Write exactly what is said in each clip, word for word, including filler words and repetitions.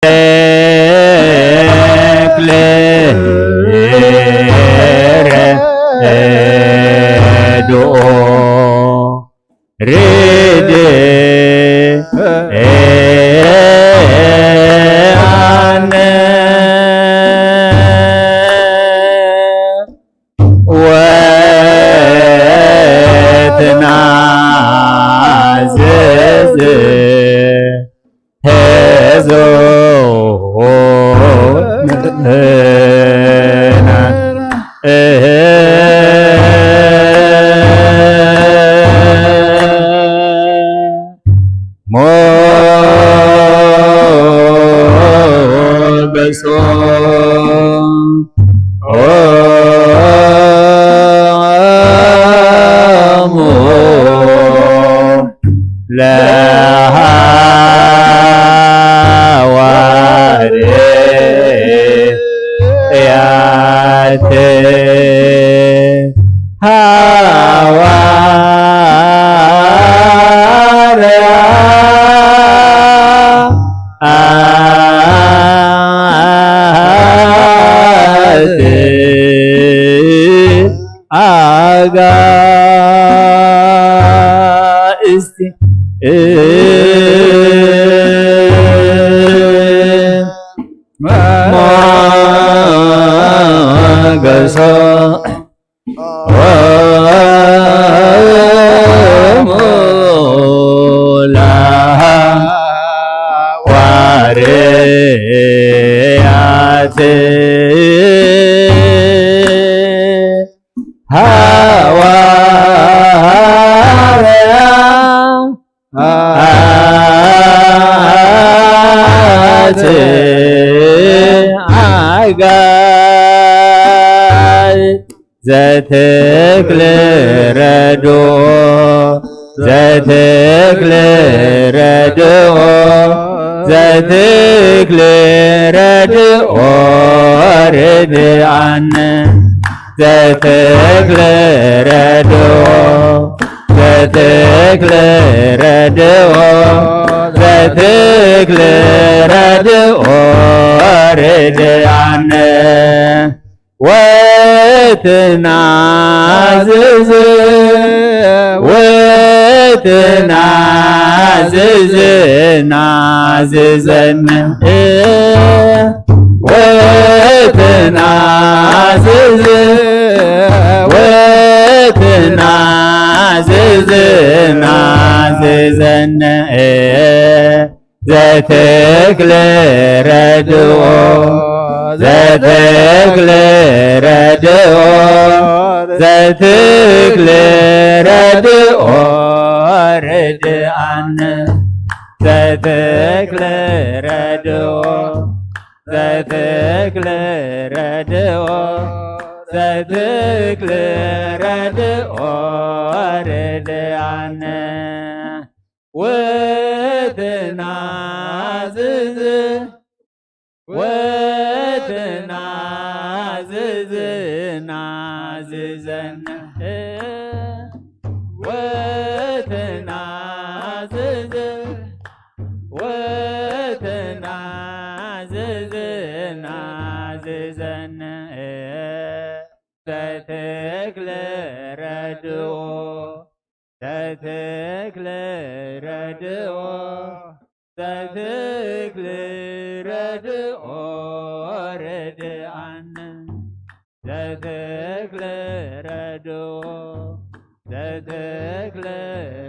Teklere do ridi ane. Wet nazizi hezo mo beso. O mo la haware ya te haware ya. Ate aga isti ma gasa. Mo la haware ya te haware ya. Ate aga. Ze tekle re do, ze tekle re do, ze tekle re do, re de ane. Ze tekle re do, ze tekle re do, ze tekle re do, re de ane. Wet nazizi, wet nazizi, nazizi ne. Wet nazizi, wet nazizi, nazizi ne. Ze tekle re do, ze tekle re do, ze tekle re do, re de ane. Ze tekle re do, ze tekle re do, ze tekle re do, re de ane. Wet nazizi, wet nazizi, nazizi ne. Wet nazizi, wet nazizi, nazizi ne. Ze tekle re do, ze tekle re do, ze tekle re do, re de ane. Ze tekle re do, ze tekle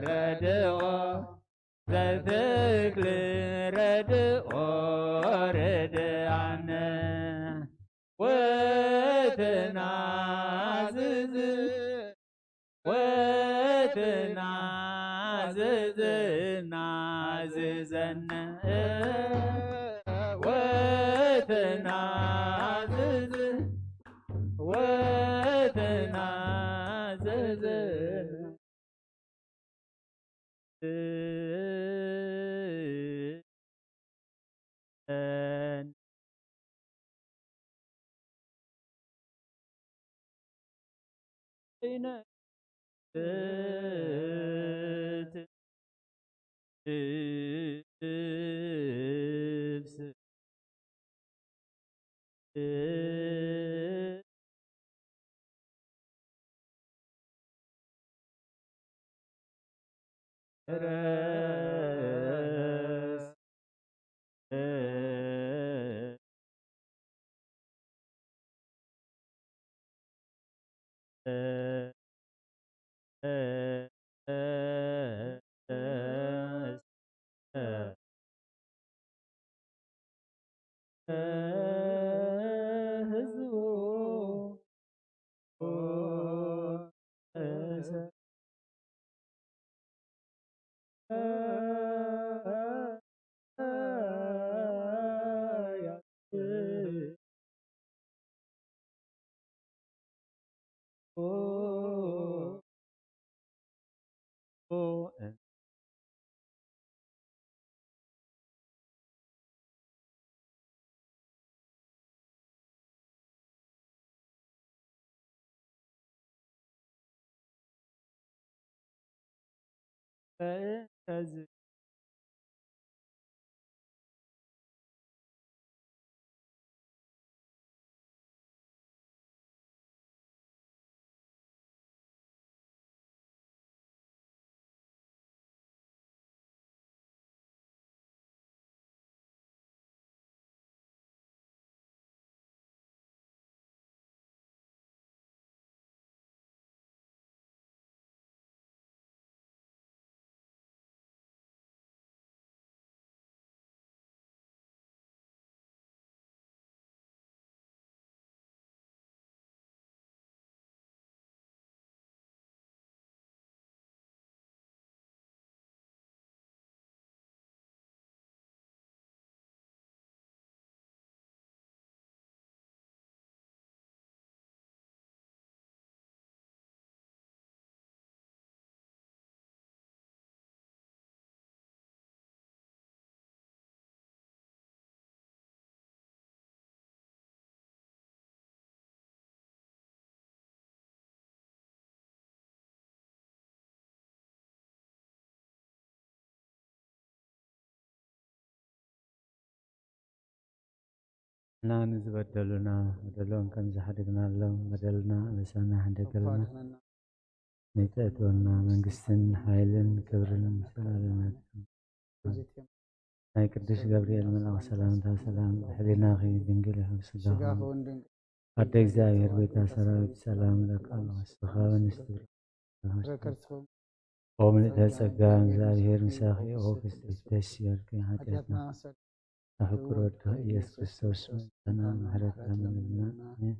re do, ze tekle re do, re de ane. Wet nazizi, wet nazizi, nazizi ne. Wet nazizi, wet nazizi. ܐܢܐ ܙܐ ܒܕܠܢܐ، ܒܕܠܢܐ ܟܡܐ ܙܐ ܗܕܟ ܢܐ ܠܗ، ܒܕܠܢܐ ܠܣܢܐ ܗܕܟ ܠܗ. ܢܝܬܐ ܐܝܬ ܗܘܐ ܠܢܐ ܡܢ ܓܣܢ، ܗܝܠܢ، ܟܒܪܢ، ܡܣܠܡܢ. ܐܝ ܩܕܘܫ ܓܒܪܐܝܠ ܡܠܐܟ ܣܠܡܬܐ ܣܠܡ ܗܠܝܢܟܝ ܕܢܓܠ ܗܘܣܕܚ. ܗܕܟ ܐܝܙܕܝ ܗܪ ܒܝܬܐ ܣܪܝܬ ܣܠܡ ܠܟ ܐܠܗܐ ܣܚܘܢ ܣܬܘܪ. ܐܘ ܡܠܝܬܐ ܕܨܓܐ ܐܝܙܕܝ ܗܪ ܡܣܟܝ ܐܘܦ ܣܬܘܪ ܟܐ ܗܕܝܬܢ. ܐܗ ܟܘܪܘܬܐ ܝܣܘܣ ܟܪܝܣܬܘܣ ܡܢܬܢܐ ܡܗܪܬܐ ܡܢܢ. ܐܡܝܢ.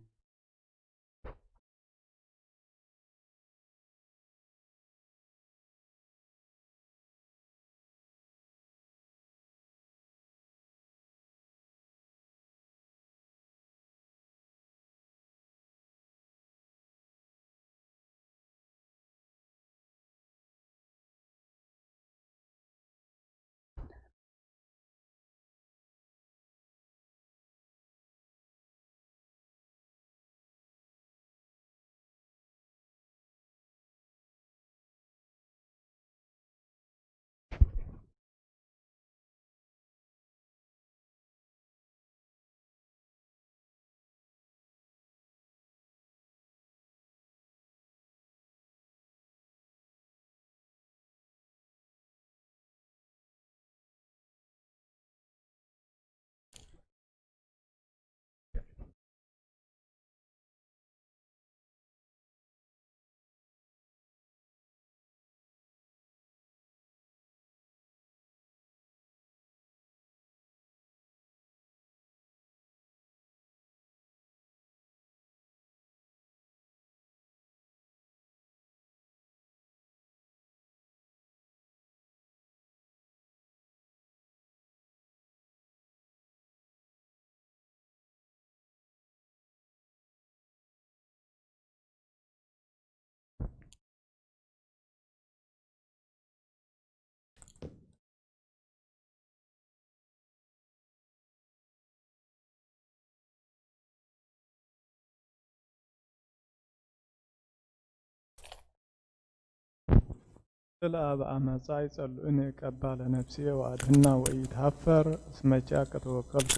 ስለ አብ አመጻ ይጸሉእኒ ቀባለ ነፍስየ ወአድህና ወኢይትሃፈር እስመ ኪያከ ተወከልኩ።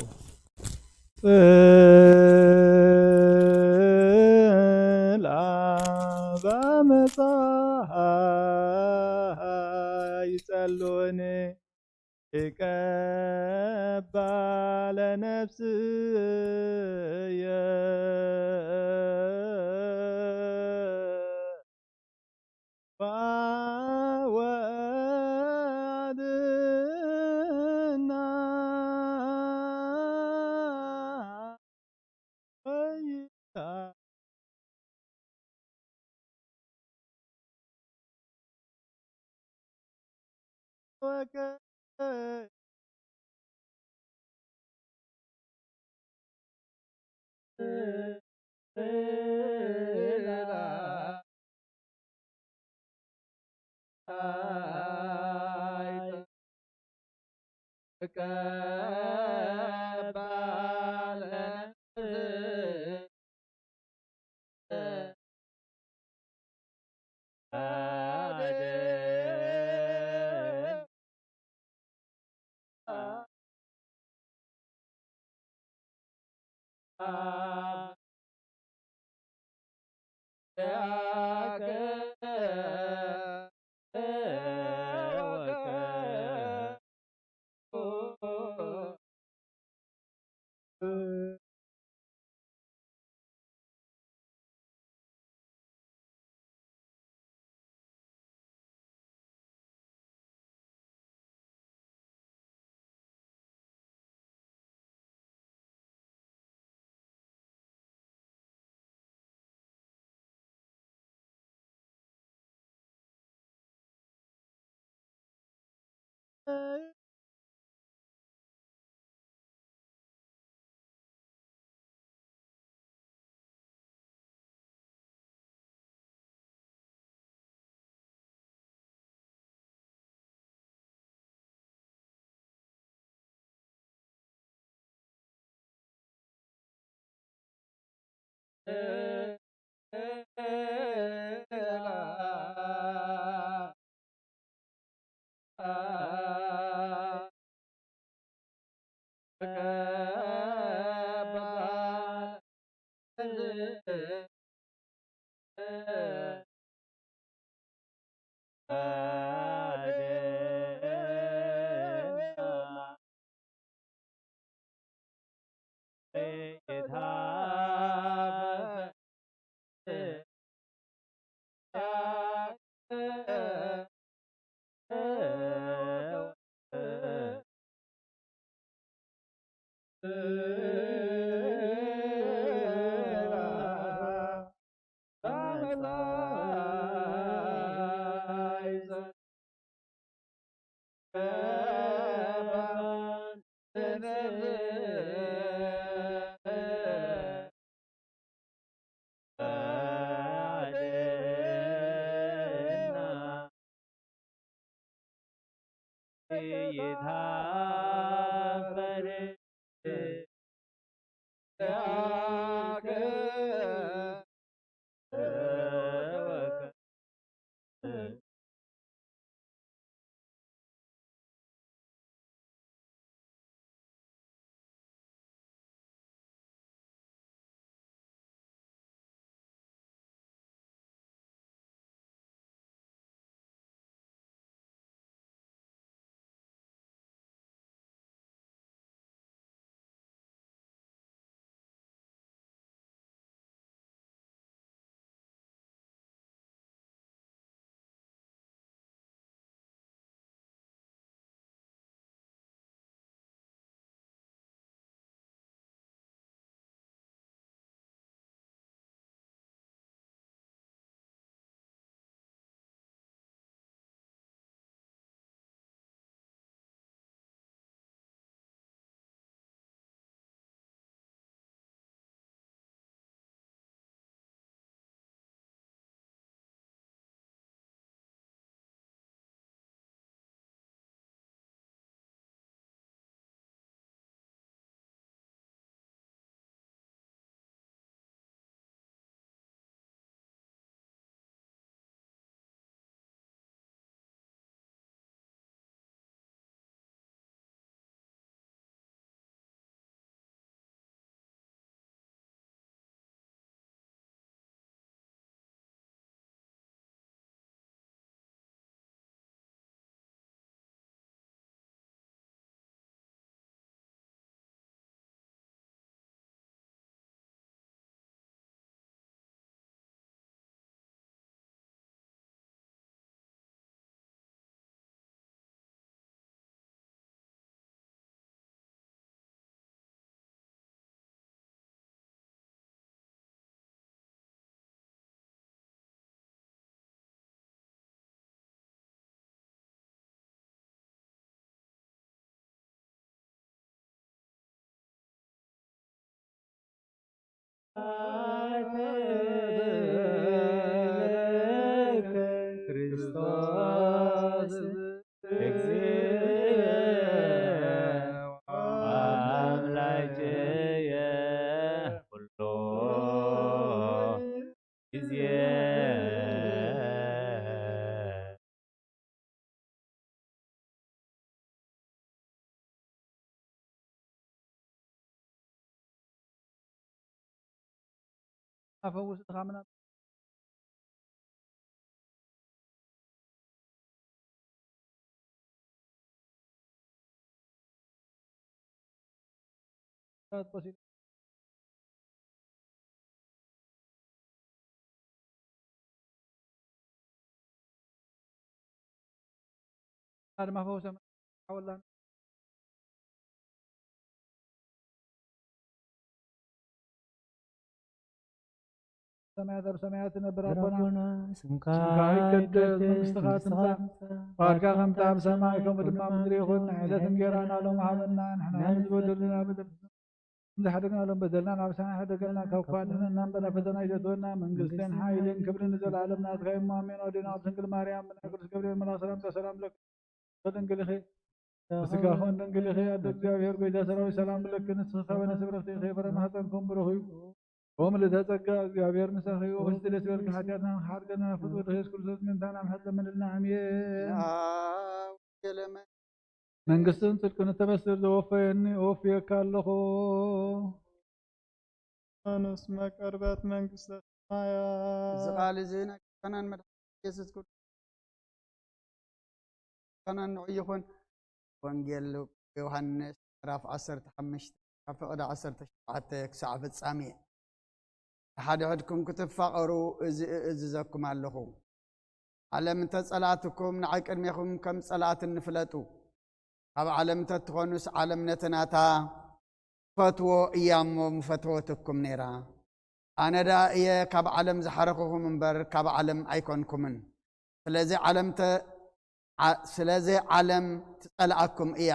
ጽ- ܐܩܒܠ ܢܦܣܝ ܒܘܬ ܕܐܢܐ ܚܝܬܐ ܘܟ ጊዜ አፈውስ ድኻምና ሰማያት አብ ሰማያት ትነብር አቦና፣ ስምካ ይቀደስ፣ መንግስትኻ ትምጻእ፣ ፍቃድካ ከም ትትአም አብ ሰማይ ከምኡ ድማ ኣብ ምድሪ ይኹን። ንዕለት እንጌራና ሎም ሃበና፣ ንሕና ንዝበደሉና በደል ከም ዝሓደግና ሎም በደልና፣ ናብ ሰማይ ሓደገና፣ ካብ ክፉእ ኣድሕነና እምበር፣ ናብ ፈተና ኣይተእትወና፣ መንግስትን ሓይልን ክብርን ንዘለዓለም ናትካ እዩ፣ ኣሜን። ወዴና ቅድስት ድንግል ማርያም፣ ብናይ ቅዱስ ገብርኤል መልኣክ ሰላምታ ሰላም ለኪ፣ ድንግል ኢኺ፣ በስጋኺ እውን ድንግል ኢኺ፣ ኣደ እግዚኣብሔር ጎይታ ሰራዊት ሰላም ለኪ፣ ንስኺ ካብ ኣንስቲ ብርኽቲ ኢኺ፣ ፍረ ማህፀንኪ እውን ብሩኽ እዩ። ኦም ልደተ ጸጋ እግዚኣብሔር ምሳኺ፣ ወክስቲ ደስ ይበልኪ፣ ሓጢኣትና ንኽሓርገና ፍጡር ኢየሱስ ክርስቶስ ምእንታና ምሕረት ለምንልና፣ ኣሜን። መንግስትን ጽድቅን እተበስር ዘወፈየኒ እወፍየካ ኣለኹ። ኣነስ መቀርበት መንግስተ ሰማያት። እዚ ቃል እዚ ናይ ጎይታናን መድሓኒን ኢየሱስ ክርስቶስ ጸናንዑ ይኹን። ወንጌል ዮሃንስ ምዕራፍ ዓሰርተ ሓሙሽተ ካብ ፍቕዲ ዓሰርተ ሸውዓተ ክሳዕ ፍጻሜ። ንሓድሕድኩም ክትፋቐሩ እዚ እእዝዘኩም ኣለኹ። ዓለም እንተ ጸልኣትኩም፣ ንዓይ ቅድሜኹም ከም ዝጸልኣትኒ ፍለጡ። ካብ ዓለም እንተ ትኾኑስ፣ ዓለም ነቲ ናታ ትፈትዎ እያ እሞ ምፈተወትኩም ነይራ። ኣነ ደኣ እየ ካብ ዓለም ዝሓረኹኹም እምበር፣ ካብ ዓለም ኣይኮንኩምን። ስለዚ ዓለም ተ-፣ ዓ-፣ ስለዚ ዓለም ትጸልኣኩም እያ።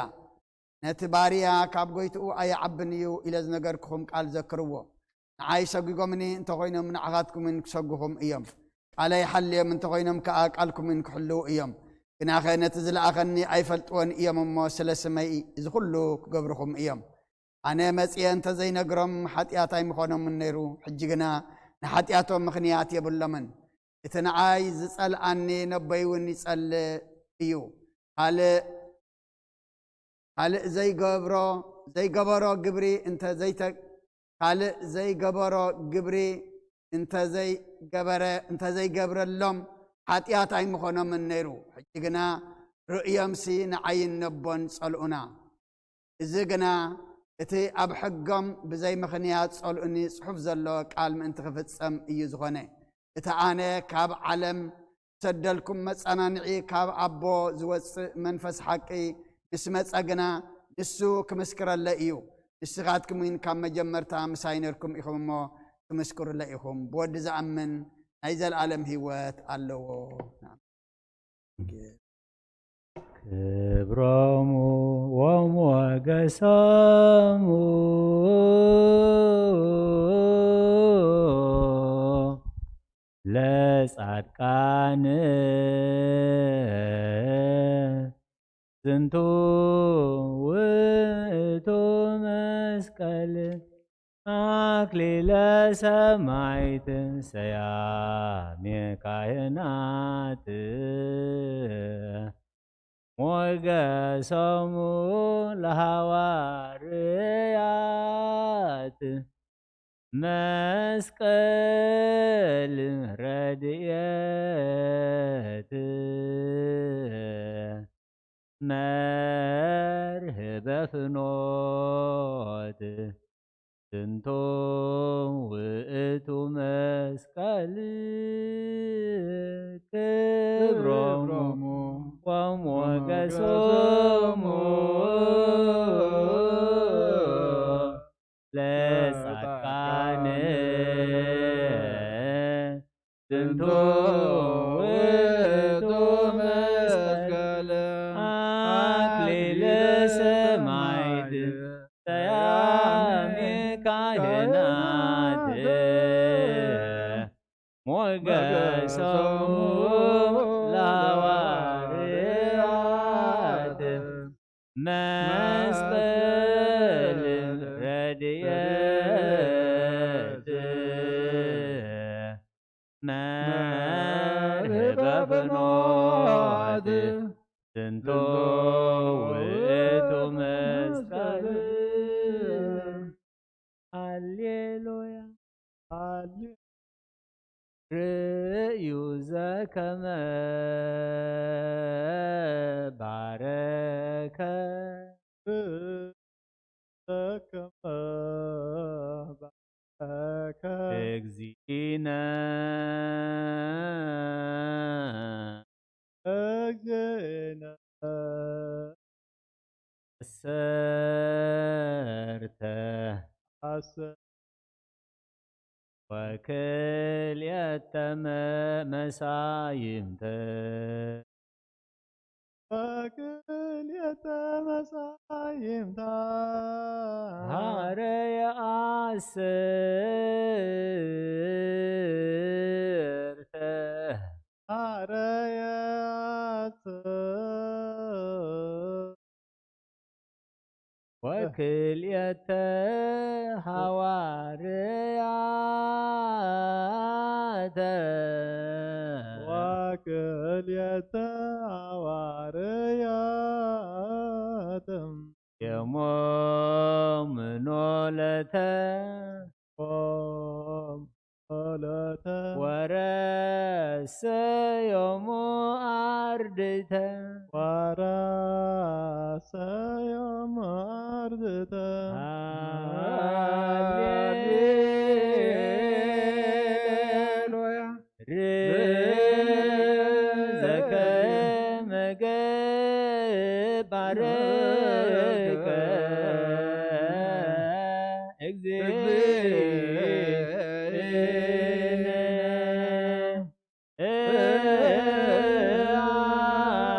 ነቲ ባርያ ካብ ጎይትኡ ኣይዓብን እዩ ኢለ ዝነገርኩኹም ቃል ዘክርዎ። ንዓይ ሰጒጎምኒ እንተኾይኖም ንዓኻትኩምን ክሰጉኹም እዮም። ቃለይ ሓልዮም እንተኾይኖም ከኣ ቃልኩምን ክሕልዉ እዮም። ግናኸ ነቲ ዝለኣኸኒ ኣይፈልጥዎን እዮም እሞ ስለ ስመይ እዚ ኩሉ ክገብሩኹም እዮም። ኣነ መጺኤ እንተ ዘይነግሮም ሓጢኣት ኣይምኾኖምን ነይሩ። ሕጂ ግና ንሓጢኣቶም ምኽንያት የብሎምን። እቲ ንዓይ ዝጸልኣኒ ነቦይ እውን ይጸልእ እዩ። ካልእ፣ ካልእ ዘይገብሮ፣ ዘይገበሮ ግብሪ እንተ ዘይተ-፣ ካልእ ዘይገበሮ ግብሪ እንተ ዘይገበረ፣ እንተ ዘይገብረሎም ሓጢኣት ኣይምኾኖምን ነይሩ። ሕጂ ግና ርእዮምሲ ንዓይን ነቦን ጸልኡና። እዚ ግና እቲ ኣብ ሕጎም ብዘይ ምኽንያት ጸልኡኒ ጽሑፍ ዘሎ ቃል ምእንቲ ክፍጸም እዩ ዝኾነ። እቲ ኣነ ካብ ዓለም ዝሰደልኩም መጸናንዒ ካብ ኣቦ ዝወጽእ መንፈስ ሓቂ ምስ መጸ ግና ንሱ ክምስክረለይ እዩ። ንስኻትኩም እውን ካብ መጀመርታ ምሳይ ነርኩም ኢኹም እሞ ትምስክሩለይ ኢኹም። ብወዲ ዝኣምን ናይ ዘለኣለም ህይወት ኣለዎ። ክብሮሙ ወሞገሶሙ ለጻድቃን ዝንቱ ውእቱ መስቀል አክሊለ ሰማዕት ሰያሜ ካህናት ሞገሶሙ ለሐዋርያት መስቀል ረድኤት መርህበ ፍኖት ዝንቱ ውእቱ መስቀል ክብሮሙ ወሞገሶሙ ለጻድቃን ዝንቱ ውእቱ መስቀል አክሊለ ሰማዕት ሰያሜ ካህናት ሞገሶሙ ለሐዋርያት መስቀል ረድኤት መርሀባ በኖ አድ ዝንቶ ውእቱ መስቀል። ሃሌሉያ። ሃሌ- ርእዩ ዘከመ ባረከ። ርእዩ ዘከመ ባረከ። እግዚእነ። እግዚእነ። ዐሰርተ። ዐሰርተ። ወክልኤተ መ-፣ መሳይምተ። ወክልኤተ መሳይምተ። ሀረየ ዐሰርተ። ሀረየ ዐሰርተ። ወክልኤተ ሐዋርያተ። ወክልኤተ ሐዋርያተ። ዮሞሙ ኖለተ። ዮም ኖለተ። ወረሰዮሙ አርድእተ። ወረሰዮሙ አርድእተ። ሃሌሉያ። ርእዩ ዘከመ ባረከ። እግዚእነ።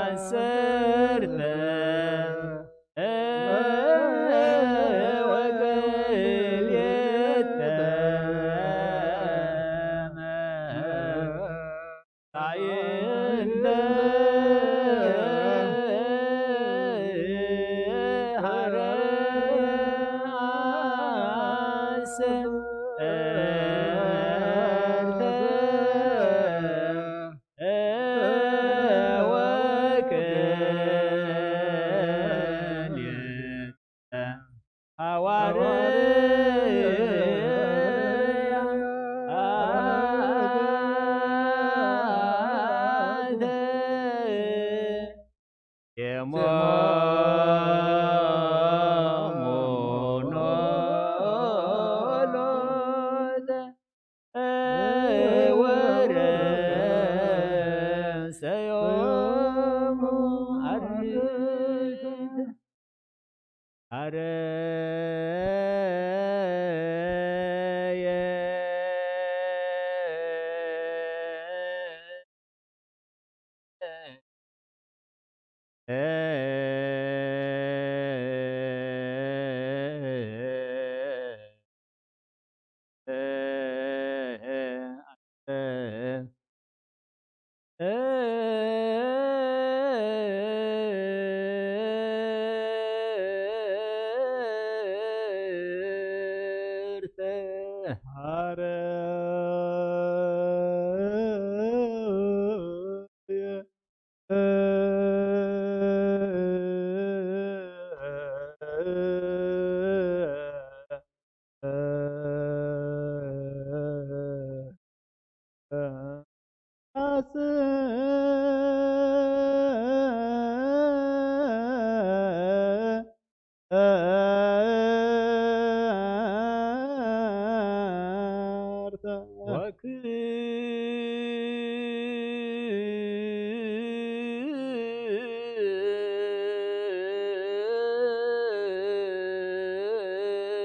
ዐሰርተ። ወክልኤተ። መሳይምተ። ሀረየ ዐሰርተ። ወክልኤተ ሐዋርያተ። ዮሞሙ ኖለተ። ወረሰዮሙ አርድእተ። ሀረየ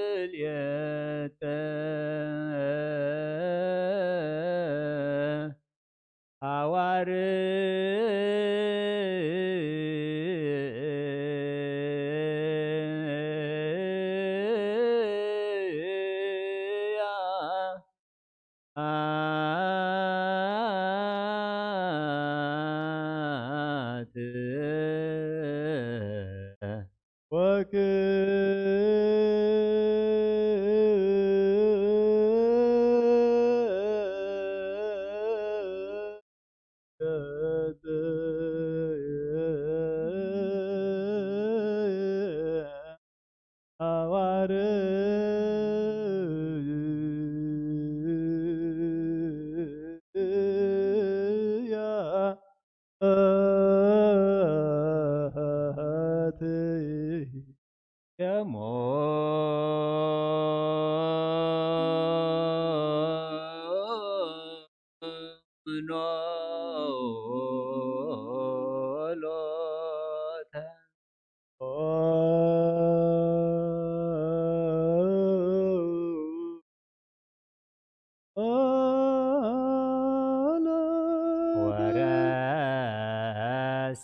ወክልኤተ ሐዋርያ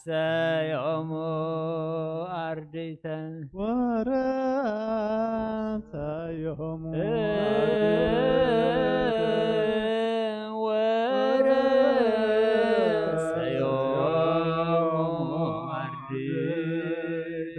ሰዮሙ አርድእተ። ወረ ሰዮሙ ወረ ሰዮሙ አርድእተ።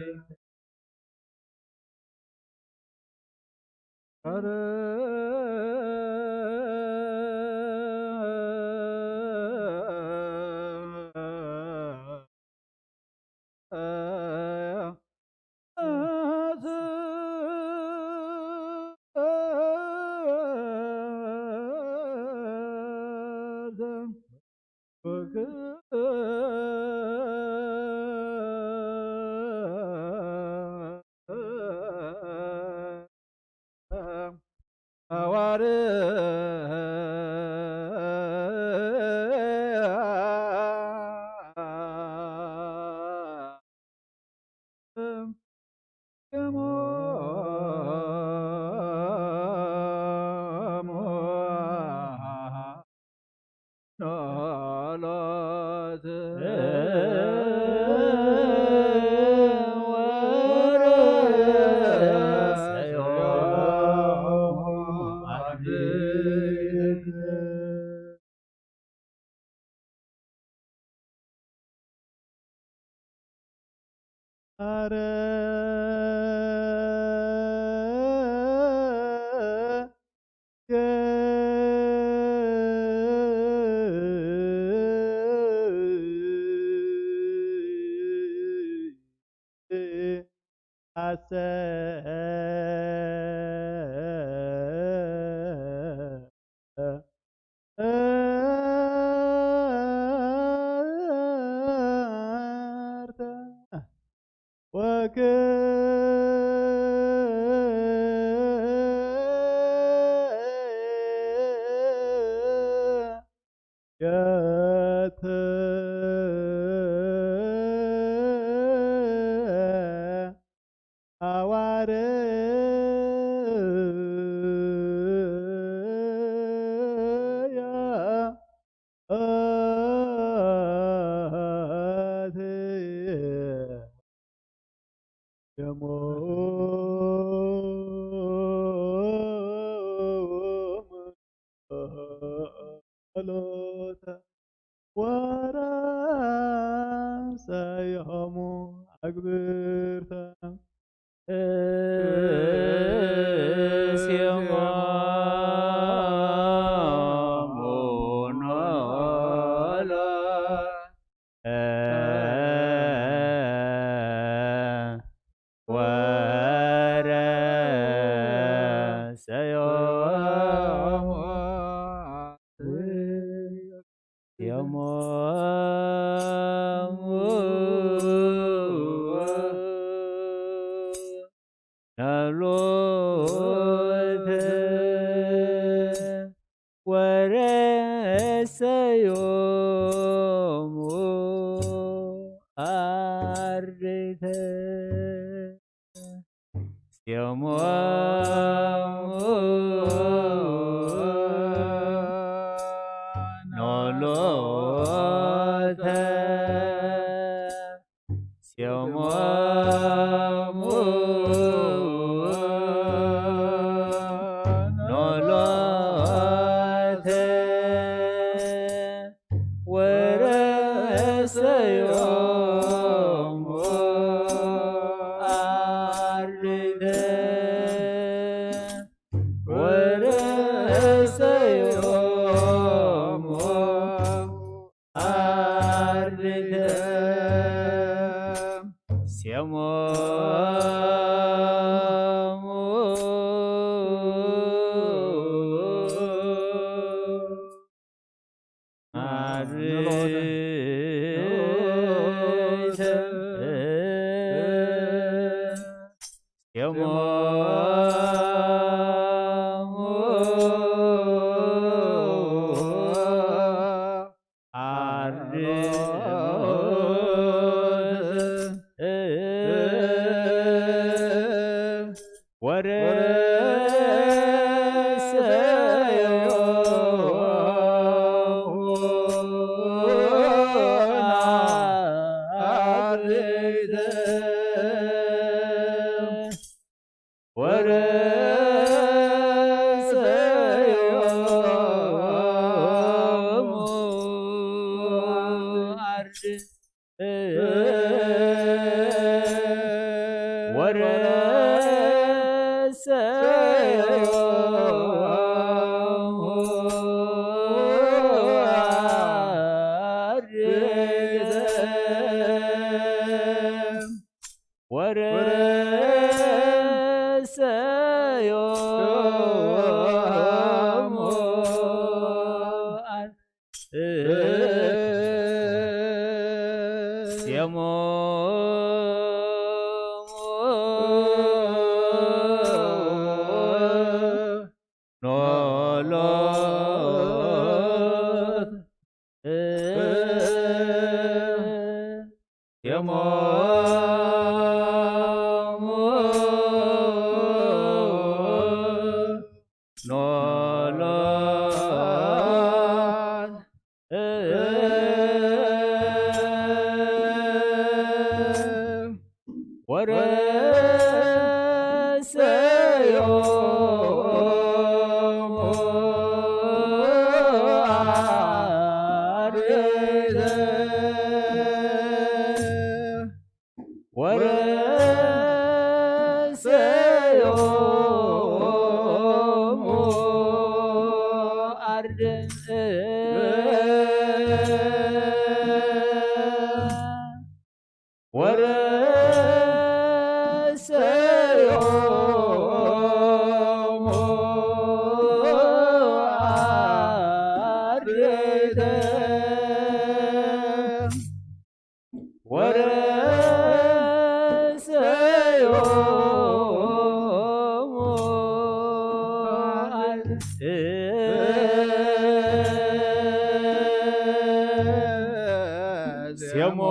ኖሎት ሴሞሙ ኖሎት ወረሰዮሙ አርድእተ ወረሰዮሙ አርድእተ ወረሰዮሙ አርድእተ ወረሰዮሙ አርድእተ ሴሞሙ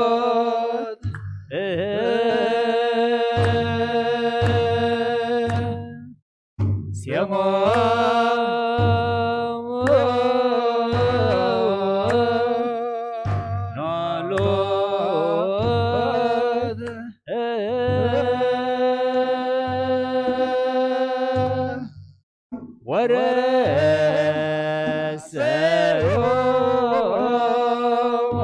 ኖሎት ሴሞሙ ኖሎት ወረሰዮሙ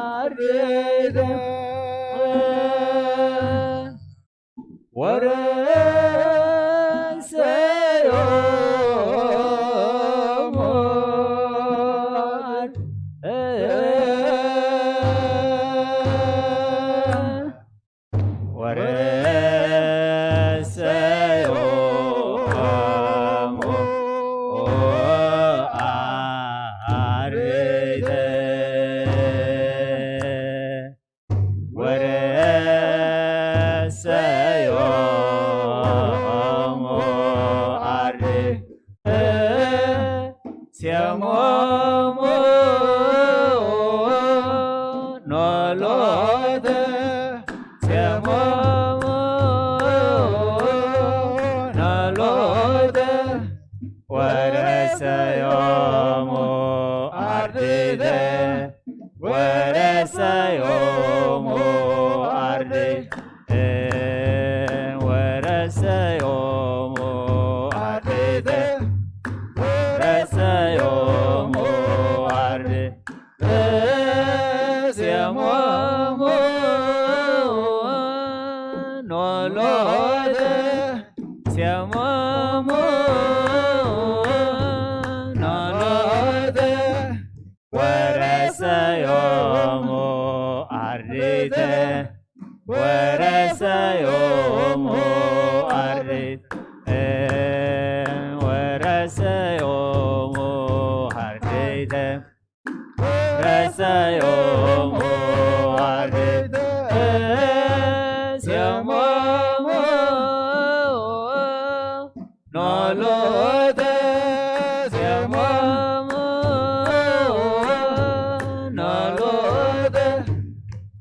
አርድእተ ወረሰዮሙ አርድእተ ወረሰዮሙ አርድእተ ወረሰዮሙ አርድእተ ሴሞሙ ኖሎት ሴሞሙ ኖሎት ወረሰዮሙ አርድእተ ወረሰዮሙ አርድእተ ወረሰዮሙ አርድእተ ወረሰዮሙ አርድእተ ሴሞሙ ኖሎት ሴሞሙ ኖሎት ወረሰዮሙ አርድእተ ወረሰዮሙ አርድእተ ወረሰዮሙ አርድእተ ወረሰዮሙ አርድእተ ሴሞሙ ኖሎት ሴሞሙ ኖሎት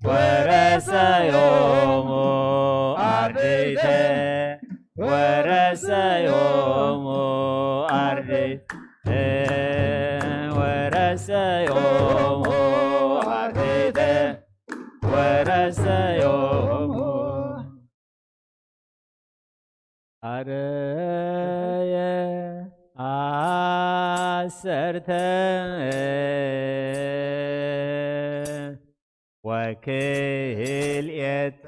ወረሰዮሙ አርድእተ ወረሰዮሙ አርድእተ ወረሰዮሙ አርድእተ ወረሰዮሙ አርየ ዐሰርተ ወክልኤተ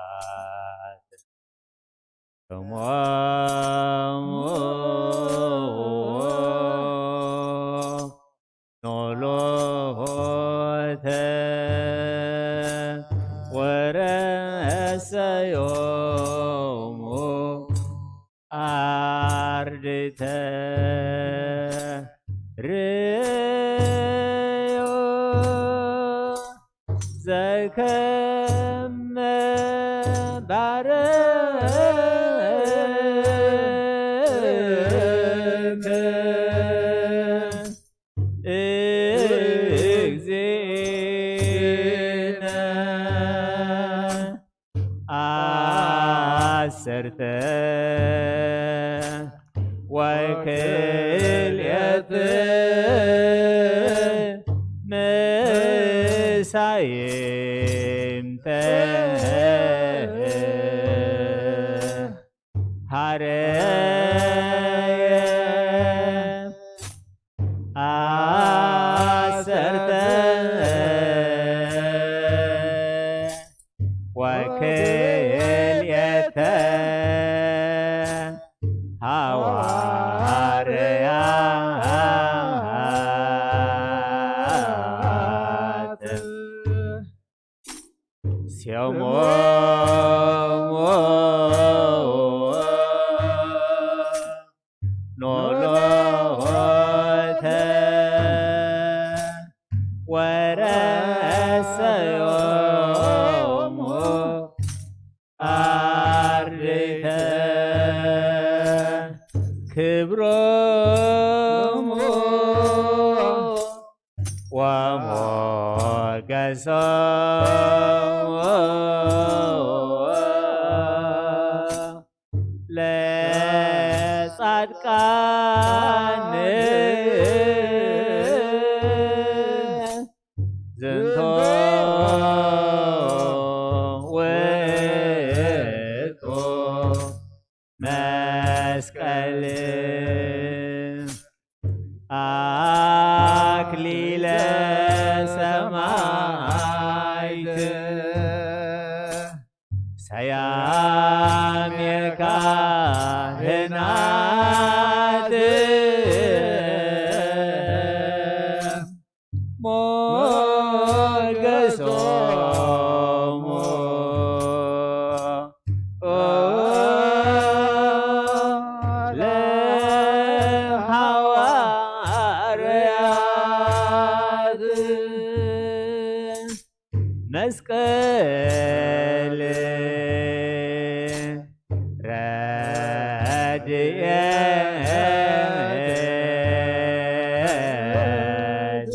ሐዋርያት ጾሞሙ ኖሎተ ወረሰዮ ርዮ ዘከመ ባረከ እግዚእነ ዐሰርተ ወክልኤተ መሳይምተ ሀረየ ዐሰርተ ወክልኤተ ሐዋርያት ሴሞሙ ኖሎተ ወረሰዮሙ አርድእተ ክብሮሙ ወሞገሶሙ ለጻድቃን ዝንቱ ውእቱ መስቀል አክሊለ ሰማዕት ሰያሜ ካህናት ሞገሶሙ ለሐዋርያት መስቀል ረድኤት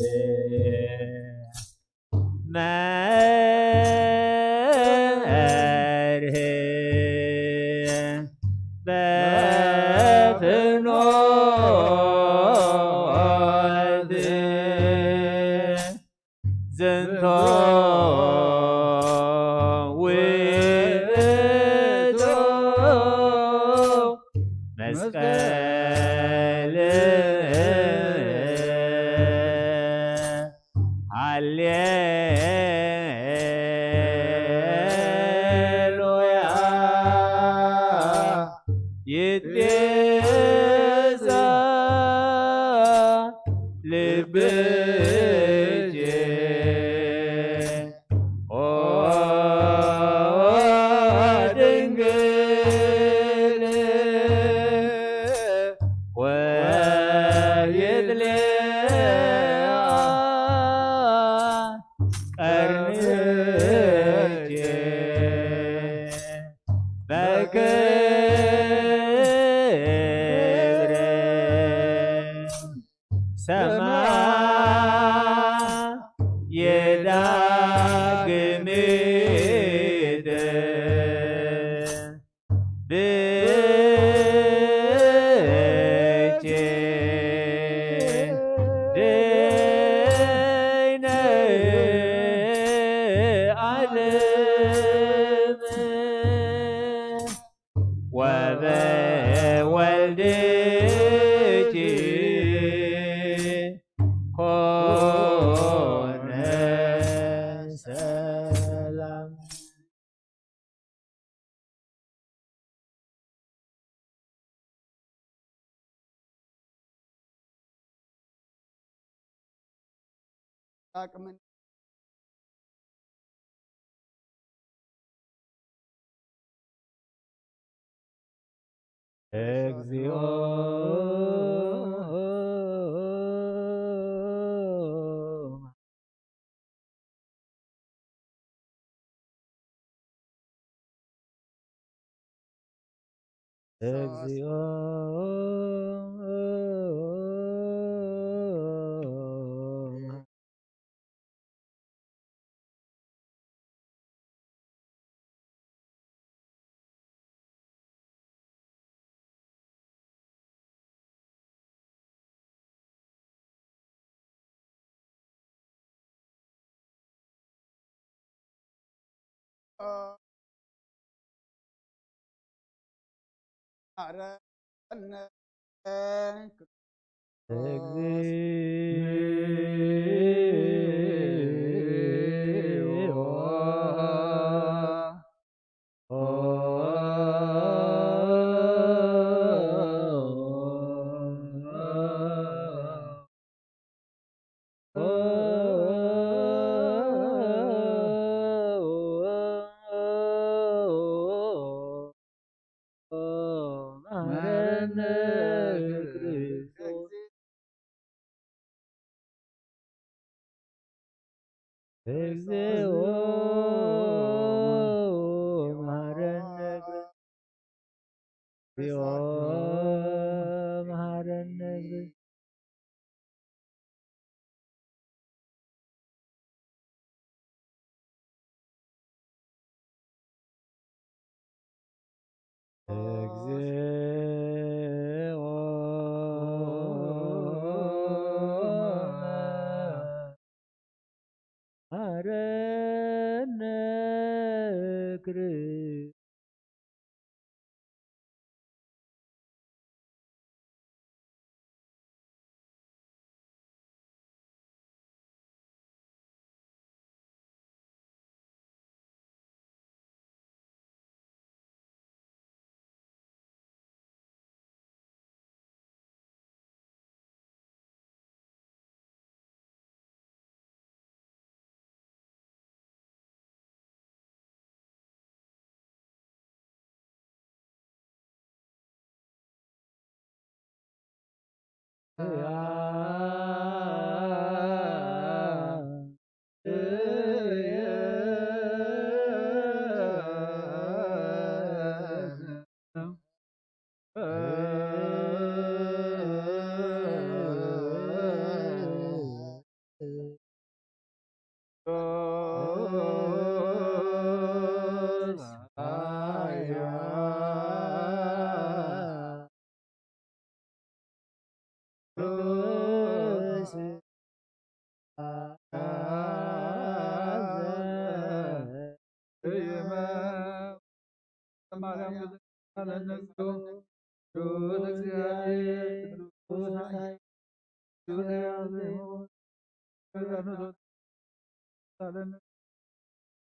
መርህ በፍኖት ዝንቱ ውእቱ መስቀል ሃሌሉያ። ይትቤዛ ልብኪ ኦ ድንግል ወይትሌዐ ቀርንኪ በክብር ሰማይ ዳግሚት ብኪ ድይነ ዓለም ወበወልድኪ ኮነ ሰላም። እግዚኦ እግዚኦ እግዚኦ መሐረነ ክርስቶስ።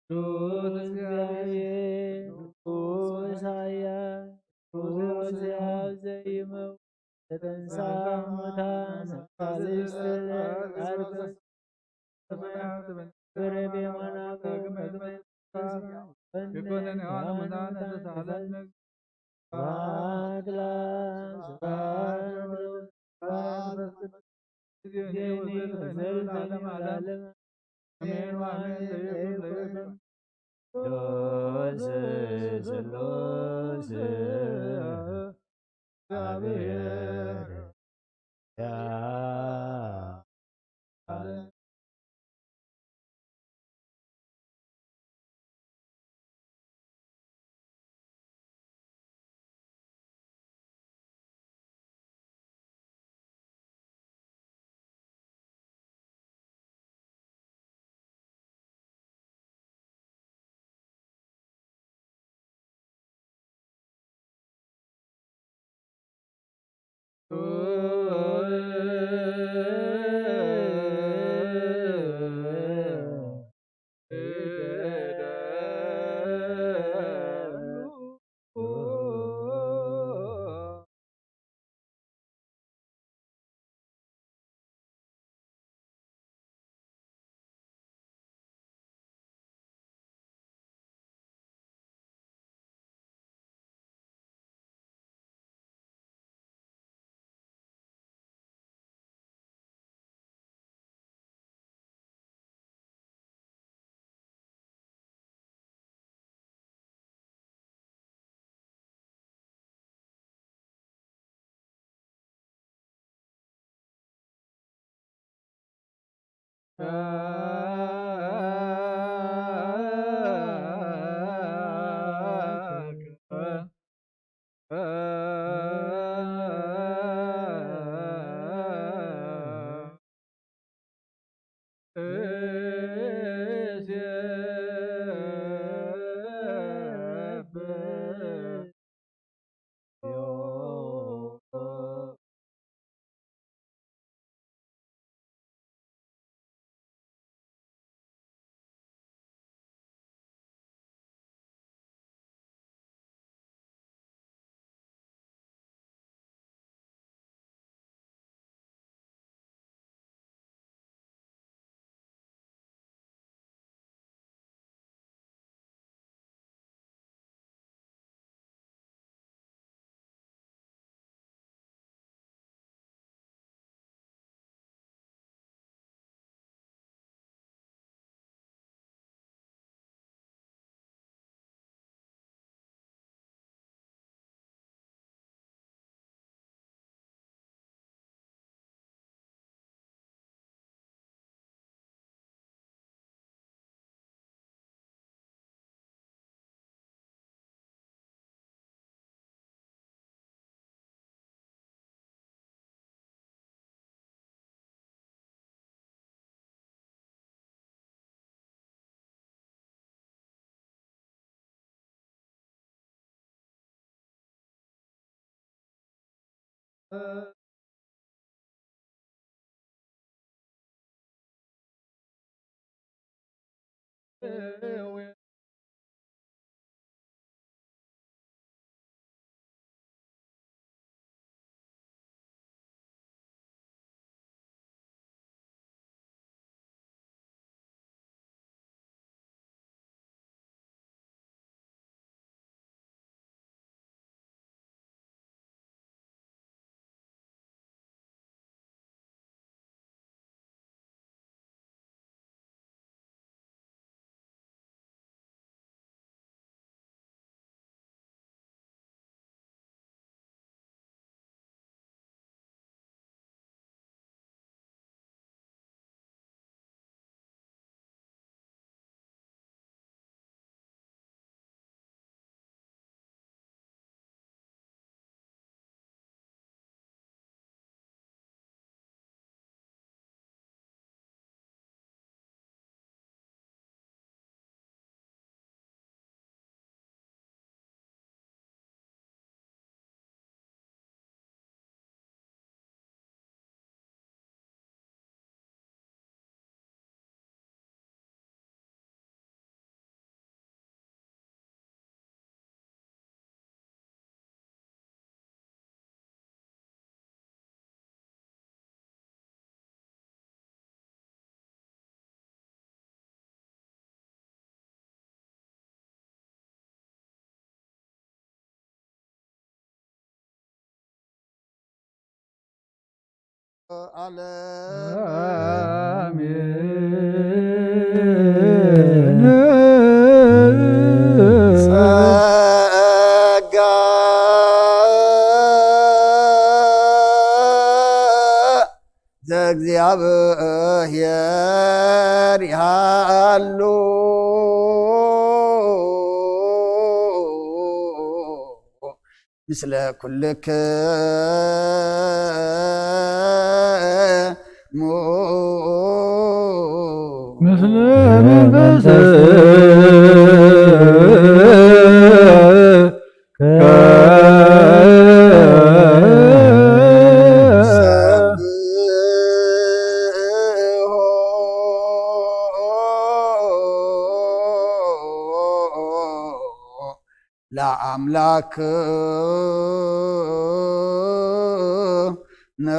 ቅዱስ እግዚአብሔር፣ ቅዱስ ኃያል፣ ቅዱስ ሕያው ዘይመውት፣ ዘተንሥአ እሙታነ ወሳልስተ ለዕለት ዐርብ በሰማያት ወበምድር በየማነ አበው ወበመንግሥተ ሰማያት ወኮነነ ዮሐነ ሙታነ ተሳለነ። ስብሐት ለአብ፣ ስብሐት ለወልድ፣ ስብሐት ለመንፈስ ቅዱስ፣ ጊዜኒ ወዘልፈኒ ለዓለመ ዓለም። አሜን ወአሜን። ለይኩን ቅዱስ ስሉስ እግዚአብሔር። ዓለም ጸጋ ዘእግዚኣብሔር ይሃሉ ምስለ ኩልክሙ። ምስለ መንፈስከ ሰብሖ ለአምላክነ።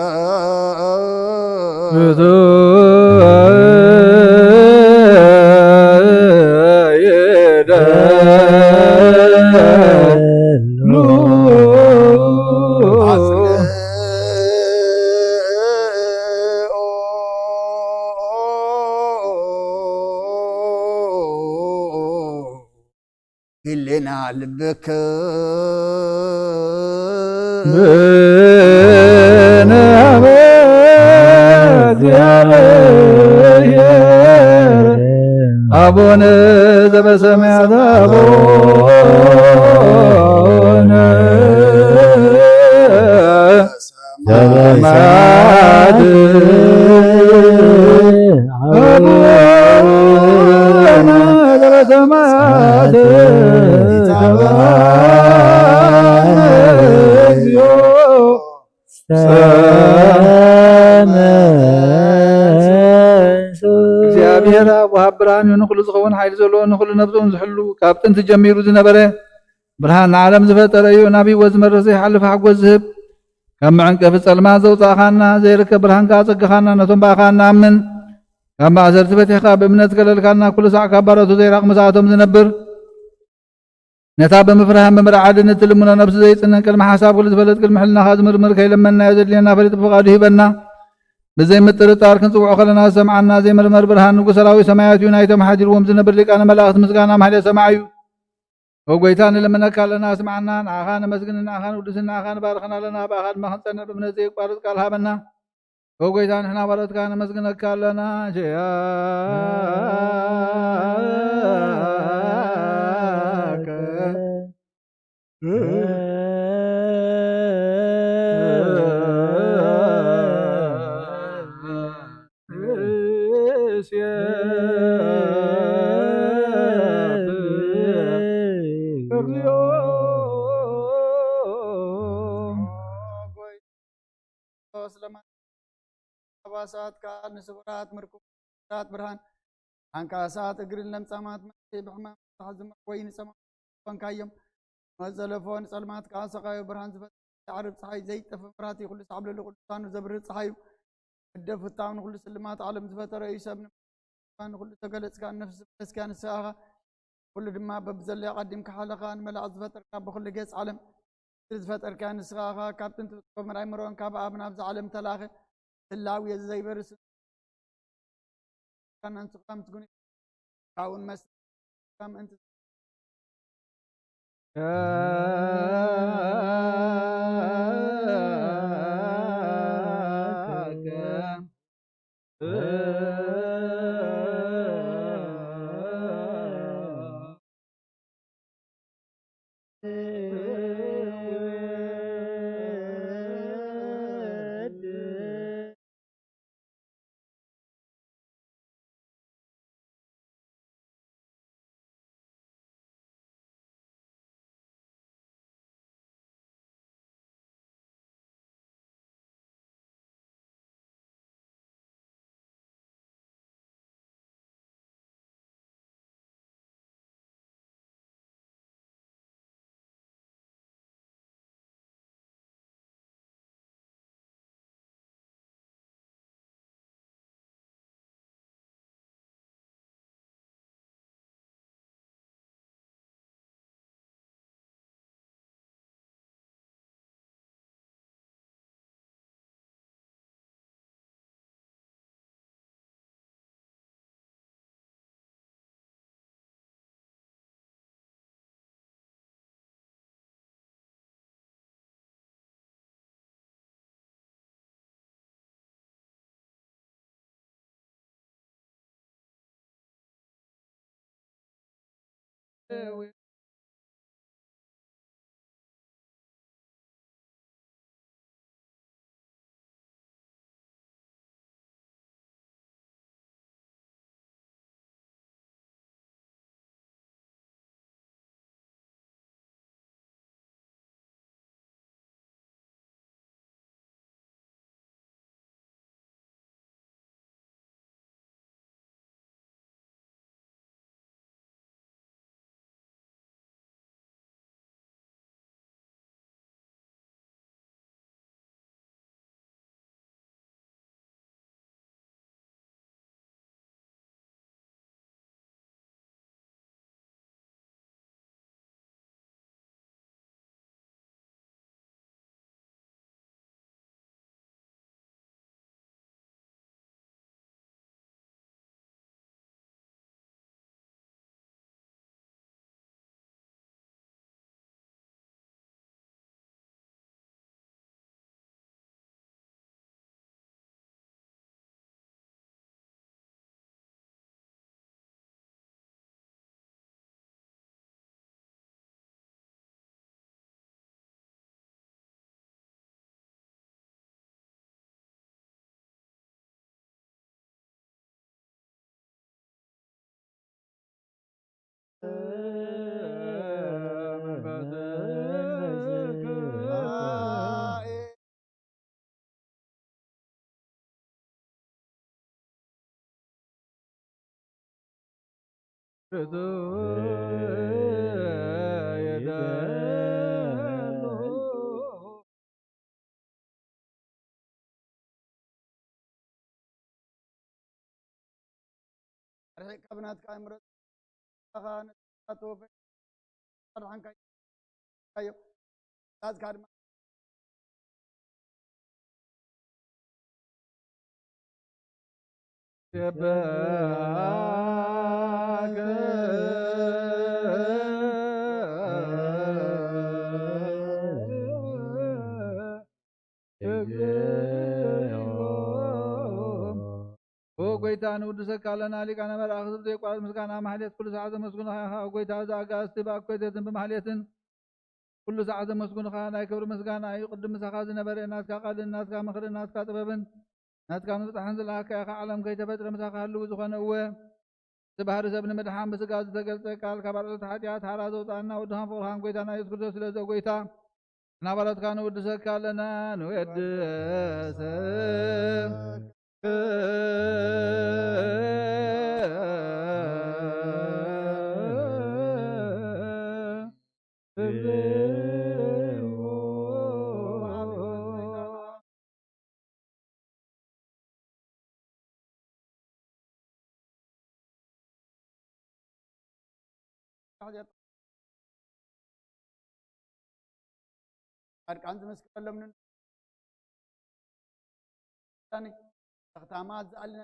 ህሌና ልብክ ብነ በዚያ አቡነ ዘበሰማያት፣ አቡነ ዘበሰማያት፣ አቡነ ዘበሰማያት፣ ይትቀደስ ስምከ። እግዚአብሔር አብ ወሀብ ብርሃን እዩ፣ ንኹሉ ዝኸውን ሓይሊ ዘለዎ፣ ንኹሉ ነብጽኡ ዝሕሉ፣ ካብ ጥንቲ ጀሚሩ ዝነበረ፣ ብርሃን ንዓለም ዝፈጠረ እዩ፣ ናብ ህይወት ዝመርሕ ዘይሓልፍ ሓጎስ ዝህብ፣ ካብ መዐንቀፊ ጸልማት ዘውጻእኻና፣ ዘይርከብ ብርሃን ከኣ ኣጸጋኻና፣ ነቶም ብኣኻ እንኣምን፣ ካብ ማእሰርቲ ፈቲሕካ ብእምነት ትገለልካልና፣ ኩሉ ሳዕ ካብ ባሮቱ ዘይራቕ ምሳቶም ዝነብር፣ ነታ ብምፍራህን ብምርዓድን እትልምኖ ነብሲ ዘይጽንን ቅድሚ ሓሳብ ኩሉ ዝፈልጥ ቅድሚ ሕልናኻ ዝምርምር ከይለመንናዮ ዘድልየና ፈሊጡ ብፍቓዱ ይህበና። ብዘይ ምጥርጣር ክንጽውዖ ከለና ዝሰምዓና ዘይምርመር ብርሃን ንጉስ ሰራዊት ሰማያት እዩ። ናይቶም ሓዲርዎም ዝነብር ሊቃነ መላእኽት ምስጋና ማህሌት ሰማዕ እዩ። ኦ ጎይታ ንልምነካ ኣለና ስምዓና። ንዓኻ ነመስግን፣ ንዓኻ ንውድስን፣ ንዓኻ ንባርኽን ኣለና። ብኣኻ ድማ ክንጸንዕ ብእምነት ዘይቋርጽ ቃል ሃበና። ኦ ጎይታ፣ ንሕና ባሮትካ ነመስግነካ ኣለና። ሸያከ ለማሳት ቃል ንስውራት ምርኩብ ራት ብርሃን፣ ሓንካሳት እግርን ለምጻማት መሲ ብሕማም ዝተሓዝሙ ወይ ንጸማም ፈንካዮም። መዘለፎ ንጸልማት ከኣ ሰቃዮ ብርሃን ዝፈጥር ዓርብ ጸሓይ ዘይጠፍ መብራህቲ ኩሉ ሳዕ ኣብ ልዕሊ ቅዱሳኑ ዘብርህ ጸሓዩ። ህግደፍ ፍታው ንኹሉ ስልማት ዓለም ዝፈጠረ እዩ። ሰብ ንኹሉ ተገለጽካ ነፍሲ ዝመለስካ ንስኻ ኢኻ። ኩሉ ድማ በብዘለዮ ኣቐዲምካ ሓለኻ ንመላእኽት ዝፈጠርካ ብኹሉ ገጽ ዓለም ዝፈጠርካ ንስኻ ኢኻ። ካብ ጥንቲ ብጥበብ መርኣይ መርኦን ካብ ኣብ ናብዛ ዓለም ተላኸ ህላዌ ዘይበርስ ካናን ስጋም ትጉኒ ካውን መስ ካም እንት አርሒቅ ካብ ናትካ ኣይምረጽ ኣኻ ነጻ ተወፈ ኣድሓንካ ኣዮ። ናትካ ድማ ኦ ጎይታ፣ ንውድሰካ ኣለና። ሊቃነ መላእኽት ብዘየቋርጥ ምስጋና ማህሌት ኩሉ ሰዓት ዘመስግኑኻ ኢኻ። ኦ ጎይታ፣ እዛ ኣጋእዝቲ ብኣኮቴትን ብማህሌትን ኩሉ ሰዓት ዘመስግኑኻ ናይ ክብሪ ምስጋና እዩ። ቅድም ምሳኻ ዝነበረ ናትካ ቃልን ናትካ ምኽርን ናትካ ጥበብን ናትካ ምብጻሕን ዝለኣኽካ ኢኻ። ዓለም ከይተፈጥረ ምሳኻ ህልው ዝኾነ እወ፣ እቲ ባህሪ ሰብ ንምድሓን ብስጋ ዝተገልጸ ቃል፣ ካብ ኣርዑት ሓጢኣት ሓራ ዘውጽኣና ወድኻን ፍቕርኻን ጎይታና ኢየሱስ ክርስቶስ፣ ስለዚ ኦ ጎይታ፣ ንሕና ባሮትካ ንውድሰካ ኣለና። ንወድሰ ጻድቃን ዝምስክረሎም ን-፣ ዳኒ፣ ተኽታማት ዝኣልነ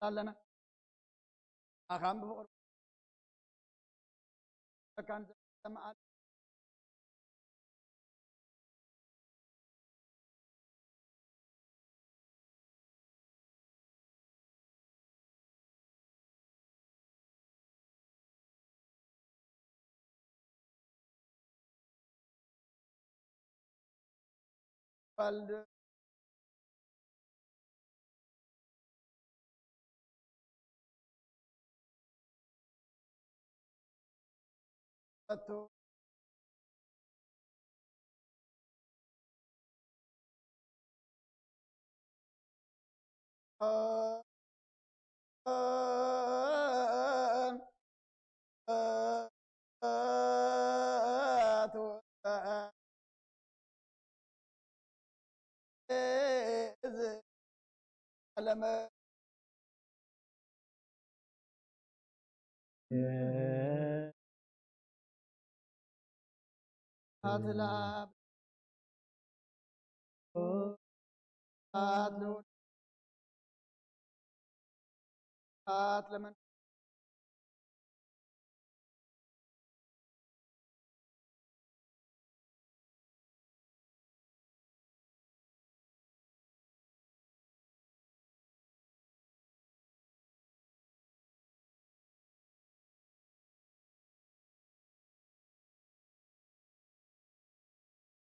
ኣለና። ኣኻን ብፍቕሪ ተካን ዘመኣል ባልድ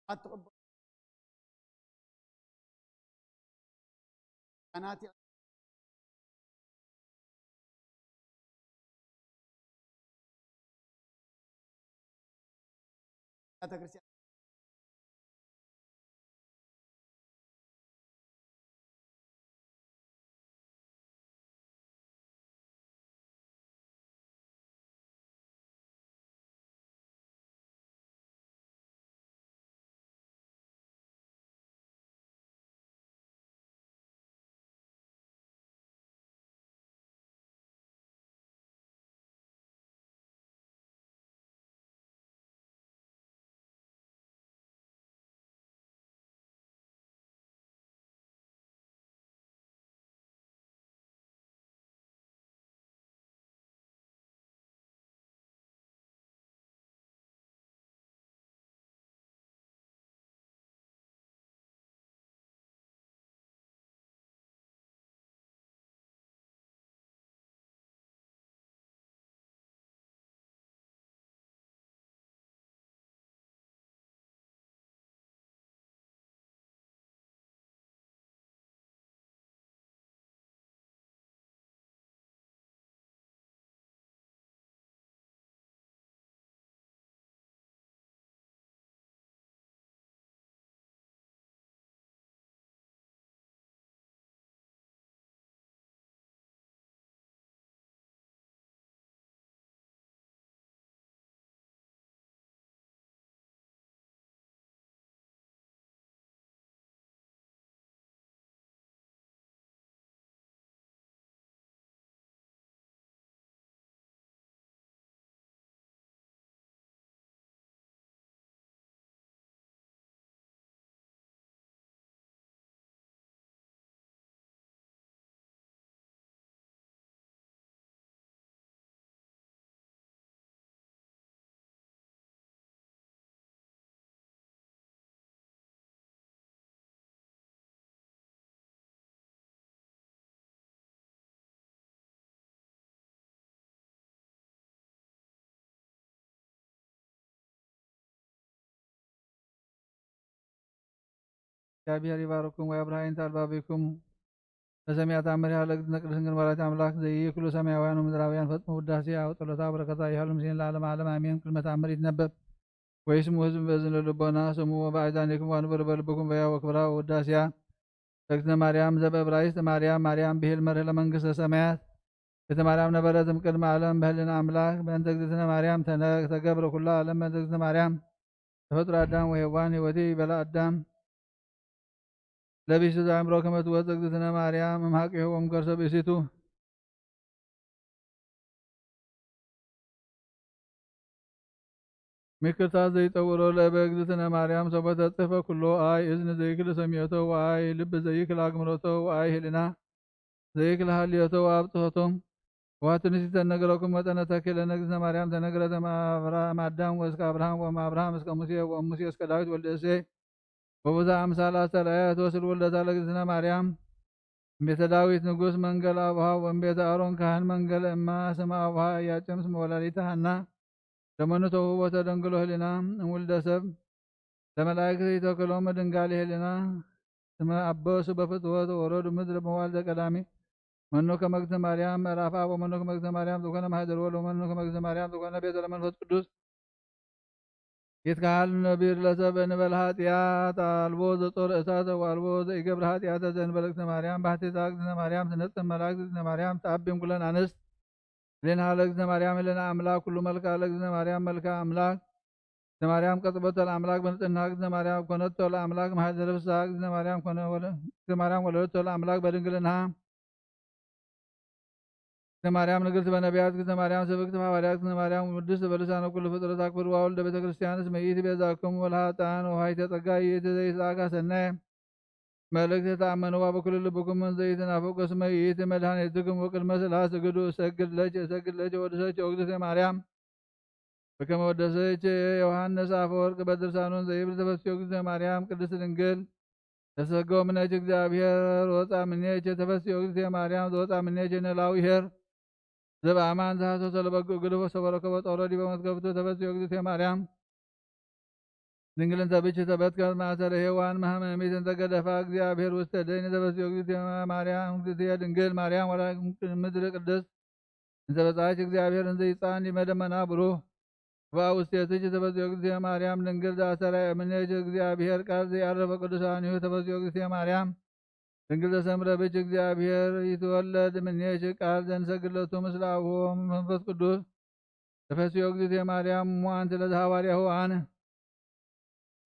ኣትቕበ-፣ ኣናቲ ቤተክርስቲያን እግዚአብሔር ይባርኩም ወያብርሃ አይንተ አልባቢኩም። ለሰሚዐ ተአምሪሃ ለእግዝእትነ ቅድስት ድንግል ወላዲተ አምላክ ዘኢ ኩሉ ሰማያውያን ወምድራውያን ፈጽሞ ውዳሴሃ ወጸሎታ በረከታ ይሃሉ ምስሌነ ለዓለመ ዓለም አሜን። ቅድመ ተአምር ይትነበብ ወይስሙ ህዝብ በዝን ልቦና ስሙ ወበአይዛኒክሙ ወንብር በልብኩም በያ ወክብራ ወውዳሴያ ለእግዝእትነ ማርያም ዘበእብራይስጥ ማርያም ማርያም ብሂል መርህ ለመንግስተ ሰማያት። እግዝእትነ ማርያም ነበረት እምቅድመ ዓለም በህሊና አምላክ በእንተ እግዝእትነ ማርያም ተነ-፣ ተገብረ ኩሉ ዓለም በእንተ እግዝእትነ ማርያም ተፈጥሮ አዳም ወሔዋን ህይወቲ ይበላ አዳም ለብእሲቱ ዘአእምሮ ከመ ትወፅእ እግዝእትነ ማርያም እምሃቂሁ ወእምከርሰ ብእሲቱ። ምክርታት ዘይጠውሮ ለእበ እግዝእትነ ማርያም ሶበ ተጽሕፈ ኩሎ አይ እዝን ዘይክል ሰሚዮቶ ወአይ ልብ ዘይክል አግምሮቶ ወአይ ህሊና ዘይክል ሀልዮቶ ወአብጽሖቶም። ዋትንሲ ተነግረኩም መጠነ ተክህለነ እግዝእትነ ማርያም ተነግረት እምአብራ-፣ እምአዳም ወእስከ አብርሃም ወእምአብርሃም እስከ ሙሴ ወእሙሴ እስከ ዳዊት ወልደ እሴይ ወበዛ አምሳል አስተርአየት ወስል ውልደታ ለእግዝእትነ ማርያም እምቤተ ዳዊት ንጉስ መንገል አቡሃ ወእምቤተ አሮን ካህን መንገል እማ ስመ አቡሃ ኢያቄም ስመ ወላዲተ ሐና ለመኑ ተውህቦ ተደንግሎ ህሊና እምውልደ ሰብ ለመላእክት ኢተክሎሙ ድንጋሌ ህሊና ስመ አበሱ በፍትወት ወረዱ ምድር መዋልደ ቀዳሚ መኑ ከመ እግዝእትነ ማርያም ምዕራፍ አብ ወመኑ ከመ እግዝእትነ ማርያም ዘኮነ ማህደር ወልድ ወመኑ ከመ እግዝእትነ ማርያም ዘኮነ ቤተ ለመንፈስ ቅዱስ ይትከሃል ነቢር ለሰብ እንበል ኃጢአት አልቦ ዘጾር እሳተ ወአልቦ ዘኢገብር ኃጢአተ ዘእንበለ እግዝእትነ ማርያም ባሕቲታ። እግዝእትነ ማርያም ትነጽህ መላእክት እግዝእትነ ማርያም ተአቢን ኩለን አንስት። ህሌንሃ ለእግዝእትነ ማርያም ህሌና አምላክ ኩሉ መልክዓ ለእግዝእትነ ማርያም መልክዓ አምላክ። እግዝእትነ ማርያም ቀጽበቶ ለአምላክ በንጽህና። እግዝእትነ ማርያም ኮነቶ ለአምላክ ማህደረ ፍስሐ። እግዝእትነ ማርያም ኮነ ወለ-፣ እግዝእትነ ማርያም ወለደቶ ለአምላክ በድንግልና። እግዝእትነ ማርያም ንግርት በነቢያት። እግዝእትነ ማርያም ስብክት በሐዋርያት። እግዝእትነ ማርያም ውድስት በልሳነ ኩሉ ፍጥረት። አክብርዋ ወልደ ቤተ ክርስቲያን እስመ ይእቲ ቤዛክሙ ወለኃጥአን ወውሃይተ ጸጋ ይእቲ ዘይትላጋ ሰናየ መልእክት ተአመንዋ በኩሉ ልብኩም እንዘ ኢትናፍቁ እስመ ይእቲ መድኃኒትክሙ። ወቅድመ ስላ ስግዱ እሰግድ ለኪ እሰግድ ለኪ ወድሰኪ ኦግዝእትየ ማርያም በከመ ወደሰኪ ዮሐንስ አፈወርቅ በድርሳኑ እንዘ ይብል ተፈስሒ ኦግዝእትየ ማርያም ቅድስት ድንግል ተሰገው ምኔኪ እግዚአብሔር ወወፅአ ምኔኪ ተፈስሒ ኦግዝእትየ ማርያም ዘወፅአ ምኔኪ ኖላዊ ኄር ዘበአማን ዘሐሰሶ ለበጉ ግልፎ ሰበረከቦ ጦሮ ዲበ መትከፍቱ ተፈስሒ ኦግዝእትየ ማርያም ድንግል እንተ ብኪ ተበትከት ማእሰረ ሔዋን መሐመሚት እንተ ገደፋ እግዚአብሔር ውስተ ደይን ተፈስሒ ኦግዝእትየ ማርያም እግዝእትየ ድንግል ማርያም ወላዲተ ምድር ቅድስት እንተ በጻች እግዚአብሔር እንዘ ይጻን ዲመ ደመና ብሩህ ወበውስቴትኪ ተፈስሒ ኦግዝእትየ ማርያም ድንግል ዘአስተርአየ እምኔኪ እግዚአብሔር ቃል ዘያዕረፈ ቅዱሳኒሁ ተፈስሒ ኦግዝእትየ ማርያም ድንግል ዘሰምረ ብኪ እግዚአብሔር ይትወለድ እምኔኪ ቃል ዘንሰግድ ለቱ ምስለ አቡሁ መንፈስ ቅዱስ። ተፈስሒ ኦግዝእትየ ማርያም እሙ አንቲ ለዘሐዋርያሁ አነ።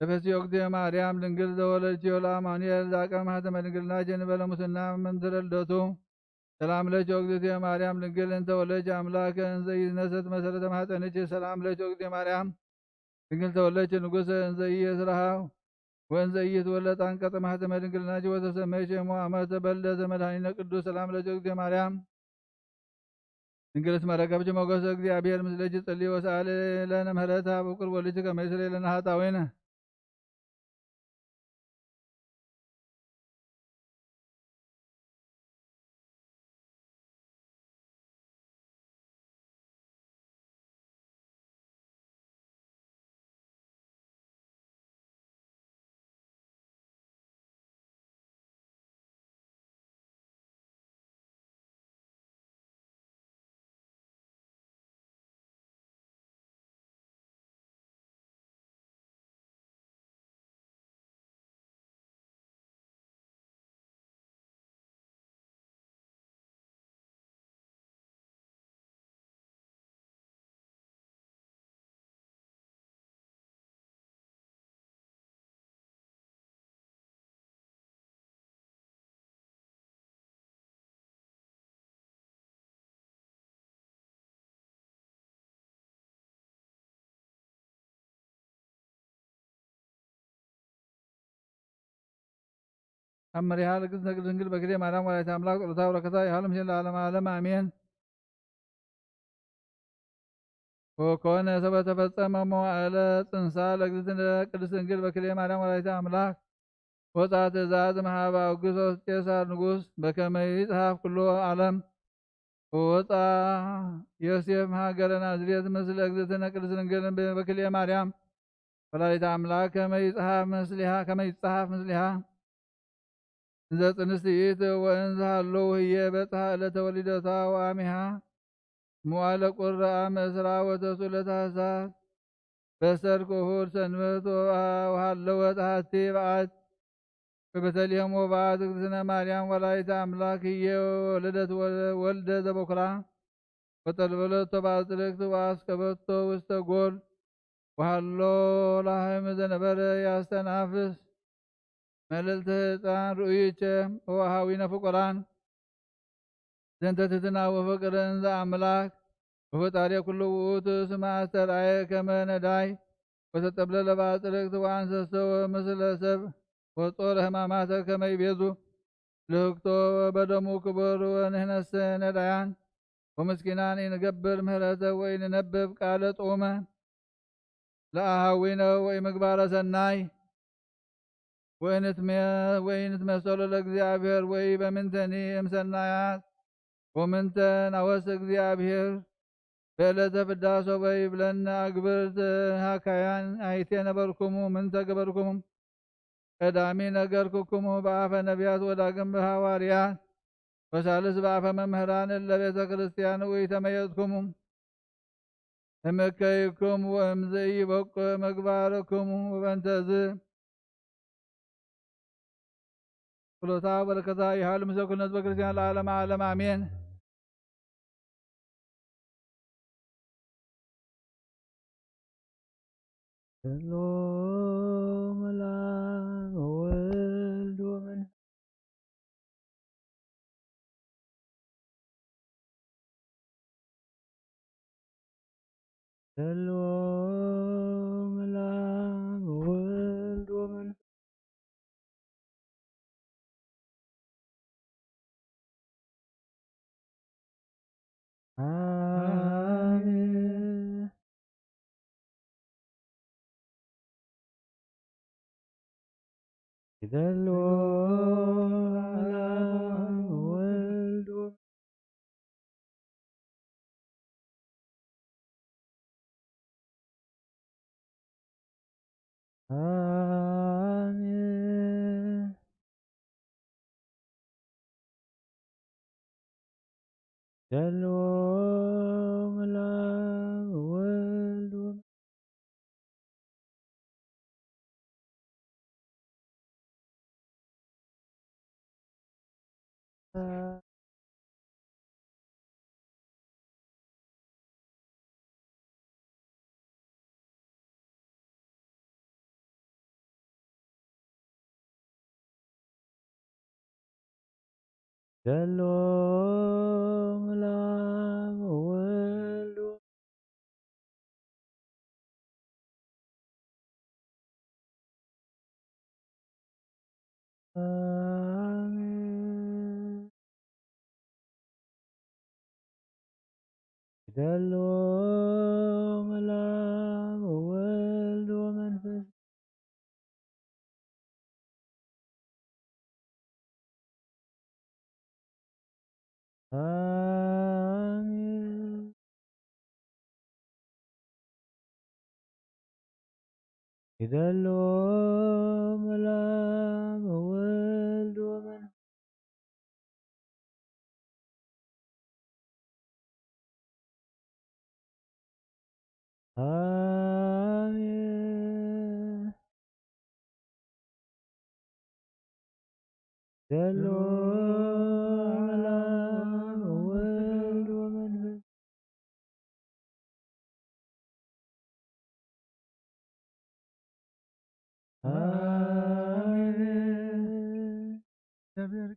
ተፈስሒ ኦግዝእትየ ማርያም ድንግል ዘወለድኪዮ ለአማኑኤል ዘአቀመ ማህተመ ድንግልናኪ እንበለ ሙስና እምድረ ልደቱ። ሰላም ለኪ ኦግዝእትየ ማርያም ድንግል እንተ ወለድኪ አምላከ እንዘ ኢትነሰት መሰረተ ማህፀንኪ። ሰላም ለኪ ኦግዝእትየ ማርያም ድንግል ተወለድኪ ንጉሰ እንዘ ኢየስርሃ ወእንዘ ኢይትወለድ አንቀጸ ማህተመ ድንግልናኪ ወተሰመይኪ እሙ አመተ በልደተ መድኃኒነ ቅዱስ። ሰላም ለኪ ኦግዝእትየ ማርያም ድንግል እስመ ረከብኪ ሞገሰ እግዚአብሔር ምስሌኪ። ጸልዪ ወሰአሊ ለነ ምህረተ ሀበ ፍቁር ወልድኪ ከመ ይስረይ ለነ ኃጣውኢነ። አምሪሃ ለእግዝእትነ ቅድስት ድንግል በክልኤ ማርያም ወላዲተ አምላክ ጸሎታ ወበረከታ ይሃሉ ምስሌነ ለዓለመ ዓለም አሜን። ወኮነ ሰበ ተፈጸመ መዋዕለ ጽንሳ ለእግዝእትነ ቅድስት ድንግል በክልኤ ማርያም ወላዲተ አምላክ ወፃ ትእዛዝ እምሃበ አውግስጦስ ቄሳር ንጉስ በከመ ይጽሐፍ ኩሎ ዓለም። ወወፃ ዮሴፍ እምሃገረ ናዝሬት ምስለ እግዝእትነ ቅድስት ድንግል በክልኤ ማርያም ወላዲተ አምላክ ከመ ይጽሐፍ ምስሊሃ፣ ከመ ይጽሐፍ ምስሊሃ። እንዘ ጽንስት ይእቲ ወእንዘ ሀለው ህዬ በጽሐ እለተ ወሊደታ ወአሚሃ መዋዕለ ቁር አመ እስራ ወተስዑ ለታህሳስ በሰርክ እሁድ ሰንበት ወሀለወት አሐቲ በዓት በቤተልሔም ወበአት እግዝእትነ ማርያም ወላዲተ አምላክ ህዬ ወለደት ወልደ ዘበኩራ ወጠልበለቶ ባጽድቅት ወአስከበቶ ውስተ ጎል ወሀሎ ላህም ዘነበረ ያስተናፍስ መልዕልተ ህጻን ርኡይቼ ወአሃዊነ ፍቁራን ዘንተ ትሕትና ወፍቅር እንዘ አምላክ ወፈጣሪ ኩሉ ውእቱ እስመ አስተርአየ ከመ ነዳይ ወተጠብለለ ባጽድቅት ወአንሰሶ ምስለ ሰብ ወጾረ ህማማተ ከመ ይቤዙ ልህቅቶ በደሙ ክቡር ወንሕነሰ ነዳያን ወምስኪናን ኢንገብር ምህረተ ወኢንነብብ ቃለ ጥዑመ ለአሃዊነ ወኢምግባረ ሰናይ ወኢንትመ-፣ ወኢንትመሰሎ ለእግዚአብሔር ወኢበምንተኒ እምሰናያት ወምንተ ናወስ እግዚአብሔር በዕለተ ፍዳ ሶበ ይብለነ አግብርት ሃካያን አይቴ ነበርኩሙ ምንተ ገበርኩሙ ቀዳሚ ነገርኩኩሙ በአፈ ነቢያት ወዳግም በሐዋርያት ወሳልስ በአፈ መምህራን እለ ቤተ ክርስቲያን ወኢተመየጥኩሙ እምከይኩም ወእምዘ ኢይበቁ ምግባርኩሙ። ወበእንተዝ ጸሎታ ወበረከታ ይሃሉ ምስለ ኩልነ ህዝበ ክርስቲያን ለዓለመ ዓለም አሜን። ሰሎም ለአብ ወወልድ ወመንፈስ ሰሎም ለአብ ወወልድ ወመንፈስ አሜን። ይደሎ ለአብ ወወልድ አሜን። ሰሎም ለአብ ወወልድ ወመንፈስ ሰሎም ለአብ ወወልድ አሜን። ይደሎ ለአብ ወወልድ ወመንፈስ አሜን። ይደሎ ለአብ ወወልድ ወመንፈስ አሜን። ሰሎም ለአብ ወወልድ ወመንፈስ አሜን። እግዚአብሔር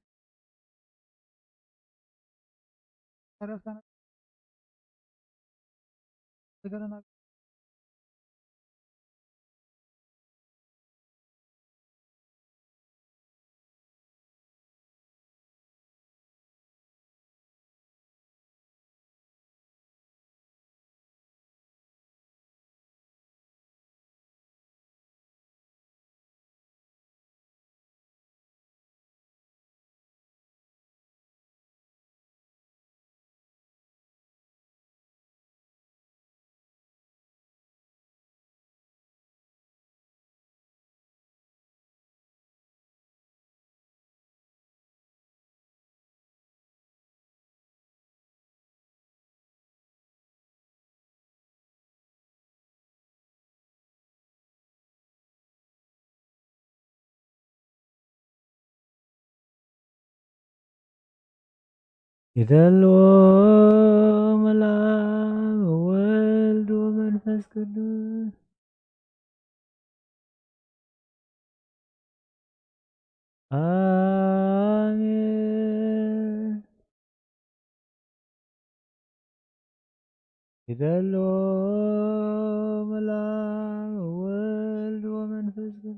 ذلوا ملام وولد ومنفس قدوس. آمين. ذلوا ملام وولد ومنفس قدوس.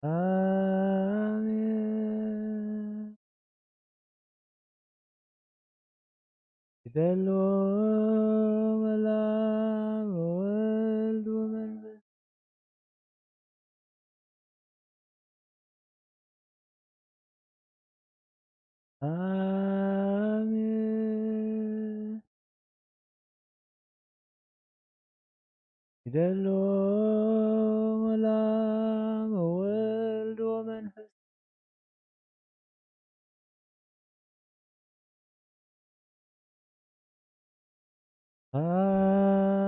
آمين. ذلوا ملام وولد ومنفس. آمين. ذلوا ملام وولد ومنفس. آمين.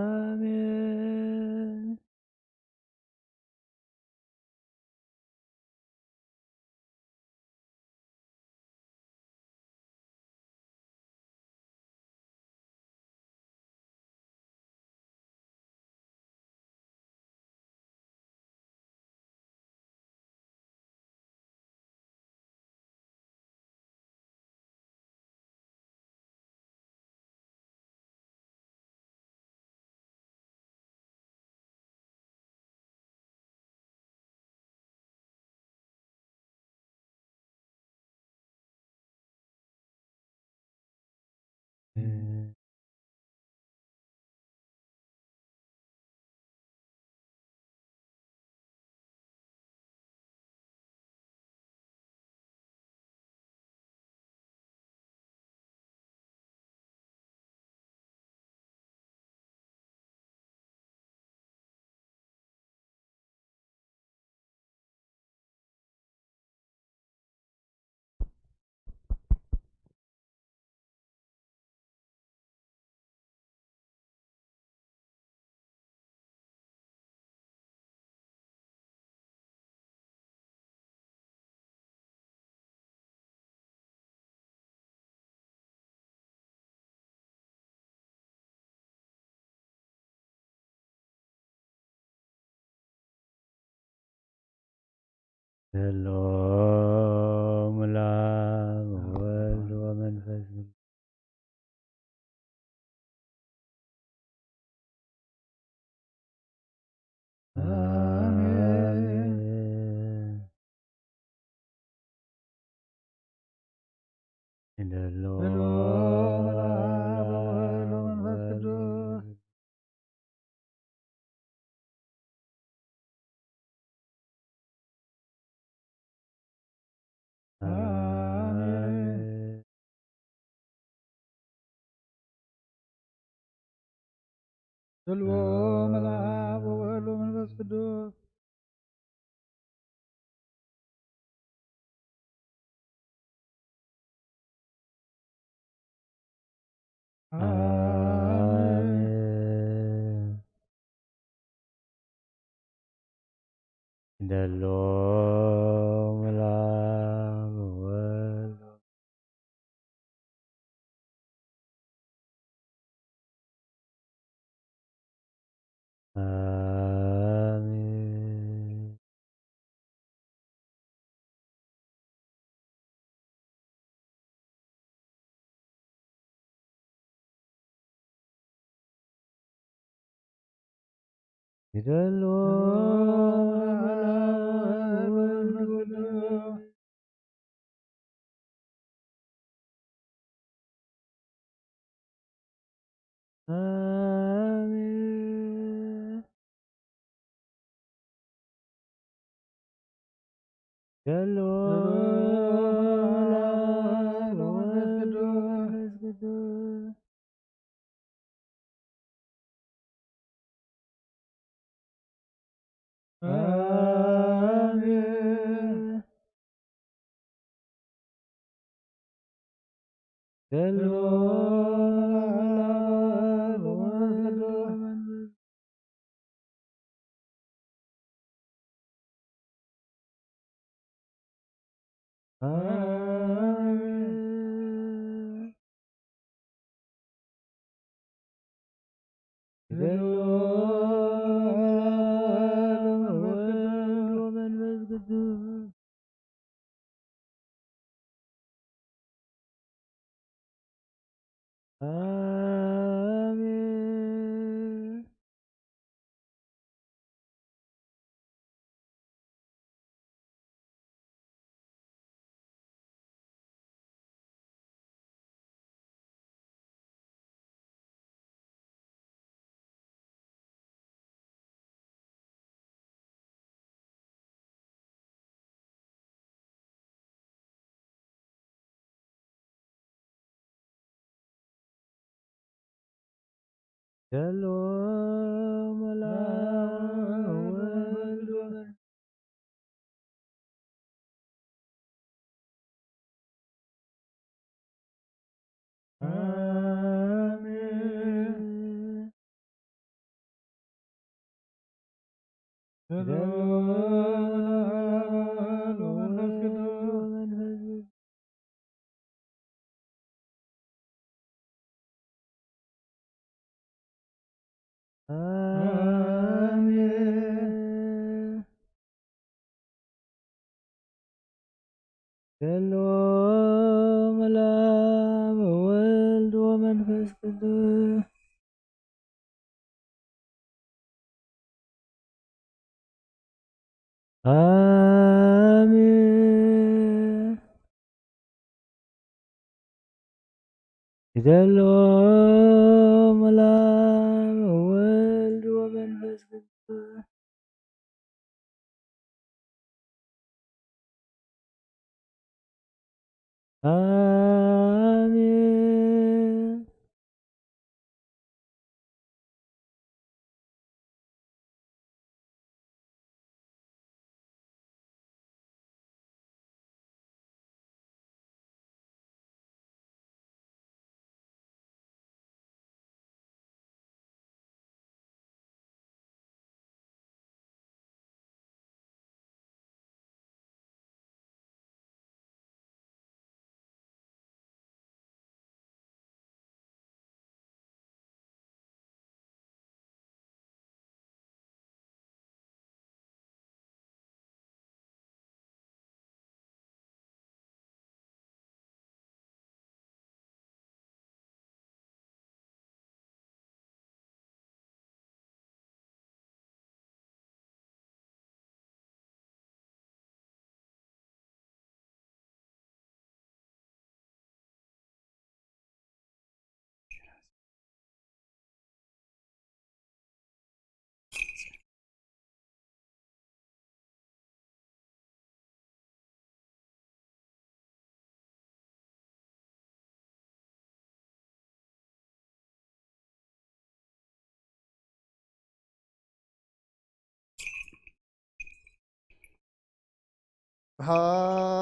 ذلوا ملام وولد ومنفس. آمين. ذلوا ملام وولد ومنفس قدوس. آمين. ذلوا ملام وولد ومنفس قدوس. آمين. ذلوا ملام وولد. آمين. آمين. آمين. ሄሎ መላም ወወልድ ወመንፈስ አሜን። ሄሎ መላም ወወልድ ወመንፈስ ቅዱስ አሜን። ሄሎ መላም ወወልድ ወመንፈስ ቅዱስ አሜን። ሄሎ መላም ወወልድ ወመንፈስ ቅዱስ አሜን።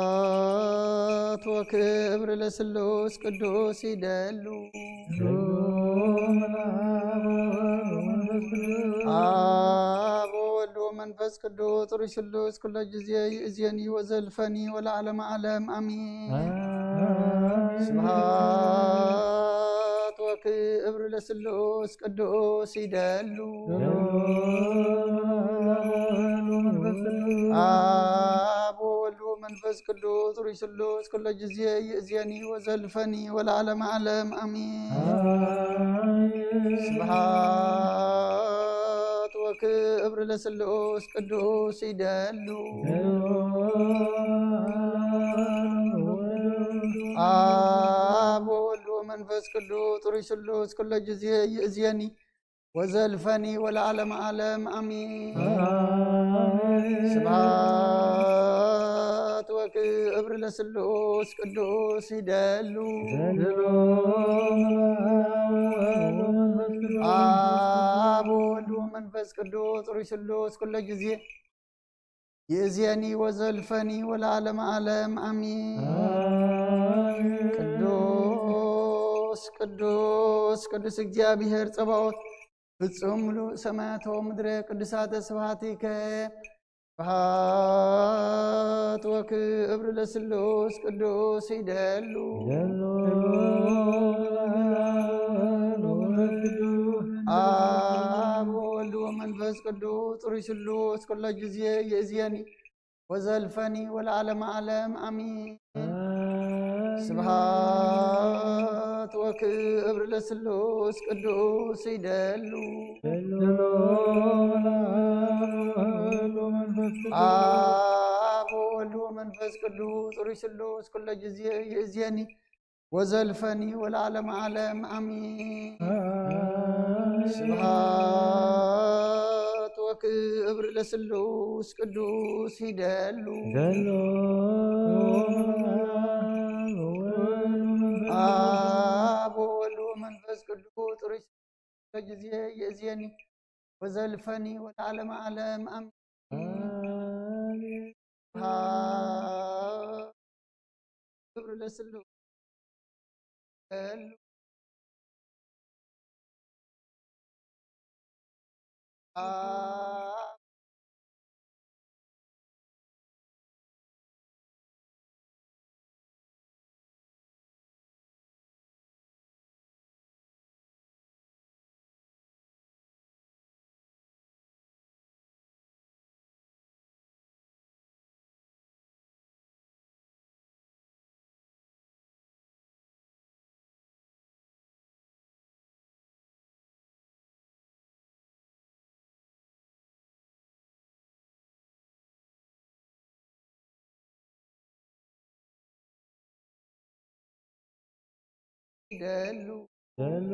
ስብሐት ወክብር ለስሉስ ቅዱስ ይደሉ። አብ ወወልድ ወመንፈስ ቅዱስ ሩይ ስሉስ ኩሎ ጊዜ ይእዜኒ ወዘልፈኒ ወለዓለመ ዓለም አሚን። ስብሐት ወክብር ለስሉስ ቅዱስ ይደሉ። አብ ወወልድ ወመንፈስ ቅዱስ ሩይ ስሉስ ኩሎ ጊዜ ይእዜኒ ወዘልፈኒ ወለዓለመ ዓለም አሚን። ስብሐት ወክብር ለስሉስ ቅዱስ ይደሉ። አብ ወወልድ ወመንፈስ ቅዱስ ሩይ ስሉስ ኩሎ ጊዜ ይእዜኒ ወዘልፈኒ ወለዓለመ ዓለም አሚን። ስብሐት ወክብር ለስሉስ ቅዱስ ይደሉ። አብ ወወልድ ወመንፈስ ቅዱስ ሩይ ስሉስ ኩሎ ጊዜ ይእዜኒ ወዘልፈኒ ወለዓለመ ዓለም አሚን። ቅዱስ ቅዱስ ቅዱስ እግዚአብሔር ጸባኦት ፍጹም ምሉእ ሰማያተ ወምድረ ቅዱሳተ ስብሐቲከ። ስብሐት ወክብር ለስሉስ ቅዱስ ይደሉ። አብ ወወልድ ወመንፈስ ቅዱስ ሩይ ስሉስ ኩሎ ጊዜ ይእዜኒ ወዘልፈኒ ወለዓለመ ዓለም አሚን። ስብሐት ወክብር ለስሉስ ቅዱስ ይደሉ። አብ ወወልድ ወመንፈስ ቅዱስ ሩይ ስሉስ ኩሎ ጊዜ ይእዜኒ ወዘልፈኒ ወለዓለመ ዓለም አሚን። ስብሐት ወክብር ለስሉስ ቅዱስ ይደሉ። አብ ወወልድ ወመንፈስ ቅዱስ ሩይ ጊዜ ይእዜኒ ወዘልፈኒ ወለዓለመ ዓለም አሜን። አሜን። ስብሐት ክብር ለስሉስ ለሉ አ ይደሉ። ደሉ።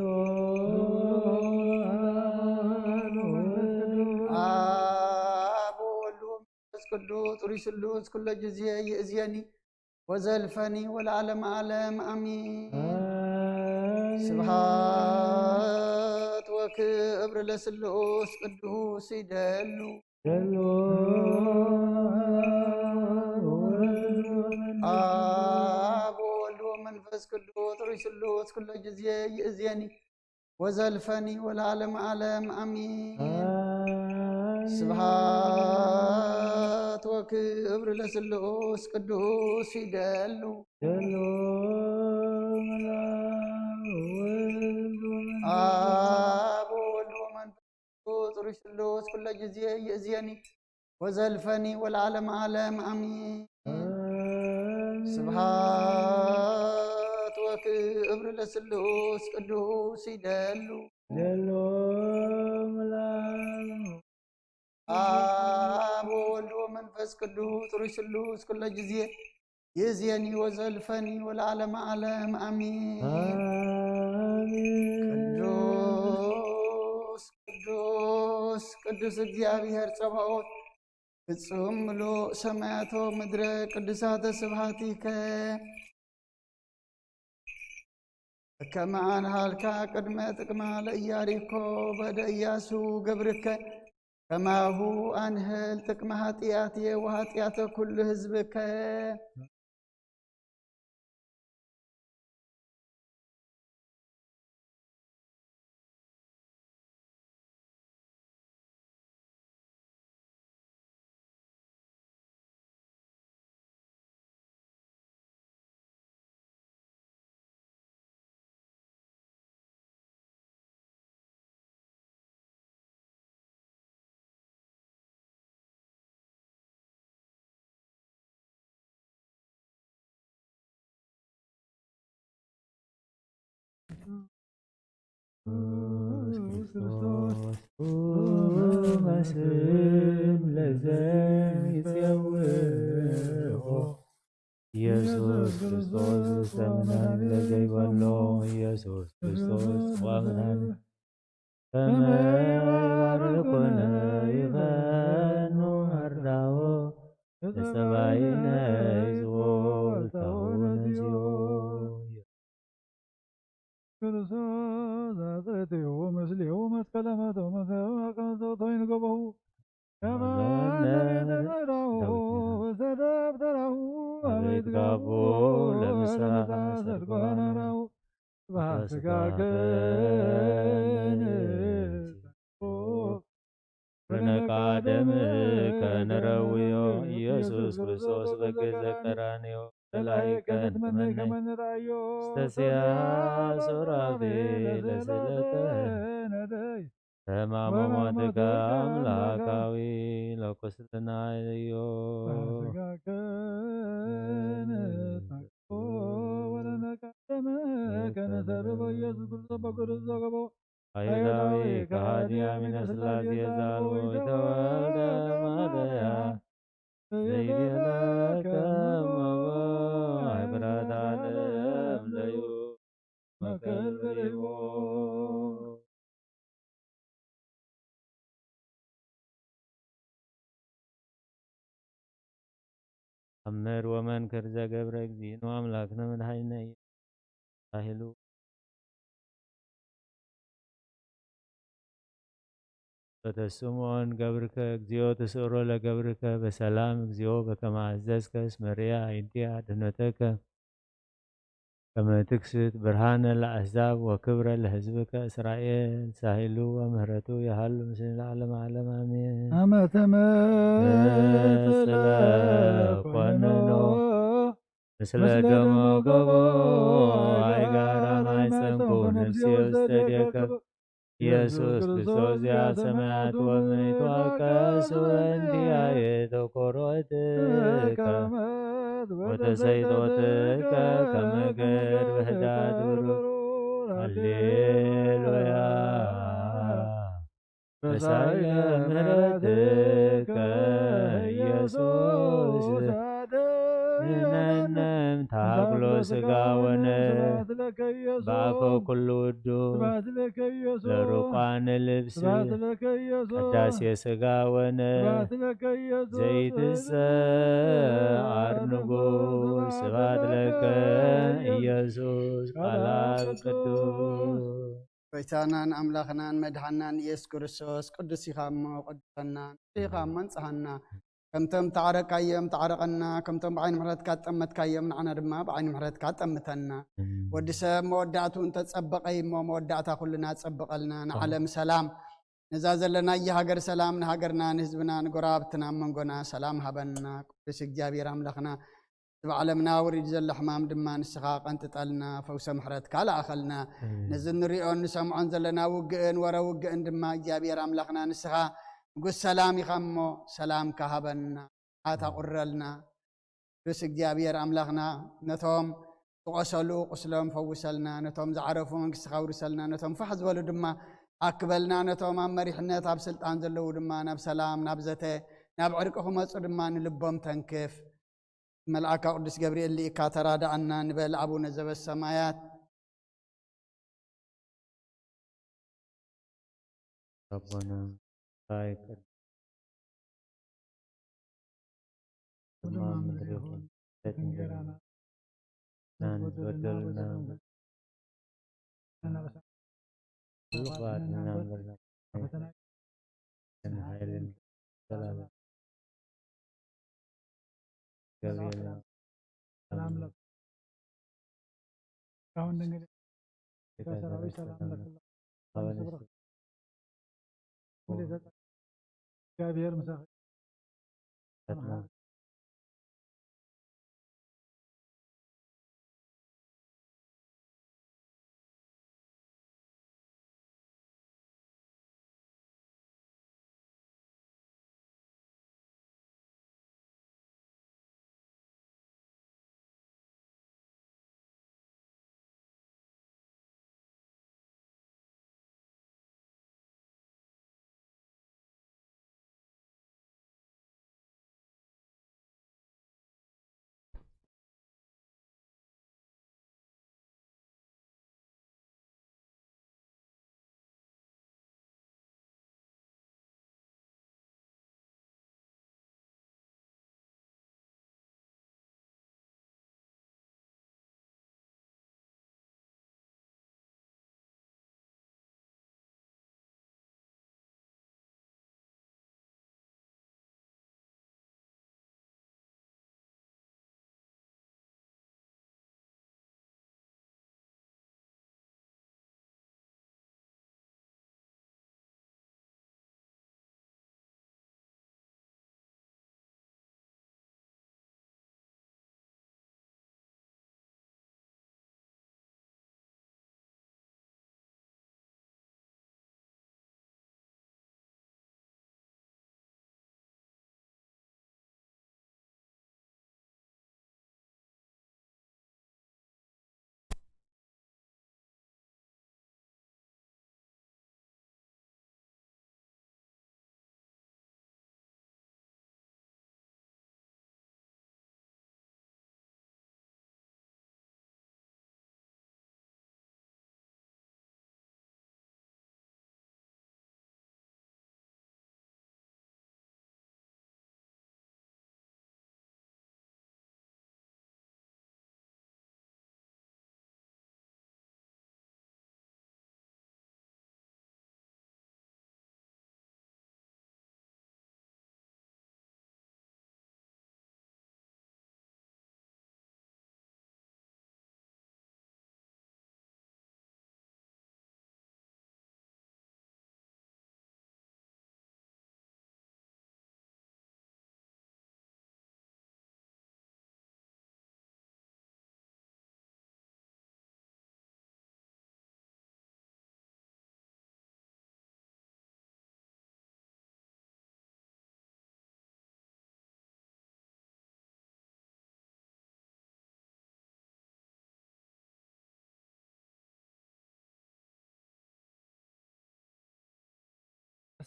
አብ ወወልድ ወመንፈስ ቅዱስ ሩይ ስሉስ ኩለ ጊዜ ይእዜኒ ወዘልፈኒ ወለዓለመ ዓለም አሜን። አሜን። ስብሐት ወክብር ለስሉስ ቅዱስ ይደሉ። ደሉ። አብ ወወልድ ወመንፈስ ቅዱስ ሩይ ስሉስ ኩለ ጊዜ ይእዜኒ ወዘልፈኒ ወለዓለመ ዓለም አሜን። አሜን። ስብሐት ወክብር ለስሉስ ቅዱስ ይደሉ። ደሉ። አብ ወወልድ ወመንፈስ ቅዱስ ሩይ ስሉስ ኩለ ጊዜ ይእዜኒ ወዘልፈኒ ወለዓለመ ዓለም አሜን። አሜን። ስብሐት ወክብር ለስሉስ ቅዱስ ይደሉ። ደሉ። አብ ወወልድ ወመንፈስ ቅዱስ ሩይ ስሉስ ኩለ ጊዜ ይእዜኒ ወዘልፈኒ ወለዓለመ ዓለም አሜን። አሜን። ቅዱስ ቅዱስ ቅዱስ እግዚአብሔር ጸባኦት ፍጹም ምሉእ ሰማያት ወምድር ቅዱሳተ ስብሐቲከ። ከመ አንሃልካ ቅድመ ጥቅማ ለኢያሪኮ በእደ ኢያሱ ገብርከ፣ ከማሁ አንህል ጥቅመ ኃጢአትየ ወኃጢአተ ኩሉ ሕዝብከ። ኢየሱስ ክርስቶስ ወመስል ለዘይጼውዖ ኢየሱስ ክርስቶስ ውስተ ምናን ለዘይበሎ ኢየሱስ ክርስቶስ ወምናን ከመ ይባርኩነ ይፈኑ አርዳኦ ለሰባይነ ይዝቦ ወልታሁ ነዚኦ። ክርስቶስ አጽእትሁ ምስሌሁ መስቀለ መቶ መከሩ አቀንዘው ተወይን ገበሁ ከመ ነቢተ ዘራሁ ወሰደብ ተራሁ አበይት ጋቦ ለምሳ ሰርጓን አራሁ ስብሐት ስጋከ ንትንስኡ ወነቃ ደምከ ንረውዮ ኢየሱስ ክርስቶስ በገዘ ቀራንዮ ጸላኢከ ንትመነይ ከመ ንርአዮ ውስተ ሲያ ሱራፌል ለስእለተ ነደይ ሕማመ ሞትከ አምላካዊ ለቁስልና እዮ። ስጋከ ንትንስኡ ወነቃ ደምከ ንሰርቦ ኢየሱስ ክርስቶስ በቅዱስ ዘገቦ ኃይላዊ ከሃዲ አሚነ ሥላሴ ዘአልቦ ኢተወልደ እምአርያም ዘይቤለከ እምቦ አይ ብርሃተ ዓለም ለዩ መከር በሪቦ። አምር ወመንክር ዘገብረ እግዚእነ አምላክነ መድኃኒነ ኢየሱስ ላህሉ። ጸሎተ ስምዖን ገብርከ እግዚኦ ትስእሎ ለገብርከ በሰላም እግዚኦ በከመ አዘዝከ እስመ ርእየ አዕይንቲሃ አድህኖተከ ከመ ትክስት ብርሃነ ለአሕዛብ ወክብረ ለሕዝብከ እስራኤል። ሳህሉ ወምህረቱ የሃሉ ምስሌነ ለዓለመ ዓለም አሜን። አመ ትመጽእ ለኮነኖ ምስለ ደሞ ገቦ አይጋራ ማይጸንኩ ነፍስየ ውስተ እዴከ ኢየሱስ ክርስቶስ ዘሰማያት ወምድር ይትወቀስ እንቲአየ ተኮሮትከ ወተሰይጦትከ ከመ ገድ በህዳት ብሩር። ሃሌሉያ። በሳይለ ምህረትከ ኢየሱስ አድነነ እምታግሎ ስጋ ወነፍስ በአፈ ኩሉ ውዱ ለሩቃነ ልብስ ቅዳሴ ስጋ ወነፍስ ዘይትሰዓር ንጉስ። ስብሐት ለከ ኢየሱስ ቃል አብ ቅዱስ። ጎይታናን አምላኽናን መድኃናን ኢየሱስ ክርስቶስ፣ ቅዱስ ኢኻ እሞ ቀድሰና፣ ንጹሕ ኢኻ እሞ አንጽሃና። ከምቶም ተዓረቃዮም ተዓረቀና፣ ከምቶም ብዓይኒ ምሕረትካ ዝጠመትካዮም ንዓና ድማ ብዓይኒ ምሕረትካ ጠምተና። ወዲ ሰብ መወዳእትኡ እንተጸበቀ እሞ መወዳእታ ኩልና ጸብቀልና። ንዓለም ሰላም፣ ነዛ ዘለናያ ሃገር ሰላም፣ ንሃገርና ንህዝብና ንጎረባብትና ኣብ መንጎና ሰላም ሃበና። ቅዱስ እግዚኣብሔር ኣምላኽና፣ እቲ ኣብ ዓለምና ወሪዱ ዘሎ ሕማም ድማ ንስኻ ቀንጥጠልና፣ ፈውሰ ምሕረትካ ለኣኸልና። ኣሜን። ነዚ እንሪኦን ንሰምዖን ዘለና ውግእን ወረ ውግእን ድማ እግዚኣብሔር ኣምላኽና ንስኻ ንጉስ ሰላም ኢኻ እሞ ሰላምካ ሃበና፣ መዓት ኣቑረልና። ቅዱስ እግዚኣብሔር ኣምላኽና፣ ነቶም ዝቖሰሉ ቁስሎም ፈውሰልና፣ ነቶም ዝዓረፉ መንግስትኻ ኣውርሰልና፣ ነቶም ፋሕ ዝበሉ ድማ ኣክበልና፣ ነቶም ኣብ መሪሕነት ኣብ ስልጣን ዘለዉ ድማ ናብ ሰላም፣ ናብ ዘተ፣ ናብ ዕርቂ ክመጹ ድማ ንልቦም ተንክፍ። መልኣካ ቅዱስ ገብርኤል ልኢካ ተራድኣና ንበል። ኣቡነ ዘበሰማያት። ኣቦና፣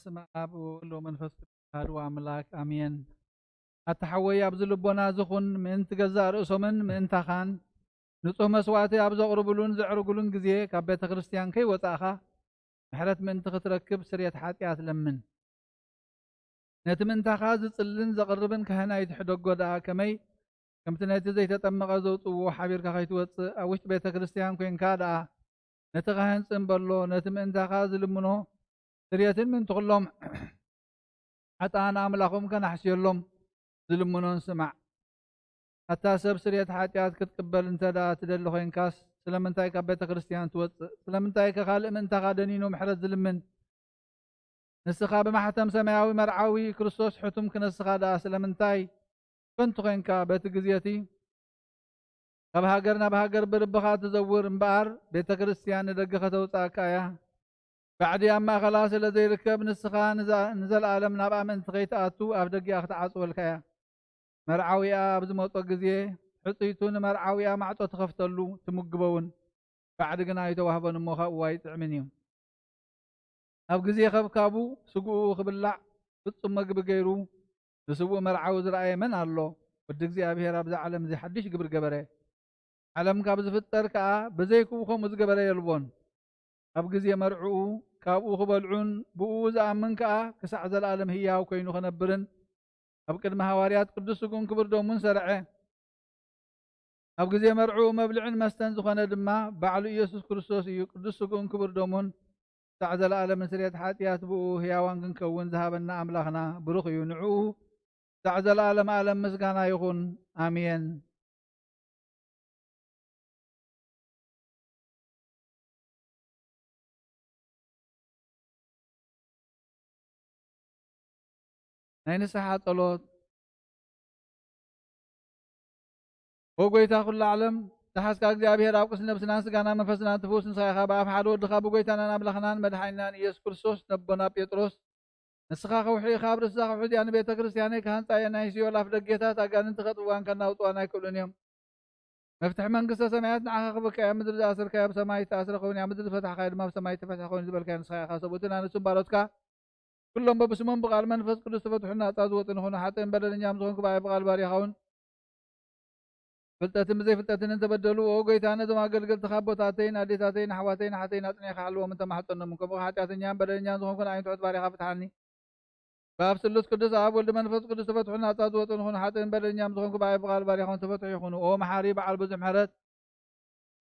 በስመ አብ ወወልድ ወመንፈስ ቅዱስ አሐዱ አምላክ አሜን። አታ ሐወይ፣ ኣብዚ ልቦና ዝኹን ምእንቲ ገዛእ ርእሶምን ምእንታኻን ንጹህ መስዋዕቲ ኣብ ዘቕርብሉን ዘዕርጉሉን ግዜ፣ ካብ ቤተ ክርስቲያን ከይወጻእኻ ምሕረት ምእንቲ ክትረክብ ስርየት ኃጢኣት ለምን። ነቲ ምእንታኻ ዝጽልን ዘቕርብን ካህን ኣይትሕደጎ ደኣ፣ ከመይ ከምቲ ነቲ ዘይተጠመቐ ዘውጽእዎ ሓቢርካ ከይትወጽእ፣ ኣብ ውሽጢ ቤተ ክርስቲያን ኮይንካ ደኣ ነቲ ካህን ጽን በሎ፣ ነቲ ምእንታኻ ዝልምኖ ስርየትን ምእንቲ ኩሎም ኃጥኣን ኣምላኾም ከናሕስየሎም ዝልምኖን ስማዕ። ኣታ ሰብ ስርየት ኃጢኣት ክትቅበል እንተ ደኣ ትደሊ ኮይንካስ፣ ስለምንታይ ካብ ቤተ ክርስቲያን ትወጽእ? ስለምንታይከ ካልእ ምእንታኻ ደኒኑ ምሕረት ዝልምን? ንስኻ ብማሕተም ሰማያዊ መርዓዊ ክርስቶስ ሕቱም ክነስኻ ደኣ ስለምንታይ ከንቱ ኾንካ? በቲ ግዜ እቲ ካብ ሃገር ናብ ሃገር ብልብኻ ትዘውር እምበኣር፣ ቤተ ክርስቲያን ንደገ ከተውጽኣካ እያ። ባዕዲ ኣብ ማእከላ ስለ ዘይርከብ፣ ንስኻ ንዛ-፣ ንዘለኣለም ናብኣ ምእንቲ ከይትኣቱ ኣብ ደጊኣ ክትዓጽወልካ እያ። መርዓዊኣ ኣብ ዝመጾ ግዜ፣ ሕጽይቱ ንመርዓዊኣ ማዕጾ ትኸፍተሉ፣ ትምግቦ እውን። ባዕዲ ግና ኣይተዋህቦን እሞ፣ ካብኡ ኣይጥዕምን እዩ። ኣብ ግዜ ከብካቡ ስግኡ ክብላዕ ፍጹም መግቢ ገይሩ ንስውእ መርዓዊ ዝረኣየ መን ኣሎ? ወዲ እግዚኣብሔር ኣብዛ ዓለም እዚ ሓድሽ ግብሪ ገበረ። ዓለም ካብ ዝፍጠር ከኣ ብዘይክኡ ከምኡ ዝገበረ የልቦን። ኣብ ግዜ መርዕኡ ካብኡ ክበልዑን ብኡ ዝኣምን ከኣ ክሳዕ ዘለኣለም ህያው ኮይኑ ክነብርን ኣብ ቅድሚ ሃዋርያት ቅዱስ ስግኡን ክቡር ደሙን ሰርዐ። ኣብ ግዜ መርዕኡ መብልዕን መስተን ዝኾነ ድማ ባዕሉ ኢየሱስ ክርስቶስ እዩ። ቅዱስ ስግኡን ክቡር ደሙን ክሳዕ ዘለኣለም ንስርየት ኃጢኣት ብኡ ህያዋን ክንከውን ዝሃበና ኣምላኽና ብሩኽ እዩ። ንዕኡ ክሳዕ ዘለኣለም ኣለም ምስጋና ይኹን። ኣሜን። ናይ ንስሓ ጸሎት። ኦ ጎይታ ኩሉ ዓለም፣ ዝሓዝካ እግዚኣብሔር፣ ኣብ ቁስል ነብስናን ስጋናን መንፈስናን ትፍውስ ንስኻ ኢኻ። ብኣፍ ሓደ ወድኻ ብጎይታናን ኣምላኽናን መድሓኒናን ኢየሱስ ክርስቶስ ነቦና ጴጥሮስ፣ ንስኻ ከውሒ ኢኻ፣ ኣብ ርእስኻ ከውሒ እዚኣ ንቤተ ክርስቲያነይ ክሃንጻ እየ፣ ናይ ሲኦል ኣፍ ደጌታት ኣጋንንቲ ከጥፍእዋን ከናውጽዋን ኣይክእሉን እዮም። መፍትሒ መንግስተ ሰማያት ንዓኻ ክህበካ እየ። ኣብ ምድሪ ዝኣሰርካዮ ኣብ ሰማይ ዝተኣስረ ክኸውን እዩ፣ ኣብ ምድሪ ዝፈታሕካዮ ድማ ኣብ ሰማይ ዝተፈትሐ ክኸውን እዩ ዝበልካዮ ንስኻ ኢኻ። ሰብኡትን ኣንስትን ባሮትካ ኩሎም በብስሞም ብቓል መንፈስ ቅዱስ ዝተፈትሑን ናጻ ዝወጹን ይኹኑ። ሓጥእን በደለኛን ዝኾንኩ ብኣይ ብቓል ባሪያኻ እውን ፍልጠትን ብዘይፍልጠትን እንተበደሉ፣ ኦ ጎይታ፣ ነዞም ኣገልገልትኻ ኣቦታተይን ኣዴታተይን ኣሕዋተይን ኣሓተይን ኣጽኒዕካ ሓልዎም፣ እንተማሕጸኖምን ከምኡ ሓጢኣተኛን በደለኛን ዝኾንኩ ንኣይን ትሑት ባሪያኻ ፍትሓኒ። ብኣብ ስሉስ ቅዱስ ኣብ ወልድ መንፈስ ቅዱስ ዝተፈትሑን ናጻ ዝወጹን ይኹኑ። ሓጥእን በደለኛን ዝኾንኩ ብኣይ ብቓል ባሪያኻ እውን ዝተፈትሑ ይኹኑ። ኦ መሓሪ በዓል ብዙሕ ምሕረት፣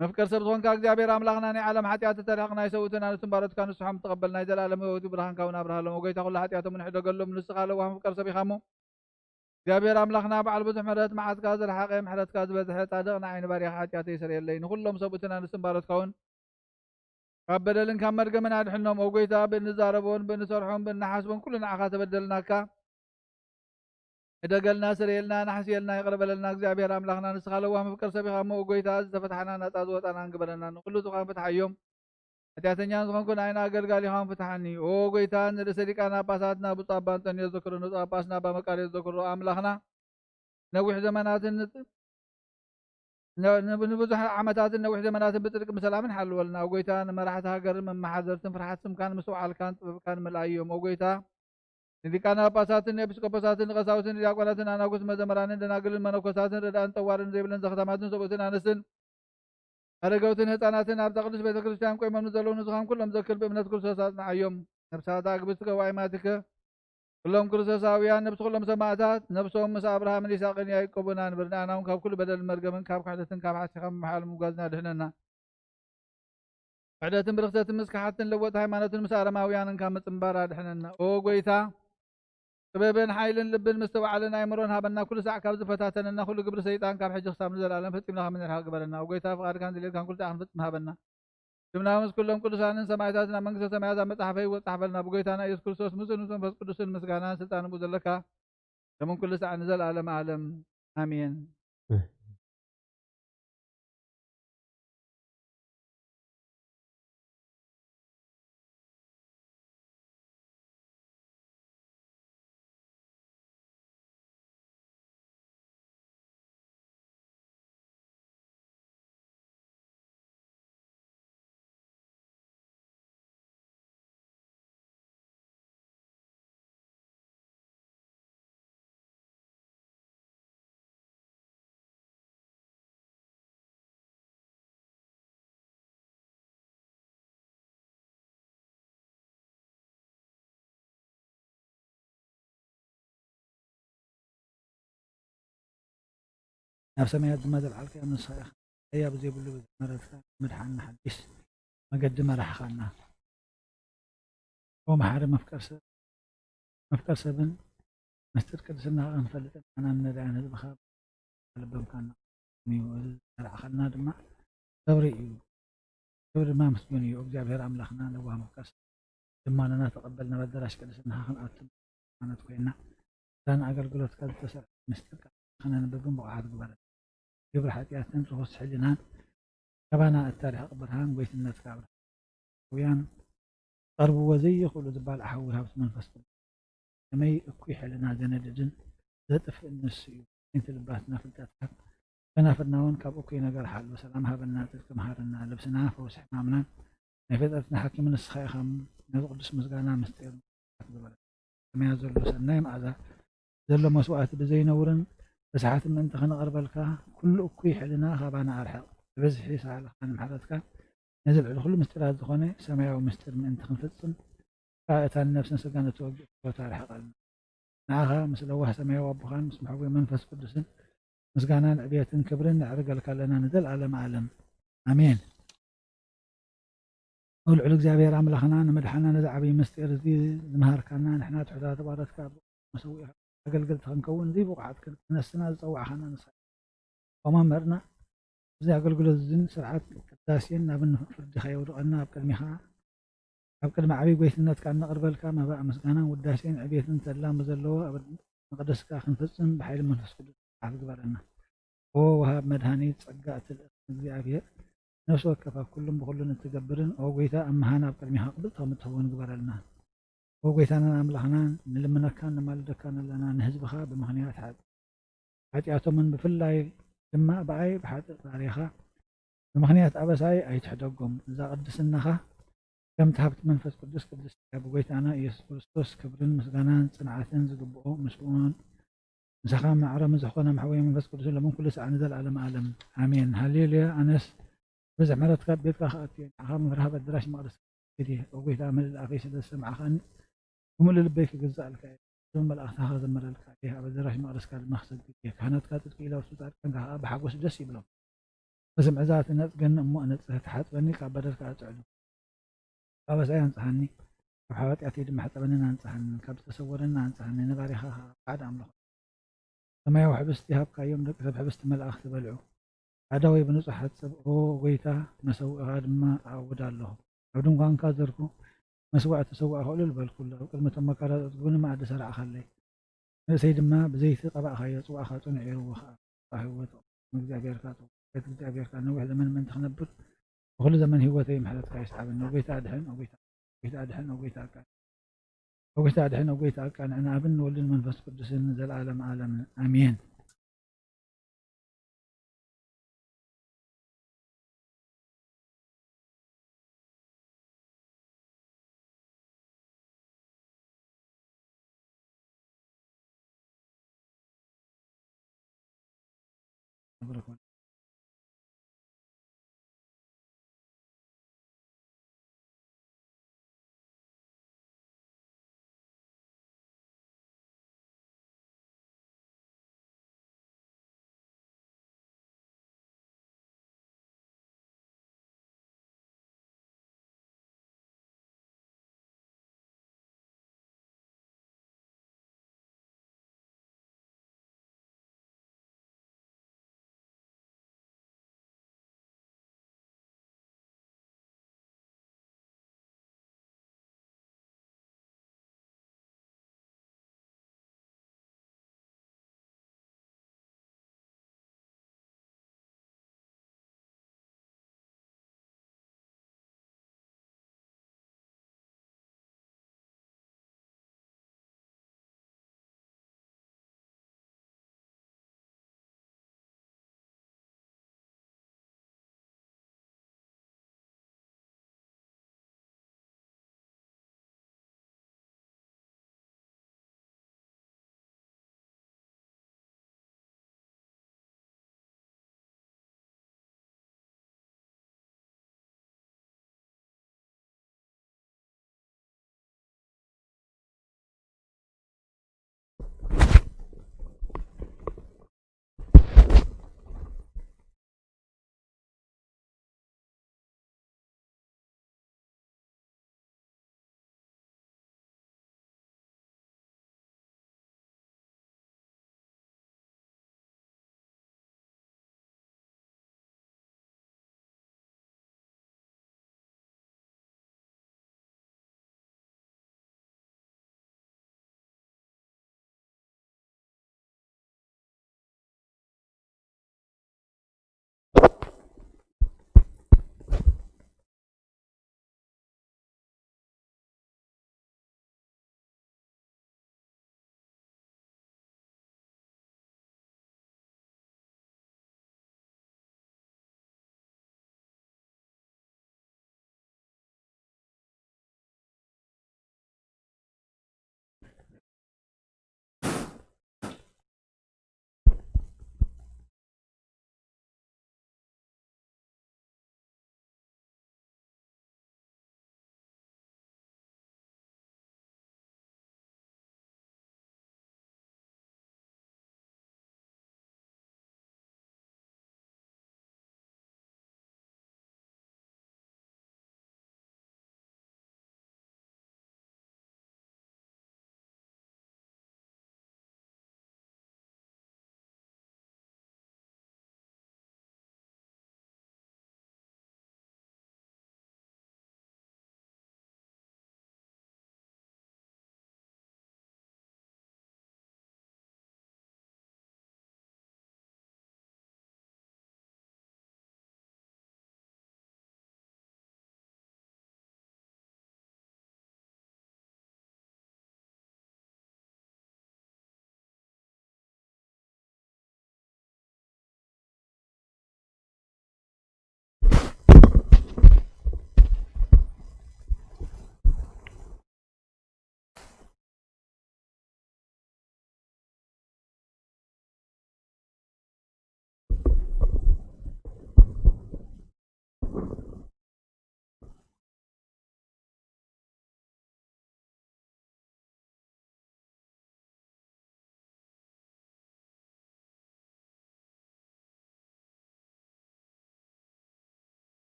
መፍቀር ሰብ ዝኾንካ እግዚኣብሔር ኣምላኽና፣ ናይ ዓለም ሓጢኣት እተርሕቕ፣ ናይ ሰብኡትን ኣንስትን ባሮትካ ንስሖም እትቐበል፣ ናይ ዘለኣለም ህይወት ብርሃንካ እውን ኣብርሃሎም። ኦ ጎይታ፣ ኩሉ ሓጢኣቶም እውን ሕደገሎም፣ ንስኻ ለዋህ መፍቀር ሰብ ኢኻ እሞ። እግዚኣብሔር ኣምላኽና በዓል ብዙሕ ምሕረት፣ መዓትካ ዝረሓቐ፣ ምሕረትካ ዝበዝሐ፣ ጻድቕ ንዓይ ንባሪያኻ ሓጢኣተይ ስረየለይ፣ ንኹሎም ሰብኡትን ኣንስትን ባሮትካ እውን ካብ በደልን ካብ መርገምን ኣድሕኖም። ኦ ጎይታ፣ ብእንዛረቦን ብእንሰርሖን ብእንሓስቦን ኩሉ ንዓኻ ተበደልናካ። ሕደገልና፣ ስረየልና፣ ናሕስየልና፣ ይቕረ በለልና። እግዚኣብሔር ኣምላኽና ንስኻ ለዋህ መፍቀር ሰብ ኢኻ እሞ፣ ኦ ጎይታ፣ ዝተፈትሓና ናጻ ዝወጻናን ግበረና። ንኹሉ ዝኻን ፍትሓዮም። ሓጢኣተኛን ዝኾንኩ ንኣይና ኣገልጋሊኻውን ፍትሓኒ። ኦ ጎይታ፣ ንርእሰ ሊቃነ ጳጳሳትና ብፁዕ ኣባ እንጦንዮስ ዘክሮ፣ ንፁዕ ጳጳስና ኣባ መቃርዮስ ዘክሮ፣ ኣምላኽና ነዊሕ ዘመናትን ንጽ-፣ ነ-፣ ንብ-፣ ንብዙሕ ዓመታትን ነዊሕ ዘመናትን ብጽድቅ ብሰላምን ሓልወልና። ኦ ጎይታ፣ ንመራሕቲ ሃገርን መመሓደርትን ፍርሓት ስምካን ምስትውዓልካን ጥበብካን ምልኣዮም። ኦ ጎይታ፣ ንሊቃነ ጳጳሳትን ንኤጲስቆጶሳትን ንቀሳውስትን ንዲያቆናትን ኣናጉስ መዘምራንን ደናግልን መነኮሳትን ረዳእን ጠዋርን ዘይብለን ዘኽታማትን ሰብኡትን ኣንስትን ኣረገውትን ህጻናትን ኣብዛ ቅድስት ቤተ ክርስቲያን ቆይሞም ንዘለዉ ንስኻን ኩሎም ዘክር ብእምነት ክርስቶስ ኣጽንዓዮም። ነፍሳት ኣግብዝቲ ገዋይማትከ ኩሎም ክርስቶሳውያን ነብሲ ኩሎም ሰማእታት ነብሶም ምስ ኣብርሃምን ይስሐቅን ያዕቆብን ኣንብር። ንኣና እውን ካብ ኩሉ በደልን መርገምን ካብ ክሕደትን ካብ ሓሲኻ ምምሓል ምጓዝን ኣድሕነና። ክሕደትን ብርክሰትን ምስ ከሓድትን ለወጥቲ ሃይማኖትን ምስ ኣረማውያንን ካብ ምጽንባር ኣድሕነና። ኦ ጎይታ፣ ጥበብን ሓይልን ልብን ምስትውዓልን ኣእምሮን ሃበና። ኩሉ ሳዕ ካብ ዝፈታተነና ኩሉ ግብሪ ሰይጣን ካብ ሕጂ ክሳብ ንዘለኣለም ፈጺምና ከም ንርሓቕ ግበረና። ኦ ጎይታ፣ ፍቓድካን ድሌትካን ኩሉ ሳዕ ክንፍጽም ሃበና። ስምና ምስ ኩሎም ቅዱሳንን ሰማእታትን ኣብ መንግስተ ሰማያት ኣብ መጽሓፈ ህይወት ጸሓፈልና። ብጎይታና ኢየሱስ ክርስቶስ ምስኡ ምስ መንፈስ ቅዱስን ምስጋናን ስልጣንን ብኡ ዘለካ፣ ሎምን ኩሉ ሳዕ ንዘለኣለም ዓለም ኣሜን። ናብ ሰማያት ድማ ዘልዓልካዮ ንስኻ ኢኻ። ጸያብ ዘይብሉ ብዝሕመረትካ ምድሓንና ሓዲስ መገዲ መራሕኻና። ኦ መሓሪ መፍቀር ሰብ፣ መፍቀር ሰብን ምስጢር ቅድስናኻ ክንፈልጥን ንዓናን ነዳያን ህዝብኻ ለበምካና እዩ። እዚ ዘርዓኻልና ድማ ክብሪ እዩ። ክብሪ ድማ ምስጉን እዩ። እግዚኣብሔር ኣምላኽና ለዋህ መፍቀር ሰብ ልማናና ተቐበል፣ ናብ ኣዳራሽ ቅድስናኻ ክንኣቱ ሃይማኖት ኮይና፣ እዛ ንኣገልግሎትካ ዝተሰርዐ ምስጢር ቃል ከነንብብን ብቑዓት ግበረና። ግብሪ ሓጢኣትን ርኹስ ሕልናን ካባና እታርሕቕ ብርሃን ጎይትነትካ ኣብርህ። ውያን ቀርብዎ ዘይኽእሉ ዝባል ሓዊ ሃብቲ መንፈስ ቅዱስ። ከመይ እኩይ ሕልና ዘነድድን ዘጥፍእን ንሱ እዩ። ኣዒንቲ ልባትና ፍልጠትካ ከናፍርና እውን ካብ እኩይ ነገር ሓሉ። ሰላም ሃበና፣ ጽድቂ መሃረና፣ ልብስና ፈውስ ሕማምናን ናይ ፍጥረትና ሓኪም ንስኻ ኢኻ። ነዚ ቅዱስ ምስጋና ምስጢር ግበረና። ሰማያት ዘሎ ሰናይ መኣዛ ዘሎ መስዋእቲ ብዘይነውርን ርስሓትን ምእንቲ ከነቕርበልካ፣ ኩሉ እኩይ ሕልና ካባና ኣርሕቕ። ብብዝሒ ሳህልኻን ምሕረትካን ነዚ ልዕሊ ኩሉ ምስጢራት ዝኾነ ሰማያዊ ምስጢር ምእንቲ ክንፍጽም፣ ከኣ እታ ንነፍስን ስጋን እትወግእ ፍትወት ኣርሕቐልና። ንዓኻ ምስ ለዋህ ሰማያዊ ኣቦኻን ምስ መሐዊ መንፈስ ቅዱስን ምስጋናን ዕብየትን ክብርን ነዕርገልካ ኣለና ንዘለዓለመ ዓለም። ኣሜን። ኦ ልዑል እግዚኣብሔር ኣምላኽና፣ ንምድሓና ነዚ ዓብዪ ምስጢር እዚ ዝመሃርካና፣ ንሕና ትሑታት ባሮትካ ኣብ መሰውኢኻ ኣገልገልቲ ክንከውን ዘይብቑዓት ክነስና ዝጸዋዕኻና ንስኻ። ኦ መምህርና፣ እዚ ኣገልግሎት እዚን ስርዓት ቅዳሴን ናብ ፍርድኻ የውድቐና፣ ኣብ ቅድሚኻ፣ ኣብ ቅድሚ ዓብዪ ጎይትነትካ እነቕርበልካ መባእ ምስጋናን ውዳሴን ዕብየትን ተድላን ብዘለዎ ኣብ መቕደስካ ክንፍጽም ብሓይሊ መንፈስ ቅዱስ ዝዓል ግበረና። ኦ ወሃብ መድኃኒት ጸጋ እትልእኽ እግዚኣብሔር፣ ነፍሲ ወከፍ ኣብ ኩሉን ብኹሉን እትገብርን፣ ኦ ጐይታ፣ ኣምሃና ኣብ ቅድሚኻ ቅብልቲ ከም እትኸውን ግበረልና። ኦ ጐይታናን ኣምላኽናን፣ ንልምነካን ነማልደካን ኣለና፣ ንህዝብኻ ብምኽንያት ሓጢ-፣ ሓጢኣቶምን ብፍላይ ድማ ብኣይ ብሓጥእ ባርያኻ ብምኽንያት ኣበሳይ ኣይትሕደጎም። እዛ ቅድስናኻ ከምቲ ሃብቲ መንፈስ ቅዱስ ቅድስቲ እያ። ብጐይታና ኢየሱስ ክርስቶስ ክብርን ምስጋናን ጽንዓትን ዝግብኦ ምስኡን ምሳኻ ማዕረ ምዝኾነ መሕወይ መንፈስ ቅዱስ ሎምን ኩሉ ሰዓት ንዘለዓለም ዓለም ኣሜን። ሃሌሉያ። ኣነስ ብዝሕ ምሕረትካ ኣብ ቤትካ ክኣቱ እየ፣ ንዓኻ ምፍራህ ኣብ ኣዳራሽ መቕደስካ ክሰግድ እየ። ኦ ጐይታ፣ ምልእ ኣፈይ ስለ ዝሰማዕኻኒ ብምሉእ ልበይ ክግዛእልካ እየ። ስም መላእኽትኻ ክዘምረልካ እየ፣ ኣብ ኣዳራሽ መቕደስካ ድማ ክሰግድ እየ። ካህናትካ ጽድቂ ኢሎም፣ ጻድቃንካ ከኣ ብሓጎስ ደስ ይብሎም። በዚ ምዕዛብ ትነጽገኒ እሞ እነጽህ፣ ትሓጽበኒ ካብ በደል ከኣ ጽዕዱ። ካብ ኣበሳይ ኣንጽሃኒ፣ ካብ ሓጢኣተይ ድማ ሕጸበንን ኣንጽሃንን፣ ካብ ዝተሰወረኒ ኣንጽሃኒ፣ ንባርያኻ ከኣ ጻዕዳ ኣምልኾ። ሰማያዊ ሕብስቲ ሃብካዮም፣ ደቂ ሰብ ሕብስቲ መላእኽቲ በልዑ። ኣእዳወይ ብንጹሕ ሓጽብ፣ ኦ ጐይታ፣ መሰውእኻ ድማ ኣዕውድ ኣለኹ። ኣብ ድንኳንካ ዘርኩ መስዋዕቲ ሰዋእኹ እልል በልኩሉ። ኣብ ቅድሚ እቶም መካራቱ ኣጽግቡኒ መኣዲ ሰርዕኻለይ። ርእሰይ ድማ ብዘይቲ ቀባእኻዮ፣ ጽዋእኻ ጽኑዕ እዩ፣ ርውኻ ህይወት እግዚኣብሔርካ ጽውዕ። ቤት እግዚኣብሔርካ ነዊሕ ዘመን ምእንቲ ክነብር፣ ብኹሉ ዘመን ህይወተይ ምሕረትካ ይስዓበኒ። ኦ ጐይታ ኣድሕን፣ ኦ ጐይታ፣ ኦ ጐይታ ኣድሕን፣ ኦ ጐይታ ኣቃንዕ። ኦ ጐይታ ኣድሕን፣ ኦ ጐይታ ኣቃንዕ፣ ንኣብን ንወልድን መንፈስ ቅዱስን ንዘለዓለም ዓለም ኣሜን።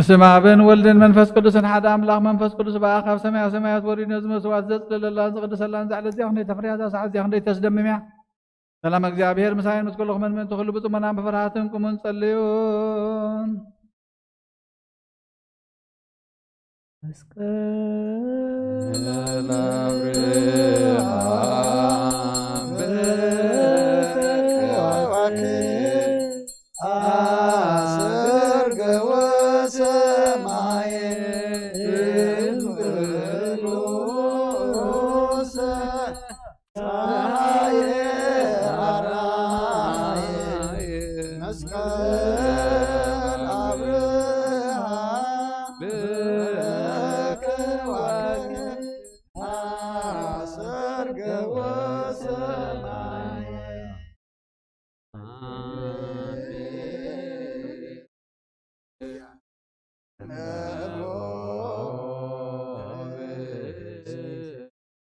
በስመ አብን ወልድን መንፈስ ቅዱስን ሓደ አምላክ። መንፈስ ቅዱስ በአካ አብ ሰማያ ሰማያት ወሪድ ነዚ መስዋዕት ዘጽልለላን ዝቅድሰላን ዛዕለት ዚያ ክንደይ ተፍርያ፣ ዛ ሰዓት ዚያ ክንደይ ተስደምም እያ። ሰላም እግዚኣብሔር ምሳይን ምስ ኩልኹምን ምእንቲ ኩሉ ብጽሞናን ብፍርሃትን ቁሙን ጸልዩን። መስቀል አብርሃም በከዋክብት አሰርገ ወሰማየ እምቅድመ ጸሐየ አራየ መስቀል አብርሃም በከዋክብት አሰርገ ወሰማየ።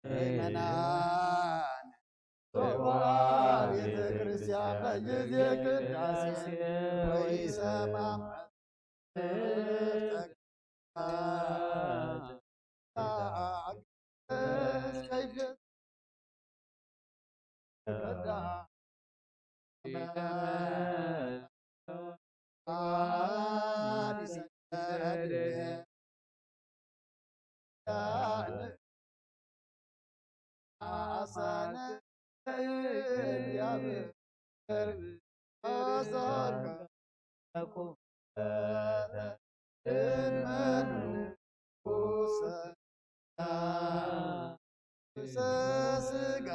ምእመናን ጾዋ ቤተክርስቲያን በጊዜ ቅዳሴ ወይሰማ ስጋ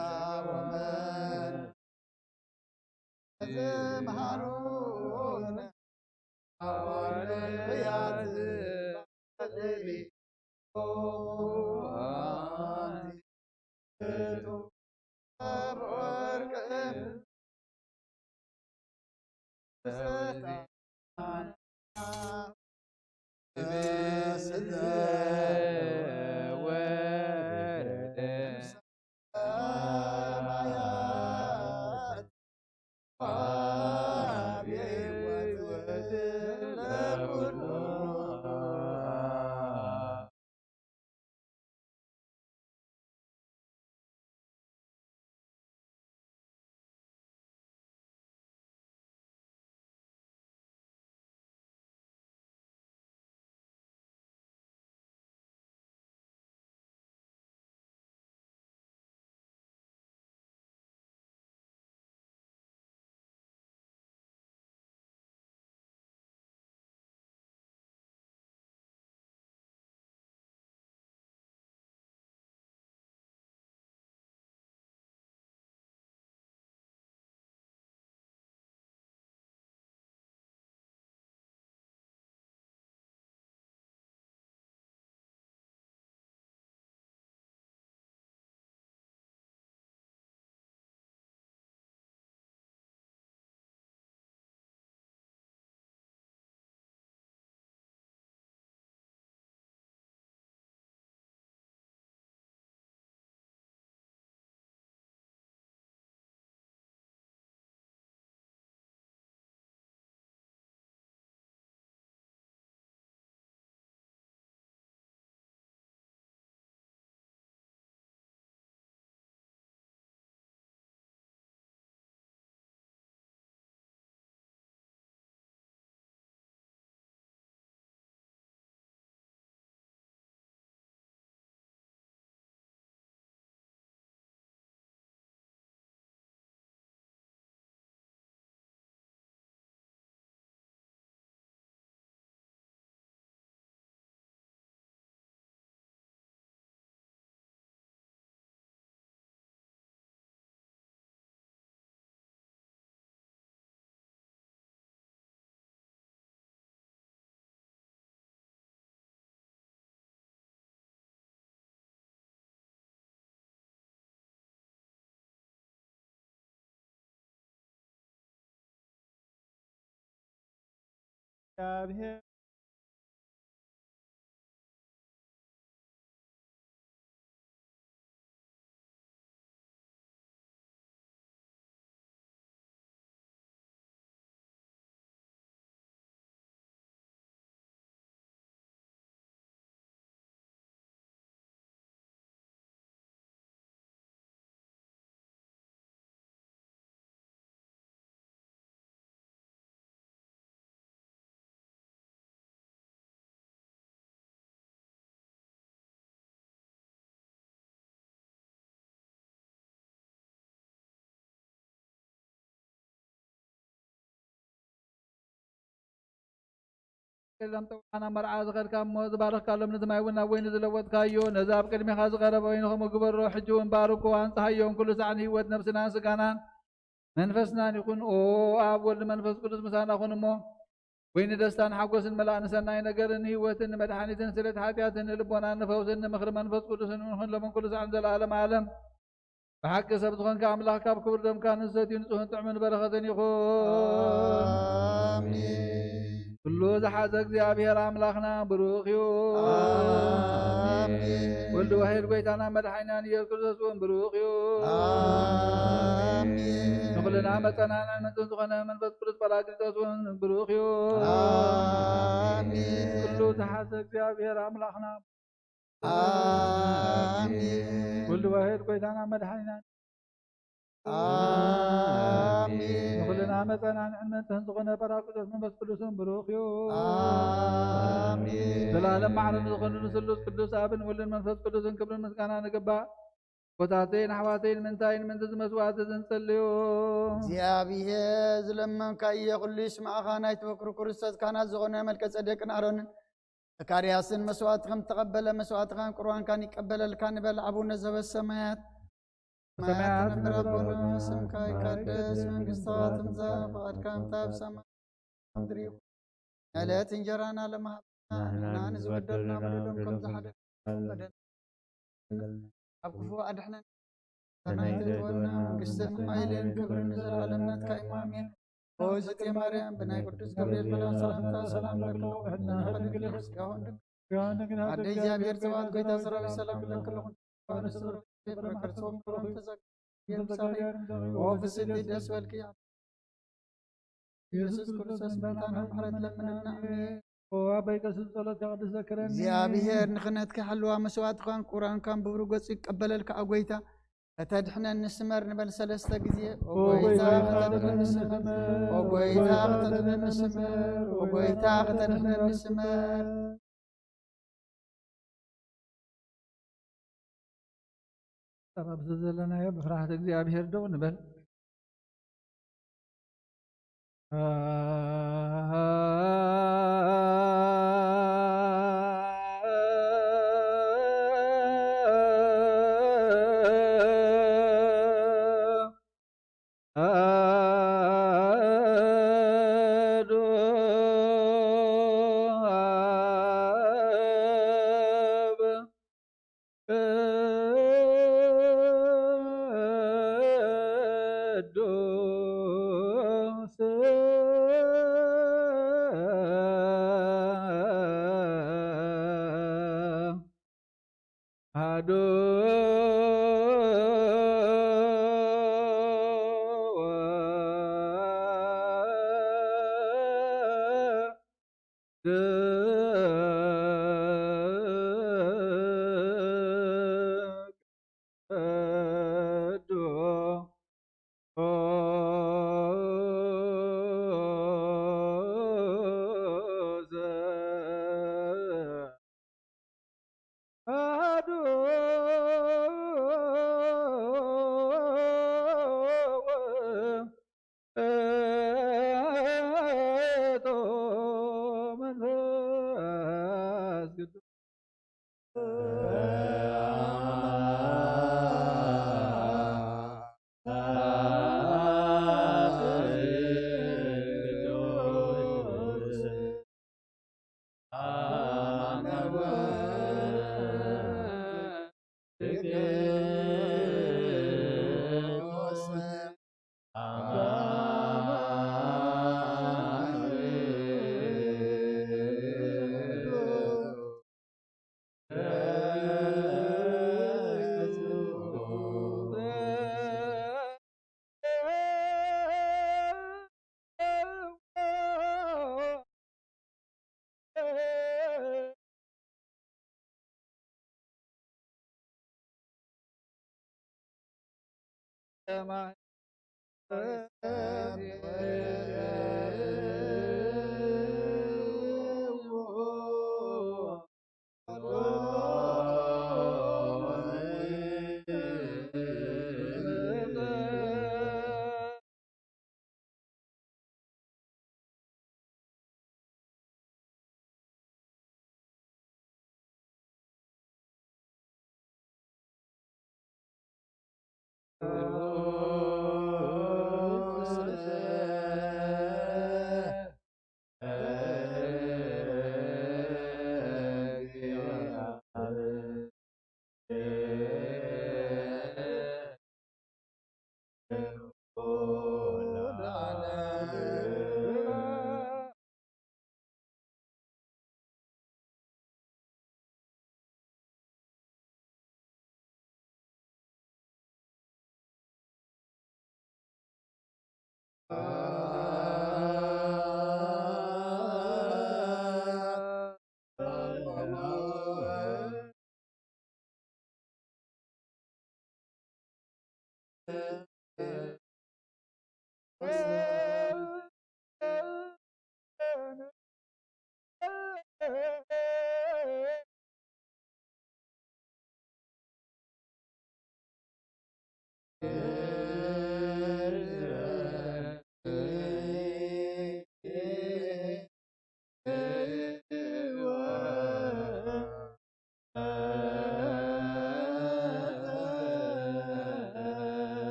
ወመን ዘመሃሩነ ሐዋርያት በሌሊት ለም ጠውዓን ኣብ መርዓ ዝኸድካ እሞ፣ ዝባረኽካሎም ነቲ ማይ እውን ናብ ወይኒ ዝለወጥካዮ፣ ነዚ ኣብ ቅድሜኻ ዝቐረበ ወይኒ ከምኡ ግበሮ። ሕጂ እውን ባርኮ፣ ኣንጽሃዮን ኩሉ ሳዕ ንህይወት ነፍስናን ስጋናን መንፈስናን ይኹን። ኦ ኣብ ወልድ መንፈስ ቅዱስ ምሳና ኩን እሞ፣ ወይኒ ደስታን ሓጎስን መላእ፣ ንሰናይ ነገርን ንህይወትን ንመድሓኒትን ስርየት ሓጢኣትን ንልቦናን ንፈውስን ንምኽሪ መንፈስ ቅዱስን ንኹን ሎምን ኩሉ ሳዕን ዘለዓለም ዓለም። ብሓቂ ሰብ ዝኾንካ ኣምላኽ ካብ ክቡር ደምካ ንሰትዩ ንጹህን ጥዑምን በረኸትን ይኹን። ኣሜን። ኩሉ ዝሓዘ እግዚኣብሔር ኣምላኽና ብሩኽ እዩ። ኣሜን። ወልድ ዋሕድ ጐይታና መድሓኒናን ኢየሱስ ክርስቶስ እውን ብሩኽ እዩ። ኣሜን። ንኹልና መጸናንዕን ምንጽን ዝኾነ መንፈስ ቅዱስ ጳራቅሊጦስ እውን ብሩኽ እዩ። ኣሜን። ኩሉ ዝሓዘ እግዚኣብሔር ኣምላኽና ኣሜን። ወልድ ዋሕድ ጐይታና መድሓኒና ኣሜን። ንኹልና መጸናንዕን ምንጽን ዝኾነ ጳራቅሊጦስ መንፈስ ቅዱስን ብሩኽ እዩ። ኣሜን። ዘላለም ማዕረ ንዝኾኑ ንስሉስ ቅዱስ ኣብን ወልድን መንፈስ ቅዱስን ክብርን ምስጋናን ይግባእ። ኣቦታተይን ኣሕዋተይን፣ ምንታይን ምንትዚ መስዋዕት እዚ ንጽልዮ። እግዚኣብሔር ዝለመንካዮ ኩሉ ይስምዓኻ። ናይ ተበኩር ክርስቶስ ካህናት ዝኾነ መልከ ጸዴቅን ኣሮንን ዘካርያስን መስዋዕትኽም ተቐበለ፣ መስዋዕትኻን ቁርባንካን ይቀበለልካ ንበል። ኣቡነ ዘበሰማያት፣ ሰማያት ትነብር ኣቦና፣ ስምካ ይቀደስ፣ መንግስትኻ ትምጻእ፣ ፍቓድካ ከምታ ኣብ ሰማይ ከምኡ ኣብ ምድሪ ይኹን። የዕለት እንጀራና ለመሃበና፣ ንሕና ንዝበደሉና በደሎም ከም ዝሓደግና በደልና፣ ኣብ ክፉእ ኣድሕነና፣ ሰናይ ዘእትወና መንግስትን ሓይልን ክብርን ንዘለዓለም ናትካ እዩ፣ ኣሜን። ኦ እግዝእትየ ማርያም፣ ብናይ ቅዱስ ገብርኤል መልኣክ ሰላምታ ሰላም እብለኪ፣ ብሕትና ድንግል ኢኺ፣ ስጋኺ እውን ድንግል፣ ኣደ እግዚኣብሔር ጸባኦት፣ ጐይታ ሰራዊት ሰላም እብለኪ ኣለኹ። ኦ ፍስሕቲ ደስ በልኪ፣ ኢየሱስ ክርስቶስ ምሕረት ለምንልና። ኣሜን። ኦ ኣባይ ቀሲስ ጸሎትካ ቅዱስ ዘክረኒ። እግዚኣብሔር ንኽህነትካ ይሓልዋ፣ መስዋዕትኻን ቁርባንካን ብብሩህ ገጹ ይቀበለልካ። ኦ ጐይታ ከተድሕነኒ ስመር ንበል ሰለስተ ግዜ። ኦ ጐይታ ከተድሕነኒ ስመር፣ ኦ ጐይታ ከተድሕነኒ ስመር፣ ኦ ጐይታ ከተድሕነኒ ስመር። ኣብ ዘለናዮ ብፍርሃተ እግዚኣብሔር ደው ንበል።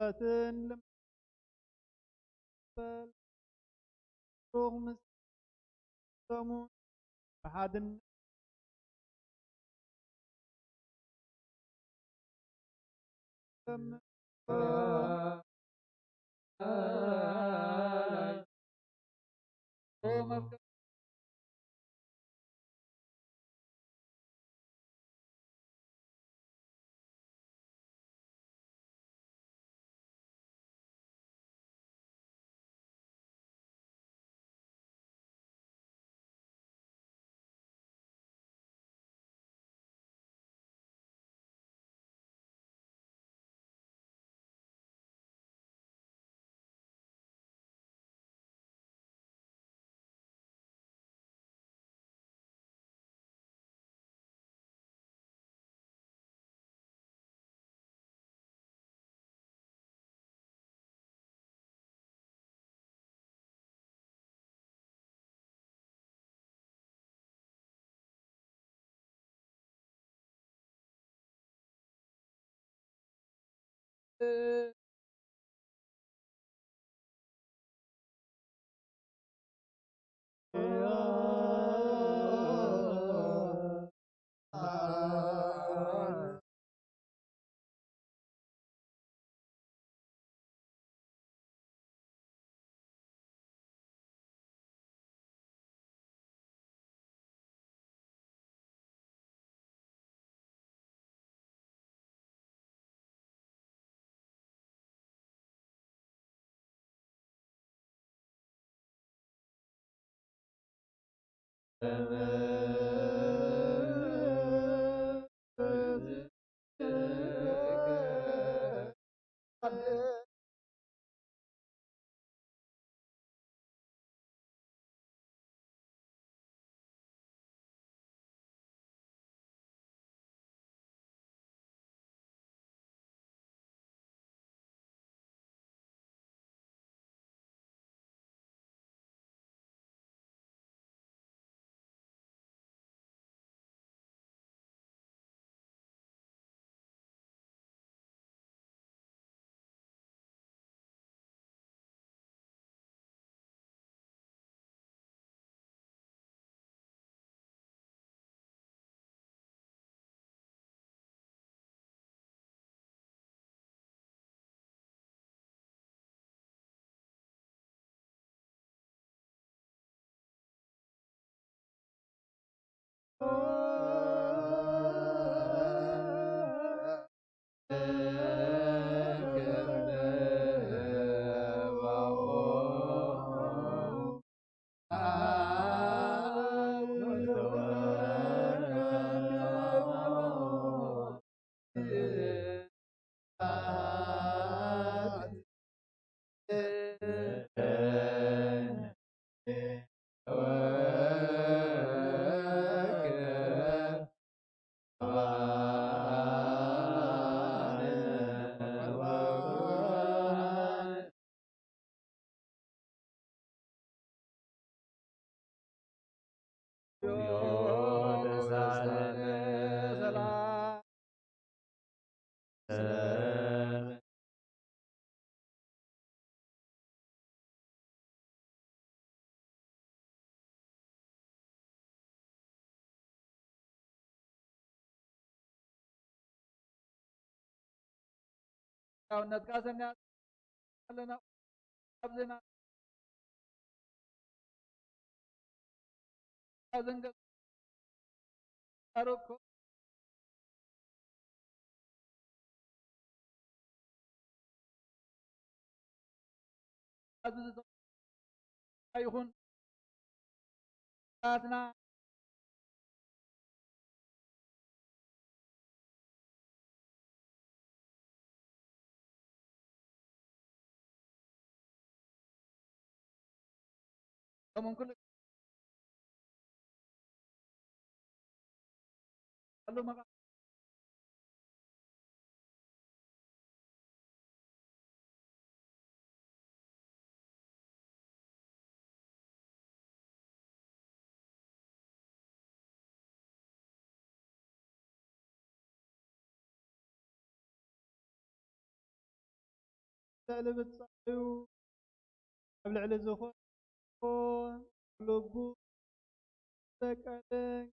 فتن لم-، فل-، رغم السمو بعد الن-، لم-، رغم تقلب تصايو. قبل على زخور. لبو. تكالين.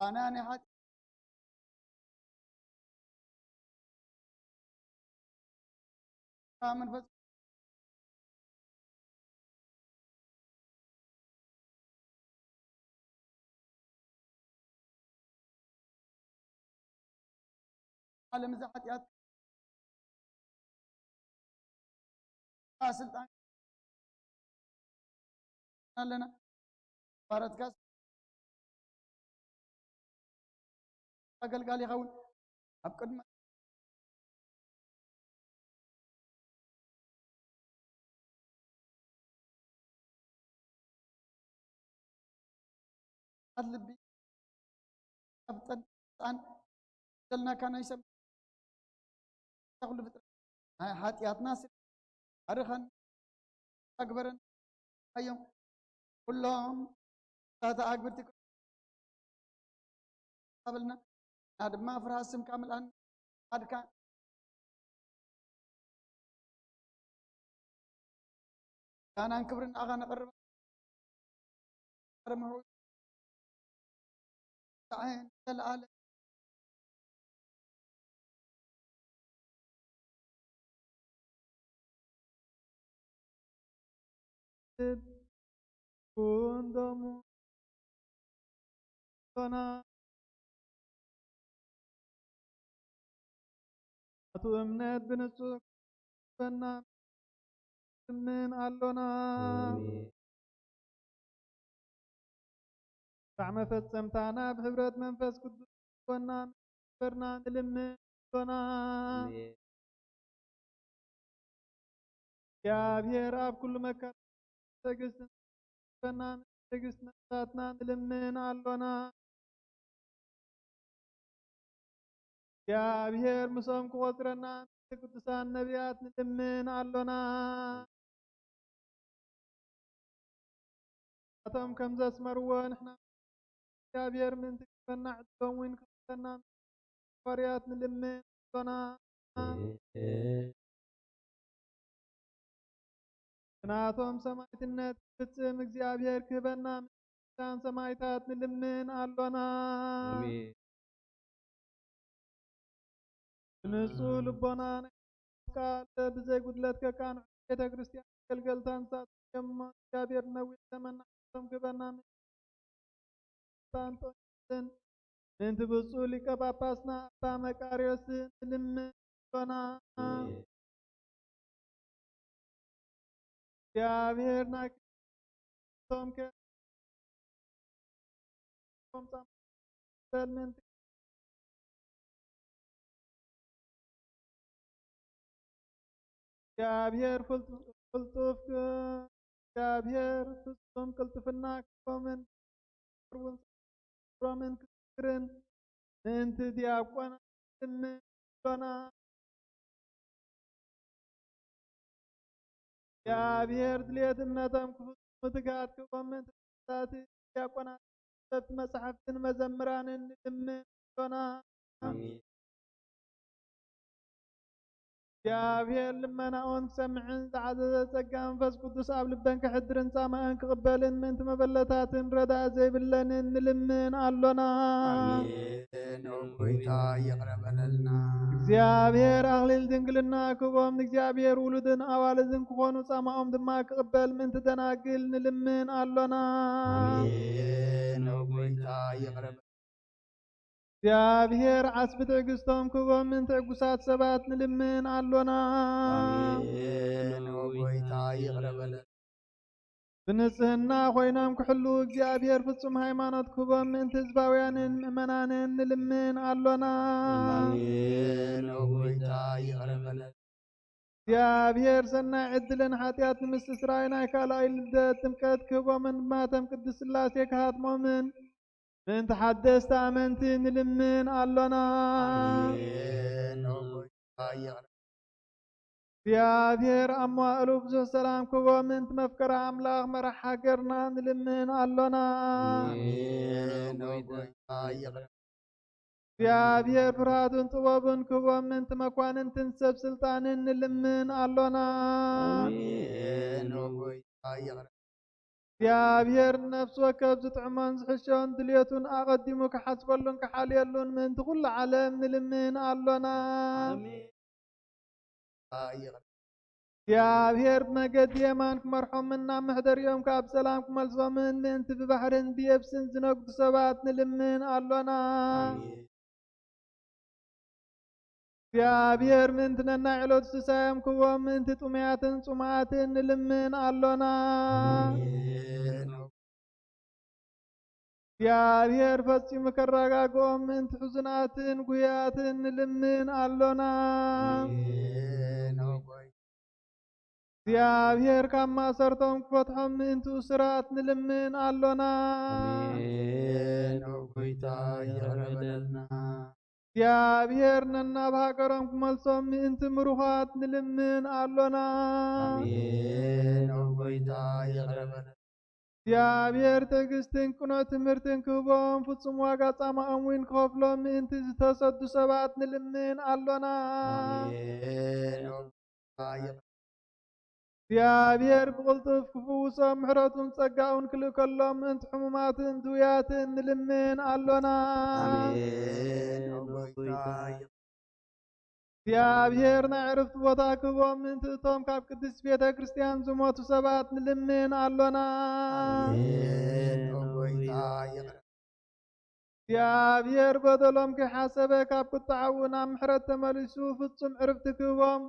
أنا، أنا حت-، آه، من فز-، ዓለም እዛ ሓጢኣት ስልጣን ኣለና። ባረትካ ኣገልጋሊ ይኸውን። ኣብ ቅድሚ ኣት ልቢ ኣብ ጠን-፣ ጣን ዘልናካ ናይ ሰብ ተኽሉ ፍጥረት ናይ ሓጢኣትና ስለ ኣርኸን ኣግበረን ኣዮም። ኩሎም ታታ ኣግብርቲ ኣበልና፣ እና ድማ ፍርሃት ስምካ ምልኣን ኣድካ ምስጋናን ክብርን ንኣኻ ነቕርብ። ኣርምሑ። ጣዕን ተለኣለ። ኩንዶሙ ቶና ኣቱ እምነት ብንጹህ በና ንልምን ኣሎና። ኣሜን። ጣዕመ ፈጸምታና ብሕብረት መንፈስ ቅዱስ ኮና በርና ንልምን ኣሎና። ኣሜን። እግዚኣብሔር ኣብ ኩሉ መከራ ትዕግስት በና ትዕግስት ነፍሳትና ንልምን ኣሎና። እግዚኣብሔር ምሶም ክቆጽረና ቅዱሳን ነቢያት ንልምን ኣሎና። ኣቶም ከም ዘስመርዎ ንሕና እግዚኣብሔር ምእንቲ ክፈና ዕድሎም እውን ክፍተና ሃዋርያት ንልምን ኣሎና። ብናቶም ሰማዕትነት ክፍጽም እግዚኣብሔር ክህበና ምእንቲ ሰማዕታት ንልምን ኣሎና። ኣሜን። ብንጹህ ልቦና ናይ ቃል ብዘይ ጉድለት ከቃንዑ ቤተ ክርስቲያን ኣገልገልታን ሳቶም እሞ እግዚኣብሔር ነዊሕ ዘመን ንዓመቶም ክህበና ምእንቲ ኣንጦንዮስን ምእንቲ ብጹእ ሊቀ ጳጳስና ኣባ መቃርዮስን ንልምን ኣሎና። ኣሜን። እግዚኣብሔር ናይ ክርስቶምከ ጾም ጻም በል ምእንቲ እግዚኣብሔር ፍልጡ-፣ ቅልጡፍ፣ እግዚኣብሔር ፍጹም ቅልጥፍና ክህቦምን ሮምን ክስክርን ምእንቲ ዲያቆናት ንልምን ኣሎና። እግዚኣብሔር ድልየት እምነቶም ክፍጽሙ ትግሃት ክህቦም ምእንቲ ዲያቆናት ዲያቆናት፣ ጸብቲ መጻሕፍትን መዘምራንን ንልምን ኣሎና። ኣሜን። እግዚኣብሔር ልመናኦን ክሰምዕን ዝዓዘዘ ጸጋ መንፈስ ቅዱስ ኣብ ልበን ከሕድርን ጻማኣን ክቕበልን ምእንቲ መበለታትን ረዳእ ዘይብለንን ንልምን ኣሎና። ኣሜን። ኦ ጎይታ ይቕረ በለልና። እግዚኣብሔር ኣኽሊል ድንግልና ክህቦም ንእግዚኣብሔር ውሉድን ኣዋልድን ክኾኑ ጻማኦም ድማ ክቕበል ምእንቲ ደናግል ንልምን ኣሎና። ኣሜን። ኦ ጎይታ ይቕረ በለልና። እግዚኣብሔር ዓስቢ ትዕግስቶም ክህቦም ምእንቲ ዕጉሳት ሰባት ንልምን ኣሎና። ኣሜን። ኦ ጎይታ ይቕረ በለልና። ብንጽህና ኮይኖም ክሕልዉ እግዚኣብሔር ፍጹም ሃይማኖት ክህቦም ምእንቲ ህዝባውያንን ምእመናንን ንልምን ኣሎና። ኣሜን። ኦ ጎይታ ይቕረ በለልና። እግዚኣብሔር ሰናይ ዕድልን ሓጢኣት ንምስትስራይ ናይ ካልኣይ ልደት ጥምቀት ክህቦምን ብማተም ቅድስት ሥላሴ ክሃትሞምን ምእንቲ ሓደስቲ ኣመንቲ ንልምን ኣሎና። ኣሜን። ኦ ጎይታ ይቕረ። እግዚኣብሔር ኣብ መዋእሉ ብዙሕ ሰላም ክህቦ ምእንቲ መፍቀሪ ኣምላኽ መራሕ ሃገርና ንልምን ኣሎና። ኣሜን። ኦ ጎይታ ይቕረ። እግዚኣብሔር ፍርሃቱን ጥበቡን ክህቦም ምእንቲ መኳንንትን ሰብ ስልጣንን ንልምን ኣሎና። ኣሜን። ኦ ጎይታ ይቕረ። እግዚኣብሔር ንነፍሲ ወከፍ ዝጥዕሞን ዝሕሾን ድልየቱን ኣቐዲሙ ክሓስበሉን ክሓልየሉን ምእንቲ ኩሉ ዓለም ንልምን ኣሎና። ኣሜን። ይቕረ። እግዚኣብሔር ብመገዲ የማን ክመርሖምን ናብ መሕደሪኦም ከኣ ብሰላም ክመልሶምን ምእንቲ ብባሕርን ብየብስን ዝነግዱ ሰባት ንልምን ኣሎና። ኣሜን። እግዚኣብሔር ምእንቲ ነናይ ዕለቱ ስሳዮም ክህቦም ምእንቲ ጥሙያትን ጽሙኣትን ንልምን ኣሎና። ኣሜን። እግዚኣብሔር ፈጺሙ ከረጋግኦም ምእንቲ ሕዙናትን ጉህያትን ንልምን ኣሎና። ኣሜን። እግዚኣብሔር ካብ ማእሰርቶም ክፈትሖም ምእንቲ እሱራት ንልምን ኣሎና። ኣሜን። ኦ ጎይታ ይቕረ በለልና። እግዚኣብሔር ነናብ ሃገሮም ክመልሶም ምእንቲ ምሩኻት ንልምን ኣሎና። ኣሜን። ኦ ጎይታ ይቕረ በለልና። እግዚኣብሔር ትዕግስትን ቅኑዕ ትምህርትን ክህቦም፣ ፍጹም ዋጋ ጻማኦም እውን ክኸፍሎም ምእንቲ ዝተሰዱ ሰባት ንልምን ኣሎና። ኣሜን። እግዚኣብሔር ብቕልጡፍ ክፍውሶም፣ ምሕረቱን ጸጋኡን ክልእከሎም ምእንቲ ሕሙማትን ድውያትን ንልምን ኣሎና። ኣሜን። ኦ ጎይታ እግዚኣብሔር ናይ ዕርፍቲ ቦታ ክህቦም ምእንቲ እቶም ካብ ቅድስት ቤተ ክርስቲያን ዝሞቱ ሰባት ንልምን ኣሎና። ኣሜን። ኦ ጎይታ ይቕረ። እግዚኣብሔር በደሎም ከይሓሰበ ካብ ቁጥዓኡ ናብ ምሕረት ተመሊሱ ፍጹም ዕርፍቲ ክህቦም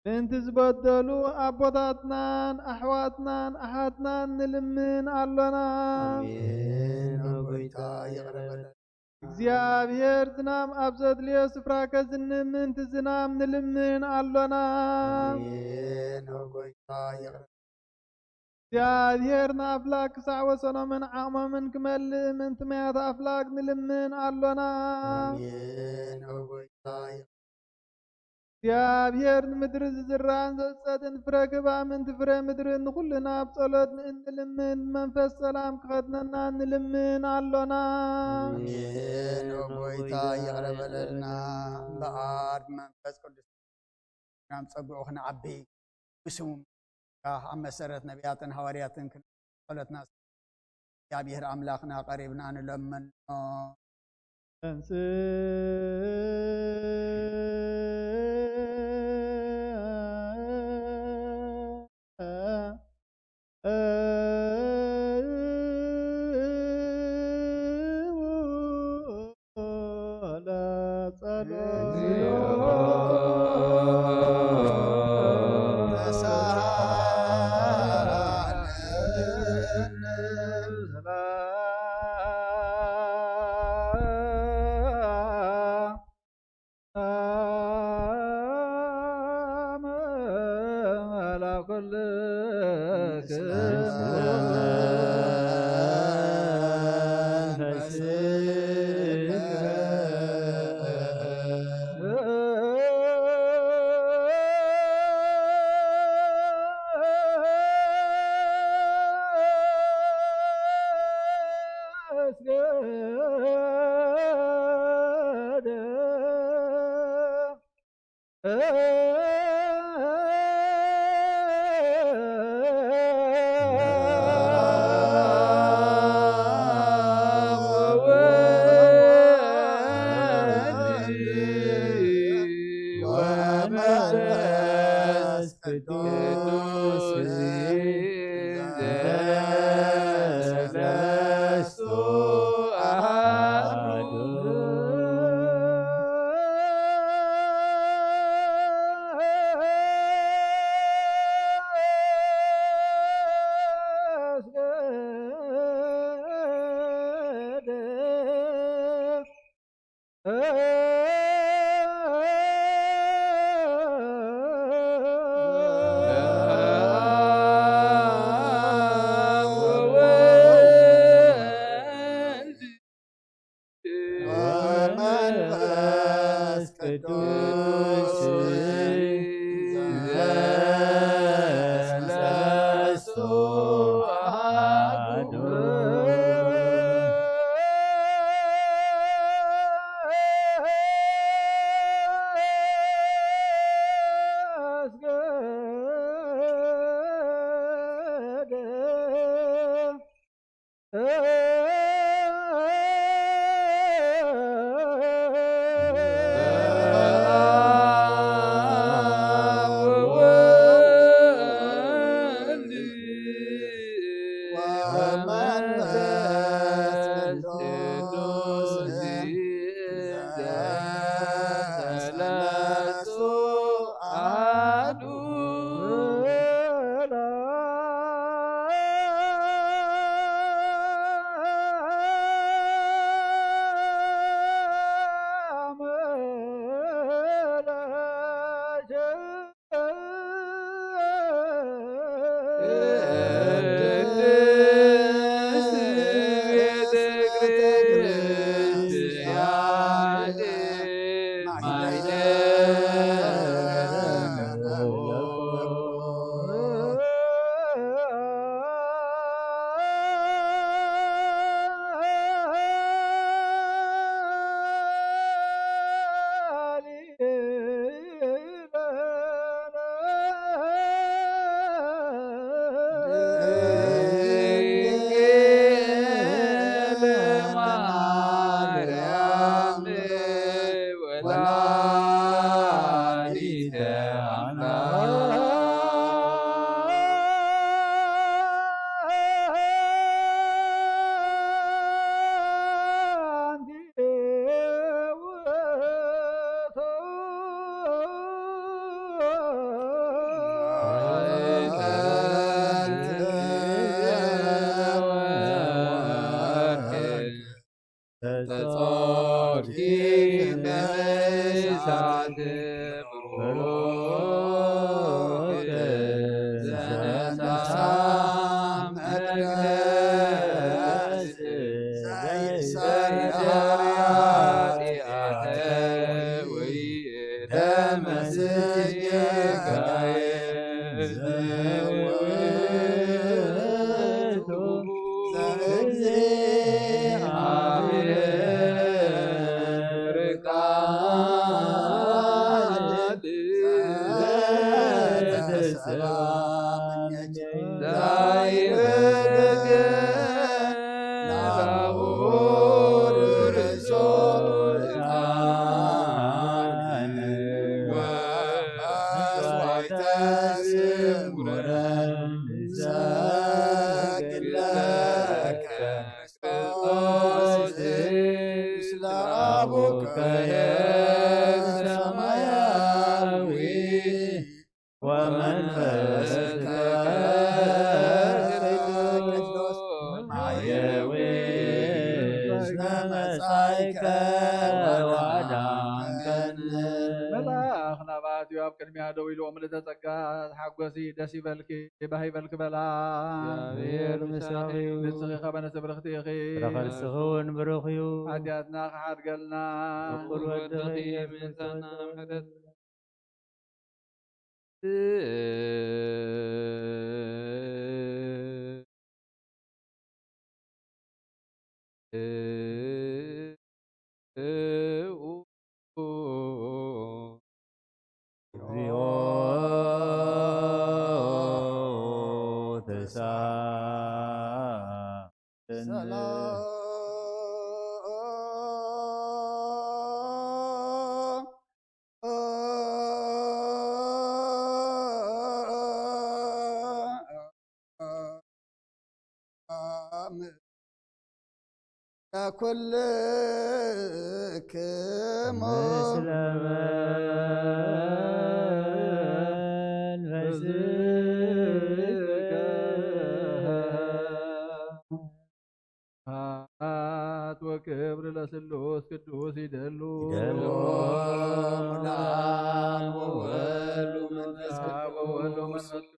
ምእንቲ ዝበደሉ ኣቦታትናን ኣሕዋትናን ኣሓትናን ንልምን ኣሎና። ኣሜን። ኦ ጎይታ ይቕረ በለልና። እግዚኣብሔር ዝናም ኣብ ዘድልዮ ስፍራ ከዝንብ ምእንቲ ዝናም ንልምን ኣሎና። ኣሜን። ኦ ጎይታ ይቕረ። እግዚኣብሔር ንኣፍላግ ክሳዕ ወሰኖምን ዓቕሞምን ክመልእ ምእንቲ ማያት ኣፍላግ ንልምን ኣሎና። ኣሜን። ኦ ጎይታ ይቕረ። እግዚኣብሔር ንምድሪ ዝዝራእን ዘጽጸድን ፍረ ክህባ ምእንቲ ፍረ ምድሪ ንኹልና ብጸሎት ንእንልምን፣ ብመንፈስ ሰላም ክኸድነና ንልምን ኣሎና። ኣሜን። ኦ ጎይታ ይቕረ በለልና። እምበኣር ብመንፈስ ቅዱስ ናብ ጸግኡ ክንዓቢ፣ ብስሙ ኣብ መሰረት ነቢያትን ሃዋርያትን ክን-፣ ጸሎትና እግዚኣብሔር ኣምላኽና ቀሪብና ንለምኖ። መልአክ ናባቲ ኣብ ቅድሚያ ደው ኢሉ፣ ምልእተ ጸጋ ተሓጎሲ፣ ደስ ይበልኪ፣ ባህ ይበልኪ በላ። እግዚኣብሔር ምሳኺ እዩ። ንስኺ ከበነ ስብርኽቲ ኢኺ። ፍረ ከርስኺ እውን ብሩኽ እዩ። ሓጢኣትና ክሓድገልና። ፍቁር ወድኺ የምሕረና ምሕረት። እግዚኦ ተሳለነ። ሰላም ለኩልክሙ። ምስለ መንፈስከ። ስብሐት ወክብር ለስሉስ ቅዱስ ይደሉ። ይደሉ ለአብ ወወልድ ወመንፈስ ቅዱስ። አብ ወወልድ ወመንፈስ ቅዱስ።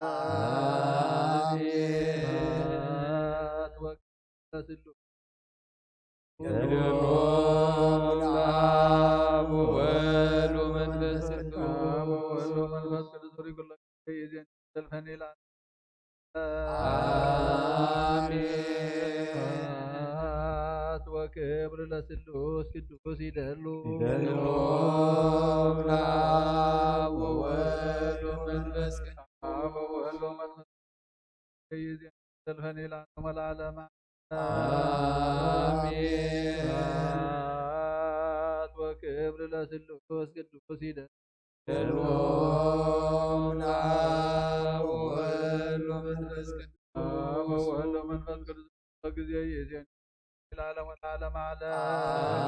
አሜን። ስብሐት ወክብር ለስሉስ። ይደሉ ለአብ ወወልድ ወመንፈስ ቅዱስ። አብ ወወልድ ወመንፈስ ቅዱስ። ይዘን ዘልፈን ይላል። አሜን። ስብሐት ወክብር ለስሉስ ቅዱስ ይደሉ። ይደሉ ለአብ ወወልድ ወመንፈስ ቅዱስ። አብ ወወልድ ወመንፈስ ቅዱስ። ይዘን ዘልፈን ይላል ለዓለመ ዓለም። አሜን። ስብሐት ወክብር ለስሉስ ቅዱስ ይደሉ። ይደሉ ለአብ ወወልድ ወመንፈስ ቅዱስ። አብ ወወልድ ወመንፈስ ቅዱስ። ጊዜ ይዜን ለዓለመ ዓለም።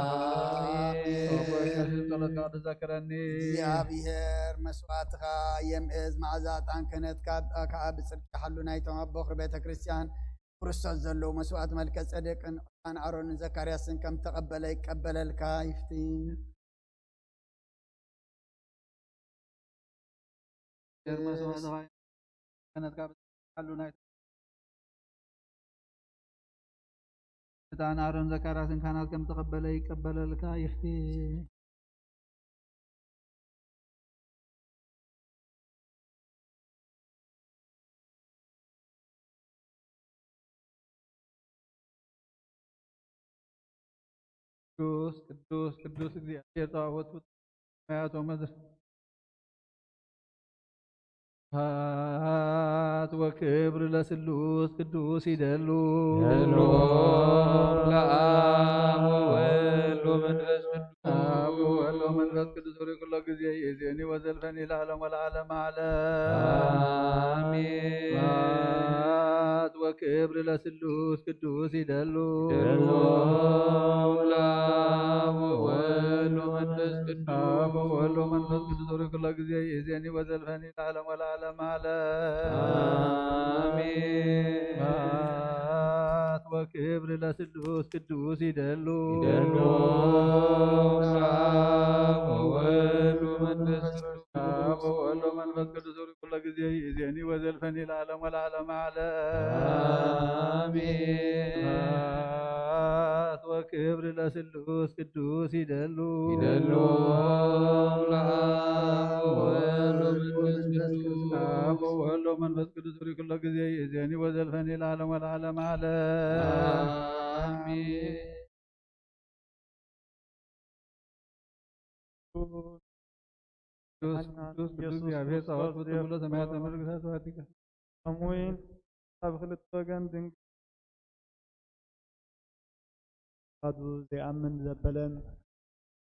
አሜን። ጸሎትካ ትዘክረኒ። እግዚኣብሔር መስዋዕትኻ የምእዝ መዓዛ ዕጣን ክህነትካ ከኣ ብጽድቂ ይሓሉ። ናይቶም ኣብ በኹሪ ቤተ ክርስቲያን ክርስቶስ ዘለዉ መስዋዕት መልከ ጸዴቅን ዕጣን ኣሮንን ዘካርያስን ከም ተቐበለ ይቀበለልካ ይፍትን። ጀርመ ሰው ተባይ ከነትካ ብትሓሉ ናይ ዕጣን ኣሮን ዘካርያስን ካህናት ከም ተቀበለ ይቀበለልካ ይፍቲ። ቅዱስ ቅዱስ ቅዱስ እግዚአብሔር ጸባኦት ሰማያት ወምድር። ስብሐት ወክብር ለስሉስ ቅዱስ ይደሉ። ይደሉ ለአብ ወወልድ ወመንፈስ ቅዱስ። አብ መንፈስ ቅዱስ ርኢኩ ኩሎ ጊዜ ይእዜኒ ወዘልፈኒ ለዓለም ወለዓለም ዓለም። አሜን። ስብሐት ወክብር ለስሉስ ቅዱስ ይደሉ። ይደሉ ለአብ ወወልድ ወመንፈስ ቅዱስ። አብ ወወልድ ወመንፈስ ቅዱስ ርኢኩ ኩሎ ጊዜ ይእዜኒ ወዘልፈኒ ለዓለም ወለዓለም ዓለም። አሜን። ስብሐት ወክብር ለስሉስ ቅዱስ ይደሉ። ይደሉ ለአብ ወወልድ ወመንፈስ ቅዱስ። አብ ወወልድ ወመንፈስ ቅዱስ ርኢኩ ኩሎ ጊዜ ይእዜኒ ወዘልፈኒ ለዓለም ወለዓለም ዓለም። አሜን። ስብሐት ወክብር ለስሉስ ቅዱስ ይደሉ። ይደሉ ለአብ ወወልድ ወመንፈስ ቅዱስ። አብ ወወልድ ወመንፈስ ቅዱስ ርኢኩ ኩሎ ጊዜ ይእዜኒ ወዘልፈኒ ለዓለም ወለዓለም ዓለም። አሜን። ቅዱስ፣ ቅዱስ፣ ቅዱስ ኢየሱስ እግዚአብሔር ጸባኦት፣ በክብር በሰማያት በምድር ግሳት ስብሐቲከ። እሙን ኣብ ክልተ ወገን ድንግል ኣዱ ዘይኣምን ዘበለን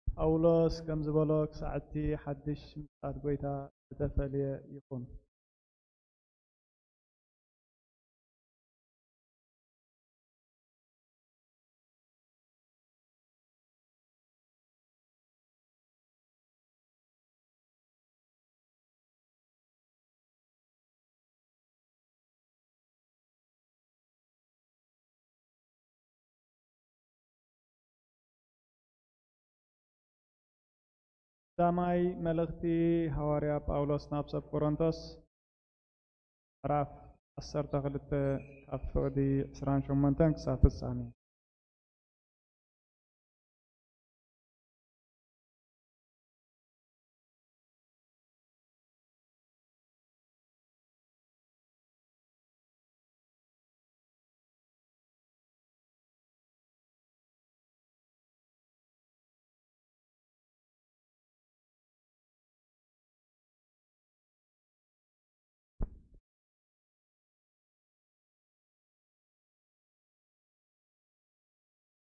ጳውሎስ ከም ዝበሎ፣ ክሳዕ እቲ ሓድሽ ምጽኣት ጐይታ ዝተፈልየ ይኹን። ቀዳማይ መልእኽቲ ሃዋርያ ጳውሎስ ናብ ሰብ ቆሮንቶስ፣ ምዕራፍ ዓሰርተ ክልተ፣ ካብ ፍቕዲ ዕስራን ሸሞንተን ክሳብ ፍጻሜ።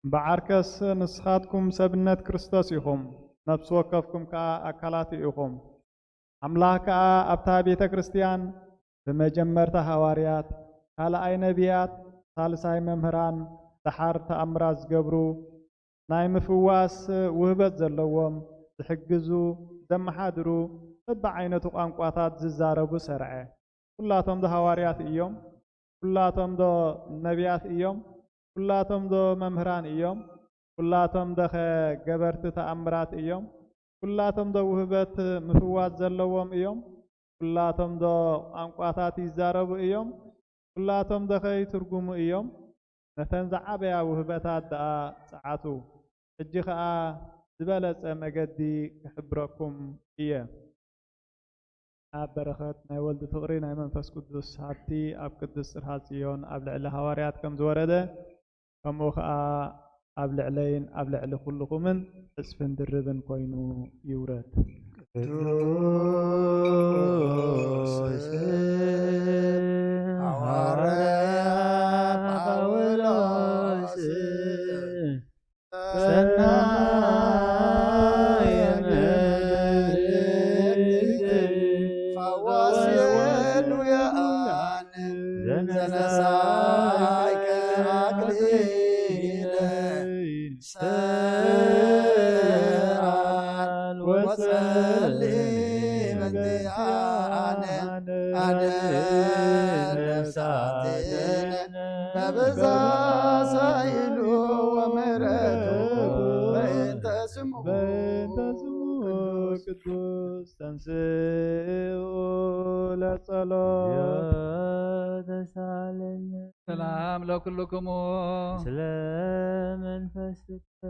እምበዓርከስ ንስኻትኩም ሰብነት ክርስቶስ ኢኹም፣ ነፍሲ ወከፍኩም ከኣ ኣካላቱ ኢኹም። ኣምላኽ ከኣ ኣብታ ቤተ ክርስቲያን ብመጀመርታ ሃዋርያት፣ ካልኣይ ነቢያት፣ ሳልሳይ መምህራን፣ ደሓር ተኣምራት ዝገብሩ፣ ናይ ምፍዋስ ውህበት ዘለዎም፣ ዝሕግዙ፣ ዘመሓድሩ፣ በብዓይነቱ ቋንቋታት ዝዛረቡ ሰርዐ። ኩላቶም ዶ ሃዋርያት እዮም? ኩላቶም ዶ ነቢያት እዮም? ኩላቶም ዶ መምህራን እዮም? ኩላቶም ደኸ ገበርቲ ተኣምራት እዮም? ኩላቶም ዶ ውህበት ምፍዋስ ዘለዎም እዮም? ኩላቶም ዶ ቋንቋታት ይዛረቡ እዮም? ኩላቶም ደኸ ይትርጉሙ እዮም? ነተን ዝዓበያ ውህበታት ደኣ ጸዓቱ። ሕጂ ኸኣ ዝበለጸ መገዲ ክሕብረኩም እየ። ኣብ በረኸት ናይ ወልድ ፍቕሪ ናይ መንፈስ ቅዱስ ሃብቲ ኣብ ቅድስት ጽርሐ ጽዮን ኣብ ልዕሊ ሃዋርያት ከም ዝወረደ፣ ከምኡ ኸኣ ኣብ ልዕለይን ኣብ ልዕሊ ኩልኹምን ዕጽፍን ድርብን ኮይኑ ይውረድ። ቅዱስ ሃዋርያ ጳውሎስ፣ ሰናይ መልእክት ፈዋሲ ሉያነ ዘነሳይከ አክሊለ ሰላም ወጸሊ በእንቲአነ አድን ነፍሳቲነ በብዝኃ ኃይሉ ወምሕረቱ በእንተ ስሙ በእንተ ስሙ ቅዱስ ተንሥኡ ለጸሎት። ተሳለነ። ሰላም ለኩልክሙ። ስለ መንፈስከ።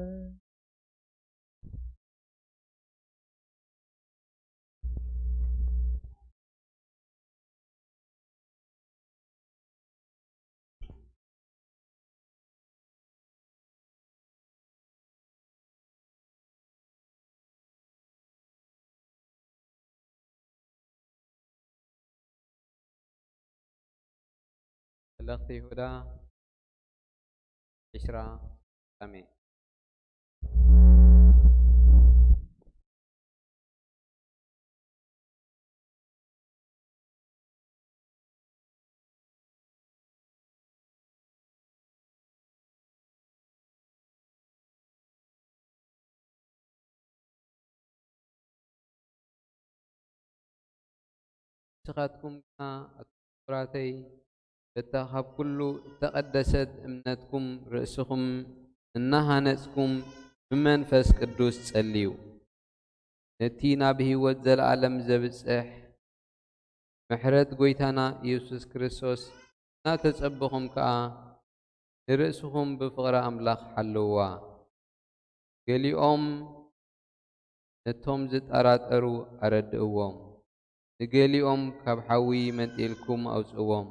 መልእኽቲ ይሁዳ ዕስራ፣ ፍጻሜ። ንስኻትኩም ግና ኣቱም ፍቁራተይ፣ በታ ካብ ኩሉ እተቀደሰት እምነትኩም ርእስኹም እናሃነጽኩም ብመንፈስ ቅዱስ ጸልዩ። ነቲ ናብ ህይወት ዘለዓለም ዘብጽሕ ምሕረት ጐይታና ኢየሱስ ክርስቶስ እናተጸበኹም ከኣ፣ ንርእስኹም ብፍቕሪ ኣምላኽ ሓልውዋ። ገሊኦም ነቶም ዝጠራጠሩ ኣረድእዎም፣ ንገሊኦም ካብ ሓዊ መንጢልኩም ኣውጽእዎም፣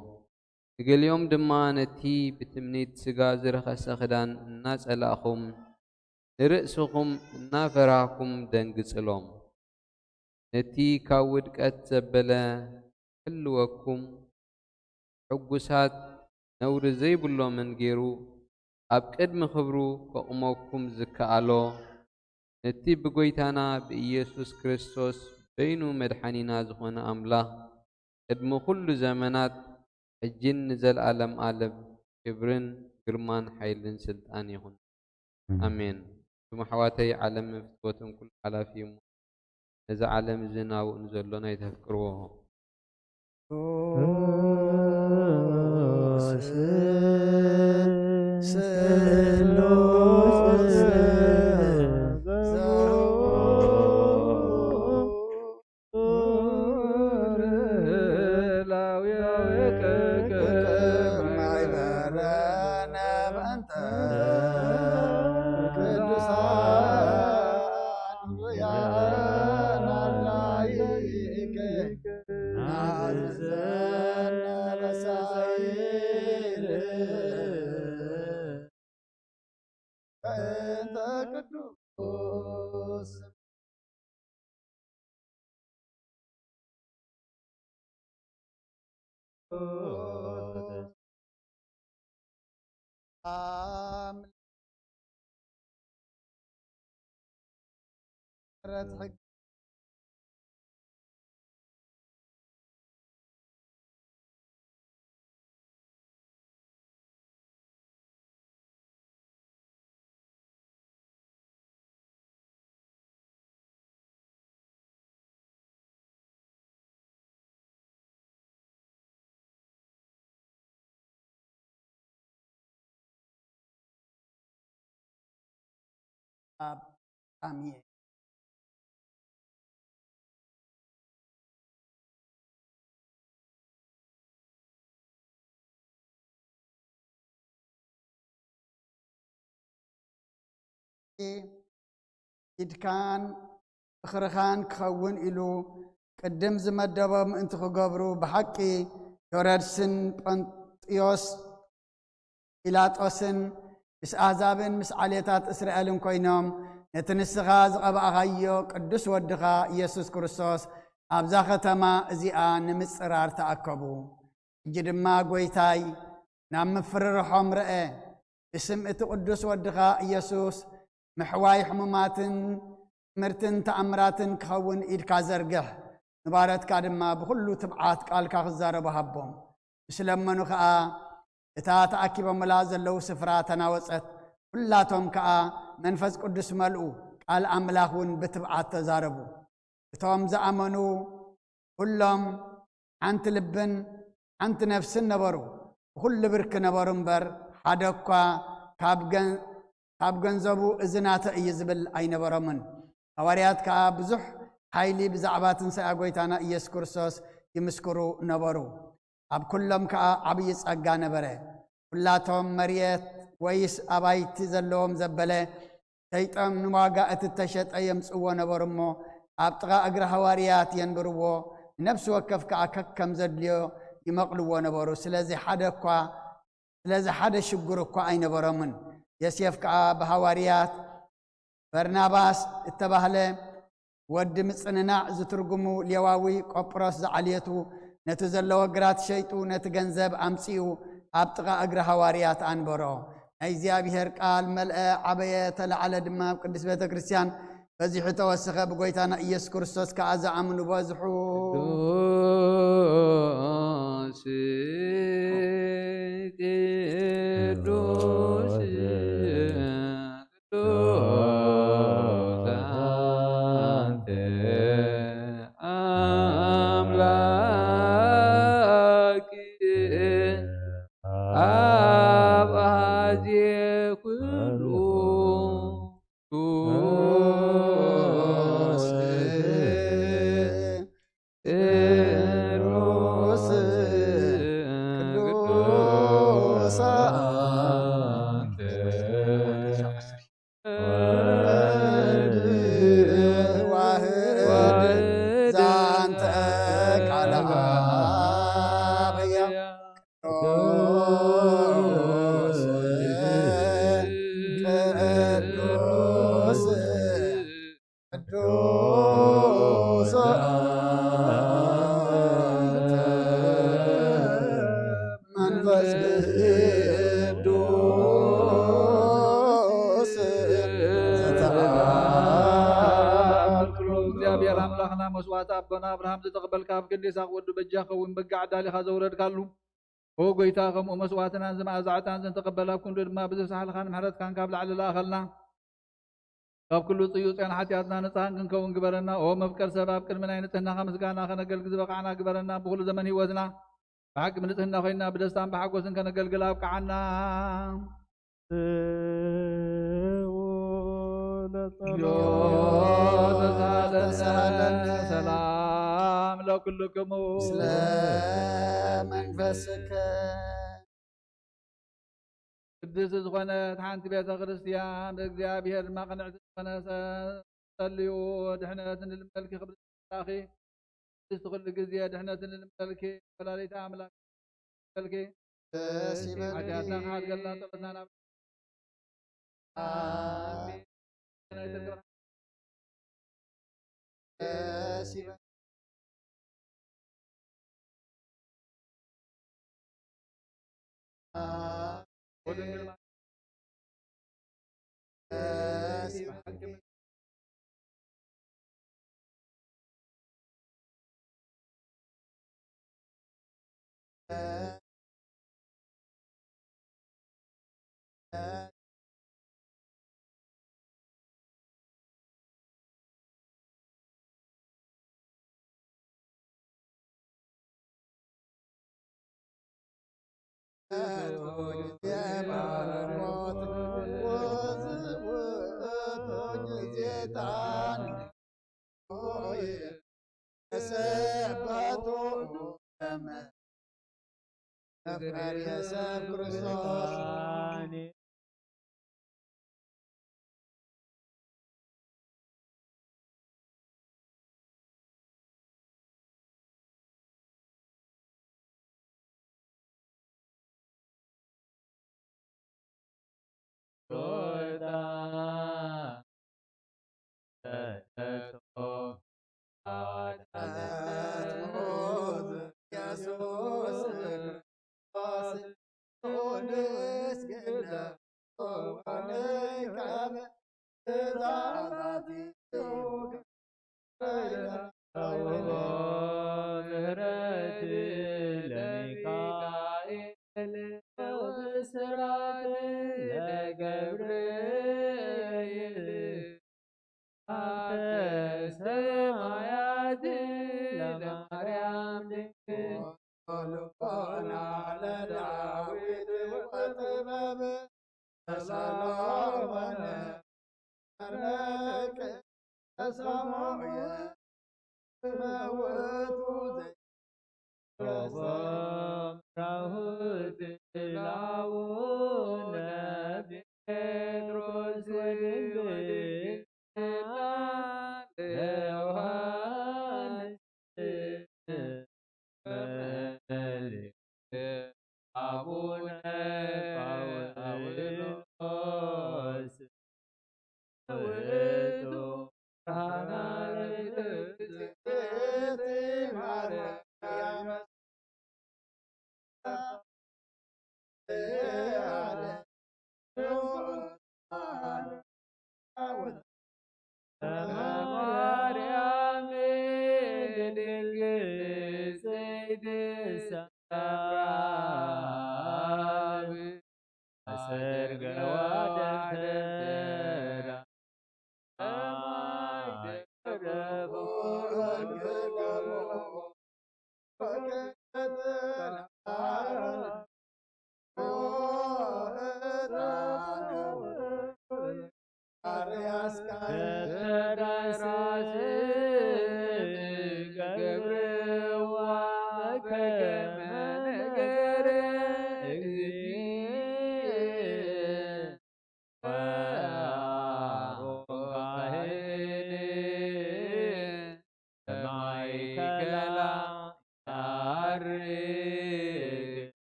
ንገሊኦም ድማ ነቲ ብትምኒት ሥጋ ዝረኸሰ ክዳን እናጸላእኹም፣ ንርእስኹም እናፈራህኩም ደንግጽሎም። ነቲ ካብ ውድቀት ዘበለ ክሕልወኩም፣ ሕጉሳት ነውሪ ዘይብሎምን ገይሩ ኣብ ቅድሚ ክብሩ ከቑመኩም ዝከኣሎ፣ ነቲ ብጐይታና ብኢየሱስ ክርስቶስ በይኑ መድሓኒና ዝኾነ ኣምላኽ ቅድሚ ኩሉ ዘመናት ሕጅን ንዘለዓለም ዓለም ክብርን ግርማን ሓይልን ስልጣን ይኹን። ኣሜን። ኣሜን። እቶም ኣሕዋተይ፣ ዓለም ፍትወትን ኩሉ ሓላፊ እዩ እሞ፣ ነዚ ዓለም እዚ ናብኡ ንዘሎን ኣይተፍቅርዎ። ኣብ ጣምየ። ኢድካን እኽርኻን ክኸውን ኢሉ ቅድም ዝመደቦ ምእንቲ ክገብሩ፣ ብሓቂ ሄሮድስን ጶንጥዮስ ጲላጦስን ምስ ኣህዛብን ምስ ዓሌታት እስራኤልን ኮይኖም፣ ነቲ ንስኻ ዝቐባእኻዮ ቅዱስ ወድኻ ኢየሱስ ክርስቶስ ኣብዛ ኸተማ እዚኣ ንምጽራር ተኣከቡ። ሕጂ ድማ ጐይታይ ናብ ምፍርርሖም ርኣ። ብስም እቲ ቅዱስ ወድኻ ኢየሱስ ምሕዋይ ሕሙማትን ትምህርትን ተኣምራትን ክኸውን ኢድካ ዘርግሕ። ንባረትካ ድማ ብኹሉ ትብዓት ቃልካ ክዛረቡ ሃቦም። ምስ ለመኑ ከኣ እታ ተኣኪቦምላ ዘለዉ ስፍራ ተናወጸት። ኩላቶም ከኣ መንፈስ ቅዱስ መልኡ፣ ቃል ኣምላኽ እውን ብትብዓት ተዛረቡ። እቶም ዝኣመኑ ኩሎም ሓንቲ ልብን ሓንቲ ነፍስን ነበሩ። ብኹሉ ብርክ ነበሩ እምበር፣ ሓደ እኳ ካብ ገን-፣ ካብ ገንዘቡ እዚ ናተ እዩ ዝብል ኣይነበሮምን። ሃዋርያት ከኣ ብዙሕ ሓይሊ ብዛዕባ ትንሳኤ ጐይታና ኢየሱስ ክርስቶስ ይምስክሩ ነበሩ። ኣብ ኩሎም ከኣ ዓብዪ ጸጋ ነበረ። ኩላቶም መርየት ወይስ ኣባይቲ ዘለዎም ዘበለ ሸይጦም ንዋጋ እቲ እተሸጠ የምጽእዎ ነበሩ እሞ፣ ኣብ ጥቓ እግሪ ሃዋርያት የንብርዎ፣ ንነፍሲ ወከፍ ከኣ ከከም ዘድልዮ ይመቕልዎ ነበሩ። ስለዚ ሓደ እኳ፣ ስለዚ ሓደ ሽግር እኳ ኣይነበሮምን። ዮሴፍ ከኣ ብሃዋርያት በርናባስ እተባህለ ወዲ ምጽንናዕ ዝትርጉሙ ሌዋዊ ቆጵሮስ ዝዓልየቱ ነቲ ዘለዎ ግራት ሸይጡ ነቲ ገንዘብ ኣምጺኡ ኣብ ጥቓ እግሪ ሃዋርያት ኣንበሮ። ናይ እግዚኣብሔር ቃል መልአ፣ ዓበየ፣ ተለዓለ ድማ ኣብ ቅድስት ቤተ ክርስቲያን በዚሑ ተወሰኸ። ብጎይታና ኢየሱስ ክርስቶስ ከኣ ዝኣምኑ በዝሑ። ቅዱስ፣ ቅዱስ፣ ቅዱስ አንተ አምላክ መንፈስ ቅዱስ ዘተባረክ። እግዚአብሔር አምላኽና መስዋዕት አቦና አብርሃም ዝተቀበልካ፣ ኣብ ክንዲ ይስሐቅ ወዱ በጃ ክኸውን በጋ ዕዳሊኻ ዘውረድካሉ፣ ኦ ጎይታ፣ ከምኡ መስዋዕትናን ዝመኣዛ ዕጣን ዝተቀበለ፣ ኣብ ክንዱ ድማ ብዘይ ሳሕልኻን ምሕረትካን ካብ ላዕሊ ለኣኸልና። ካብ ኩሉ ጽዩጽ ጸን ሓጢኣትና ንጽሃን ክንከውን ግበረና። ኦ መፍቀር ሰብ፣ ኣብ ቅድሚ ናይ ንጽህናኻ ምስጋና ከነገልግል ዝበቃዕና ግበረና። ብኹሉ ዘመን ህይወትና ብሓቂ ብንጽህና ኮይንና ብደስታን ብሓጎስን ከነገልግል ኣብቅዓና። ተሳለነ። ሰላም ለኩልክሙ። ስለ መንፈስከ። ቅድስት ዝኾነት ሓንቲ ቤተ ክርስቲያን፣ ብእግዚኣብሔር ድማ ቅንዕቲ ዝኾነ ሰ-፣ ጸልዩ ድሕነት ንልምነልኪ። ክብርቲ ኣምላኺ፣ ቅድስት ኩሉ ግዜ ድሕነት ንልምነልኪ። ወላዲተ ኣምላክ ንልምነልኪ። ደስ ይበልኪ። ሓጢኣትና ክሓድገልና ጸሎትና ናብ ኣሜን። ደስ ይበል። ደስ ይበል። መፍቀሪ ሰብ ክርስቶስ። ምህረት ለሚካኤል ወብስራት ለገብርኤል ሰማያት ለማርያም ድንግል ልቦና ለዳዊት ወጥበብ ለሰሎሞን መረቅ ለሰማየ መውቱ ዘበራሁት ለአቡነ ጴጥሮስ ወድንግልና ለዮሐንስ መመልክ አቡነ ጳውሎስ ውእቱ ብርሃና ለምድር።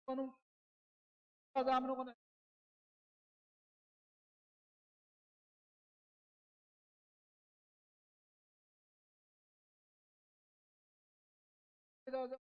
ܐܢܘ ܩܙܡܢ ܩܢܐ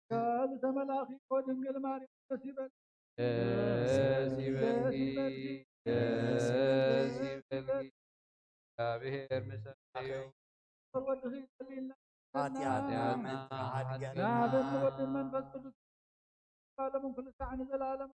ቃል ተመላኺ ወድንግል ማርያም ደስ ይበል። ደስ ይበልኪ፣ ደስ ይበልኪ። እግዚአብሔር ምሳሌው ወልድኺ ጸልይልና። ኃጢአትና ኃጢአትና ኃጢአትና ወልድ መንፈስ ቅዱስ ለዓለሙ ኩሉ ሳዕ ንዘለዓለም።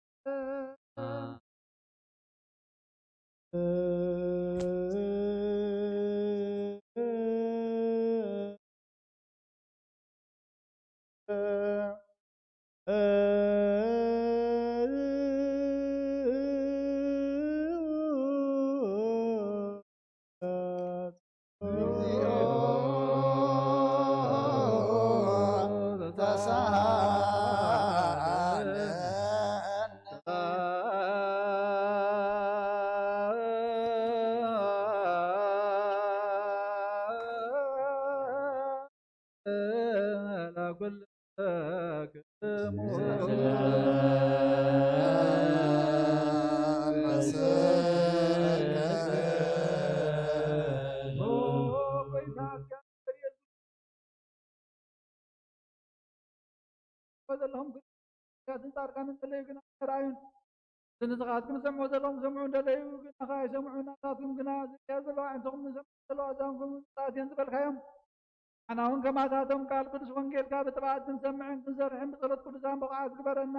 ዘለኹም ነብያትን ጻድቃንን ጸለዩ ግና ኣይረኣዩን። እዝኒ ንስኻትኩም ዝሰምዑ ዘለኹም ስምዑ እንደለዩ ግና ኣይሰምዑን። ናታትኩም ግና ዝርእያ ዘለዋ ኣዒንትኹም ዝሰምዓ ዘለዋ ኣዛንኩም ጣትየን ዝበልካዮም። ንሕና እውን ከማታቶም ቃል ቅዱስ ወንጌልካ ብትብዓት ክንሰምዕን ክንሰርሕን ብጸሎት ቅዱሳን ብቑዓት ግበረና።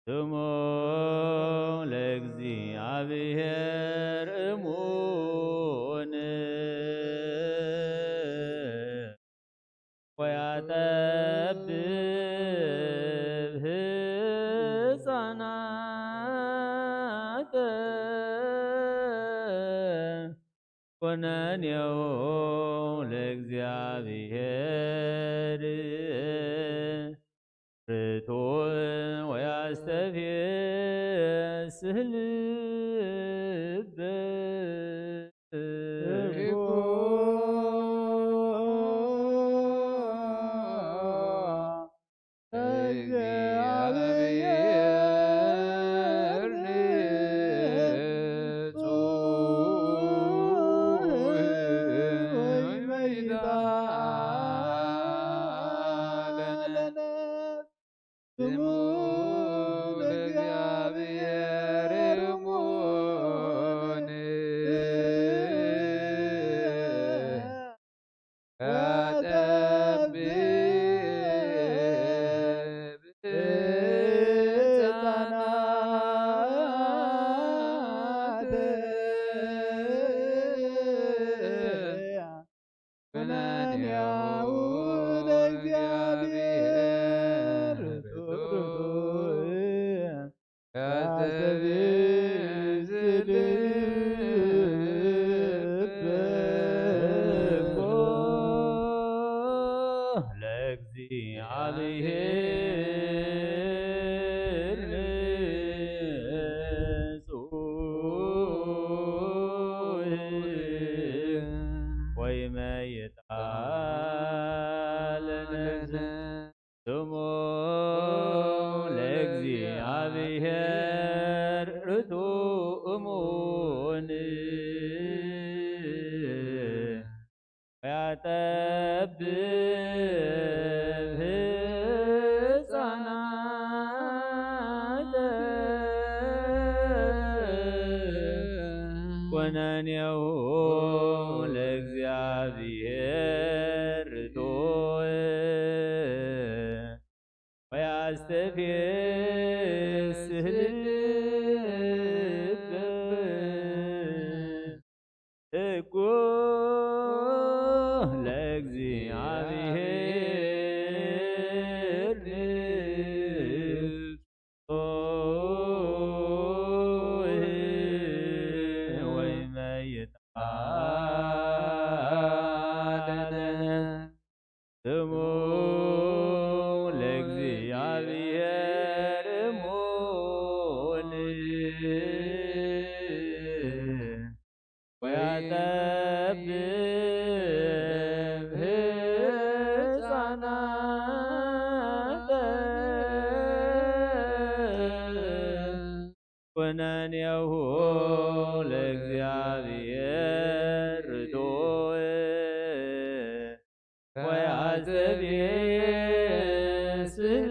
ሱሙን ለእግዚኣብሔር እሙን ወያጠብብ ሕፃናተ ኩነኔሁ ለእግዚኣብሔር ርቱዕ ወያስተፍስህ ልበ። ስሙ ለእግዚኣብሔር ርቱዕ እሙን ወያጠብብ ሕፃናተ ኩነኔሁ ለእግዚኣብሔር ርቱዕ ዘብሔር ስልብ እኩ ለእግዚአብሔር ንጽሖ ወይመይጣ ስሙ ለእግዚአብሔር እሙን ወያጠብብ ሕፃናተ ኩነኔሁ ለእግዚአብሔር ርቱዕ ወያዘብሔር ስልብ።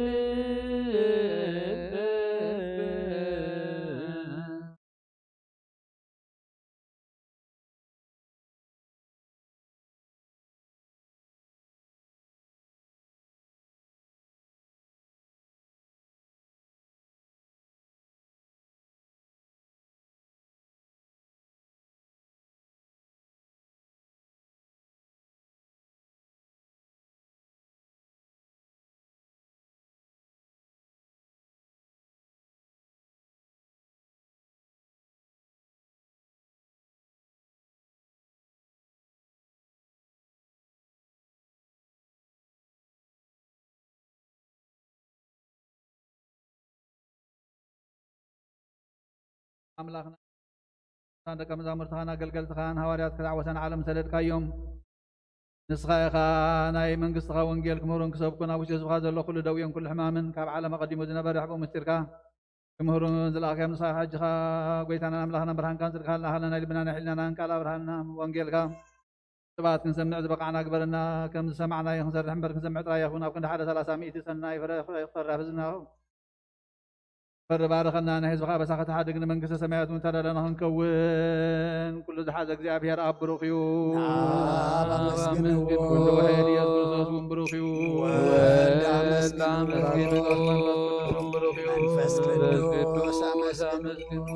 ኣምላኽና ደቀ መዛሙርትኻን ኣገልገልትኻን ሃዋርያት ክሳዕ ወሰን ዓለም ሰደድካዮም። ንስኻ ኢኻ ናይ መንግስትኻ ወንጌል ክምህሩን ክሰብኩን ኣብ ውሽጢ ህዝብኻ ዘሎ ኩሉ ደዌን ኩሉ ሕማምን ካብ ዓለም ኣቐዲሙ ዝነበረ ሕቡእ ምስጢርካ ክምህሩን ዝለኣኽካዮም ንስኻ ኢኻ። ሕጂ ከኣ ጐይታናን ኣምላኽናን ብርሃንካን ጽድቅኻን ለኣኸለ ናይ ልብናን ናይ ሕሊናናን ቃል ኣብርሃና ወንጌልካ። ሰባት ክንሰምዕ ዝበቃዕና ግበረና። ከም ዝሰማዕናዮ ክንሰርሕ እምበር ክንሰምዕ ጥራይ ኣይኹን። ኣብ ክንዲ ሓደ ሰላሳ ሚእቲ ሰናይ ፍረ፣ ፍረ ክፈሪ ኣብ ህዝብና ፍረ ባርኸና። ናይ ህዝብኻ ኣበሳ ከተሓድግ ንመንግስተ ሰማያት እውን ተዳለና ክንከውን። ኩሉ ዝሓዘ እግዚኣብሔር ኣብ ብሩኽ እዩ። ኣብ ኣመስግንዎ። ኣመስግን። ኩሉ ውሒድ ኢየሱስ ክርስቶስ እውን ብሩኽ እዩ። ወልድ ኣመስግንዎ። ወልድ ኣመስግን። መንፈስ ቅዱስ እውን ብሩኽ እዩ። መንፈስ ቅዱስ ኣመስግንዎ።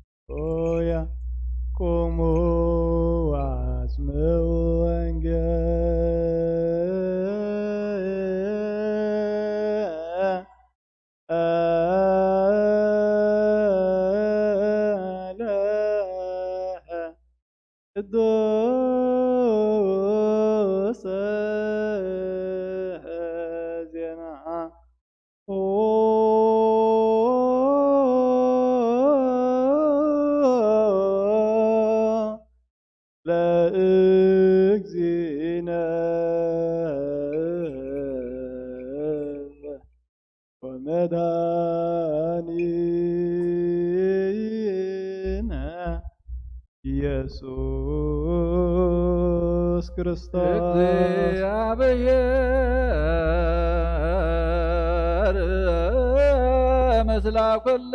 ሃሌሉያ። ቁሙ ወአስምዑ ወንጌል። ቅዱስ ዜና ለእግዚእነ ወመድኃኒነ ኢየሱስ ክርስቶስ። እግዚአብሔር ምስለ ኩልክሙ።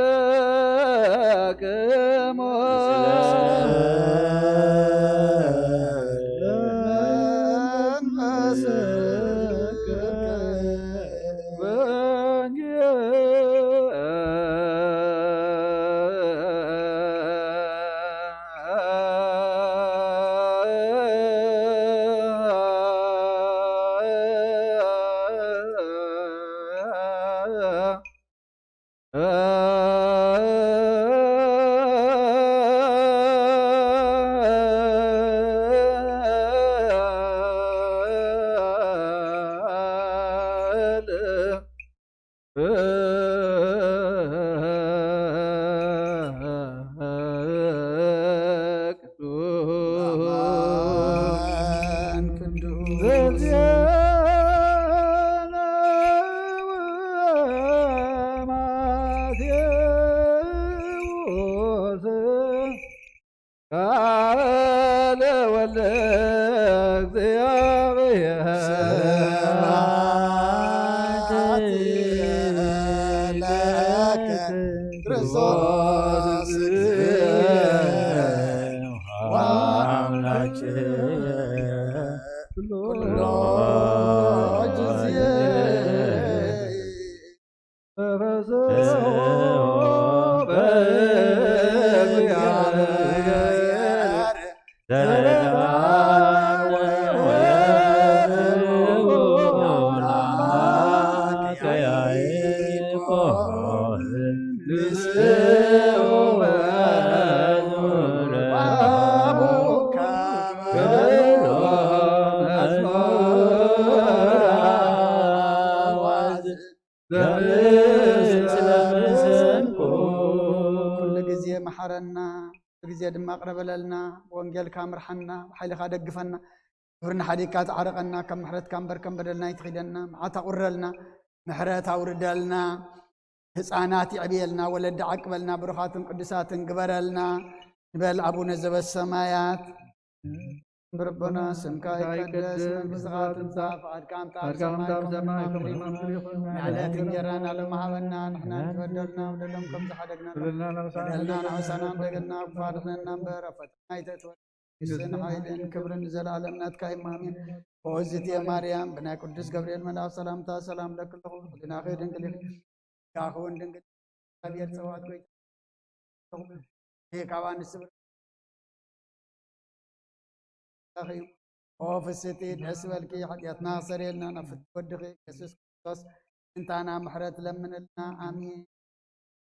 ቃለ ወልደ እግዚአብሔር። ስብሐት ለከ ክርስቶስ እግዚእ ወአምላክነ። ኩሉ ኩሉ ግዜ መሐረና፣ ኩሉ ግዜ ድማ ቅረብ በለልና፣ ብወንጌልካ ምርሐና፣ ብሓይልኻ ደግፈና፣ ክብርና ሓዲግካ ተዓረቀና፣ ከም ምሕረትካ እምበር ከም በደልና ኣይትኺደና፣ መዓት ኣቁርረልና፣ ምሕረት ኣውርደልና፣ ህጻናት ይዕብየልና፣ ወለዲ ዓቅበልና፣ ብሩኻትን ቅዱሳትን ግበረልና ንበል። ኣቡነ ዘበሰማያት፣ ብርቦና ስምካ ይቀደስ፣ መንግስትኻ ትምጻእ፣ ፍቃድካ እምጻእ፣ ኣብ ሰማይ ከም ኣብ ሰማይ ከም ኣብ ምድሪ ይኹን። ምድሪ ይኹን። ንዕለት እንጀራና ሎሚ ሃበና፣ ንሕና ንበደልና፣ በደሎም ከም ዝሓደግና፣ በደልና ንሕሰና፣ በደልና ንሕሰና፣ በደልና ንሕሰና፣ በደልና ንሕሰና፣ በደልና እምበር፣ ኣብ ፈተና ኣይተእትወና፣ መንግስትን ሓይልን ክብርን ንዘለዓለም ናትካ እዩ፣ ኣሜን። ኦዝቴ ማርያም፣ ብናይ ቅዱስ ገብርኤል መልኣክ ሰላምታ ሰላም እለኪ ኣለኹ፣ ህሊናኺ ድንግል እዩ፣ ሥጋኺ እውን ድንግል፣ እግዚኣብሔር ጸባኦት ጎይታ፣ ካብ ኣንስቲ ብርክ ኦ ፍስቲ ደስ በልኪ፣ ሓጢኣትና ኣስተሰርየልና፣ ናብ ፍትው ወድኺ ኢየሱስ ክርስቶስ ምእንታና ምሕረት ለምንልና። ኣሜን።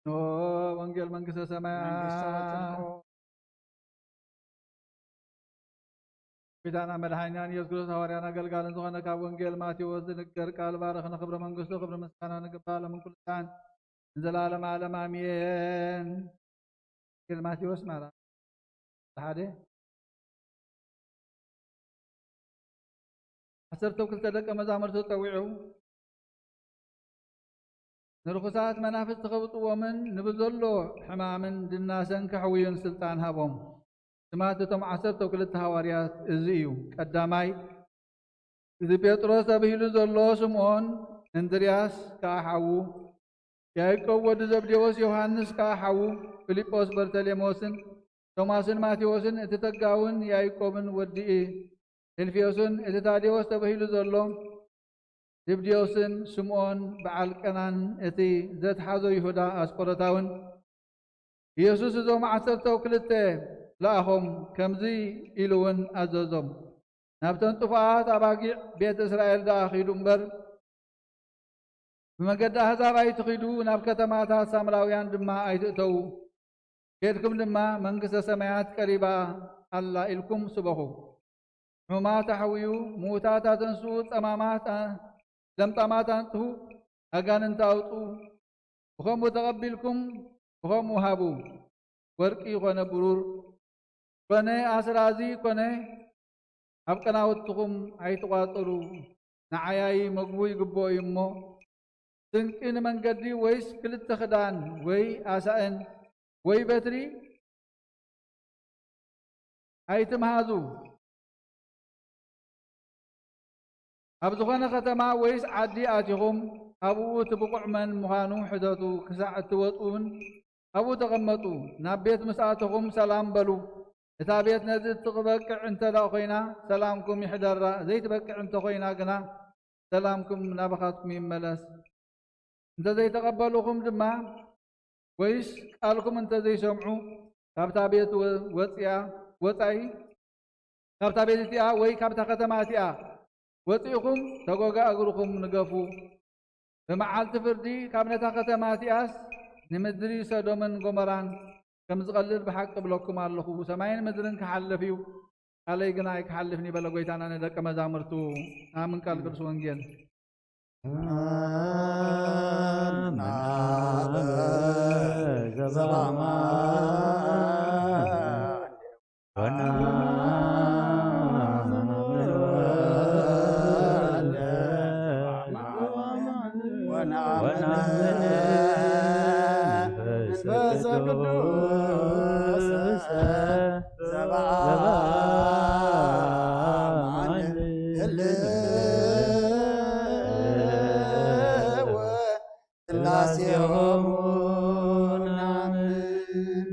እንሆ ወንጌል መንግስተ ሰማያት። መንግስተ ወጽንኮ። ጎይታና መድሓኒናን ኢየሱስ ክርስቶስ ሃዋርያን ኣገልጋልን ዝኾነ ካብ ወንጌል ማቴዎስ ዝንገር ቃል ባርኽ ንኽብሪ መንግስቱ ክብሪ ምስጋና ንግባእ ለምን ኩሉ ዛን ንዘላለም ዓለም ኣሜን። ወንጌል ማቴዎስ ምዕራፍ ሓደ። ዓሰርተው ክልተ ደቀ መዛሙርቱ ጸዊዑ፣ ንርኹሳት መናፍስቲ ከውጽዎምን ንብዘሎ ሕማምን ድናሰን ከሕውዩን ስልጣን ሃቦም። ስማት እቶም ዓሰርተው ክልተ ሃዋርያት እዚ እዩ። ቀዳማይ፣ እዚ ጴጥሮስ ተብሂሉ ዘሎ ስምዖን፣ እንድርያስ ከኣ ሓዉ፣ ያዕቆብ ወዲ ዘብዴዎስ ዮሃንስ ከኣ ሓዉ፣ ፊልጶስ በርተሌሞስን ቶማስን ማቴዎስን እቲ ተጋውን ያዕቆብን ወዲ እልፍዮስን እቲ ታዴዎስ ተባሂሉ ዘሎ ዘብዴዎስን ስምዖን በዓል ቀናን እቲ ዘትሓዞ ይሁዳ ኣስቆሮታውን። ኢየሱስ እዞም ዓሰርተው ክልተ ለኣኾም፣ ከምዚ ኢሉ እውን ኣዘዞም፣ ናብተን ጥፉኣት ኣባጊዕ ቤት እስራኤል ደኣ ኺዱ እምበር፣ ብመገዲ ኣህዛብ ኣይትኺዱ፣ ናብ ከተማታት ሳምራውያን ድማ ኣይትእተዉ። ኬድኩም ድማ፣ መንግስተ ሰማያት ቀሪባ ኣላ ኢልኩም ስበኹ። ሕሙማት ኣሕውዩ፣ ምዉታት ኣተንስኡ፣ ጸማማት፣ ለምጻማት ኣንጽሁ፣ ኣጋንንቲ ኣውጽኡ። ብኸምኡ ተቐቢልኩም ብኸምኡ ሃቡ። ወርቂ ኮነ ብሩር ኮነ ኣስራዚ ኮነ ኣብ ቀናውትኹም ኣይትቋጽሩ። ንዓያዪ መግቡ ይግብኦ እዩ እሞ፣ ስንቂ ንመንገዲ ወይስ ክልተ ክዳን ወይ ኣሳእን ወይ በትሪ ኣይትምሃዙ። ኣብ ዝኾነ ከተማ ወይስ ዓዲ ኣቲኹም፣ ኣብኡ እቲ ብቑዕ መን ምዃኑ ሕተቱ፣ ክሳዕ እትወጽኡን ኣብኡ ተቐመጡ። ናብ ቤት ምስ ኣተኹም ሰላም በሉ። እታ ቤት ነዚ እትበቅዕ እንተ ደኣ ኾይና፣ ሰላምኩም ይሕደራ፣ ዘይትበቅዕ እንተ ኾይና ግና፣ ሰላምኩም ናባኻትኩም ይመለስ። እንተ ዘይተቐበሉኹም ድማ፣ ወይስ ቃልኩም እንተ ዘይሰምዑ፣ ካብታ ቤት ወ-፣ ወጽያ-፣ ወጻኢ፣ ካብታ ቤት እቲኣ ወይ ካብታ ከተማ እቲኣ ወጺእኹም ተጎጋ እግርኹም ንገፉ። ብመዓልቲ ፍርዲ ካብ ነታ ከተማ እቲኣስ ንምድሪ ሰዶምን ጎሞራን ከም ዝቐልል ብሓቂ እብለኩም ኣለኹ። ሰማይን ምድርን ክሓልፍ እዩ፣ ቃለይ ግና ኣይክሓልፍን እዩ በለ ጎይታና ንደቀ መዛሙርቱ። ኣምን ቃል ቅዱስ ወንጌል። ወነአምን መንፈስ ቅዱስ ዘበአማን ህልው ሥላሴሆሙ ነአምን።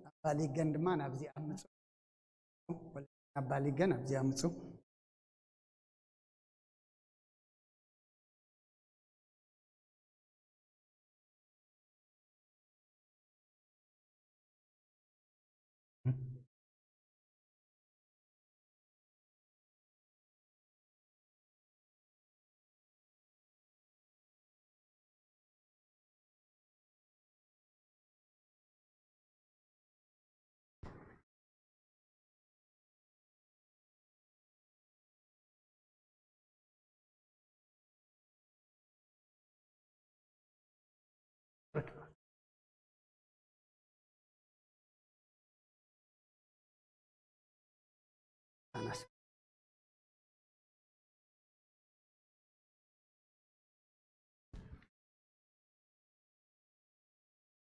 አባሊገን ድማ ናብዚ አምጹ። አባሊገን ናብዚ አምጹ።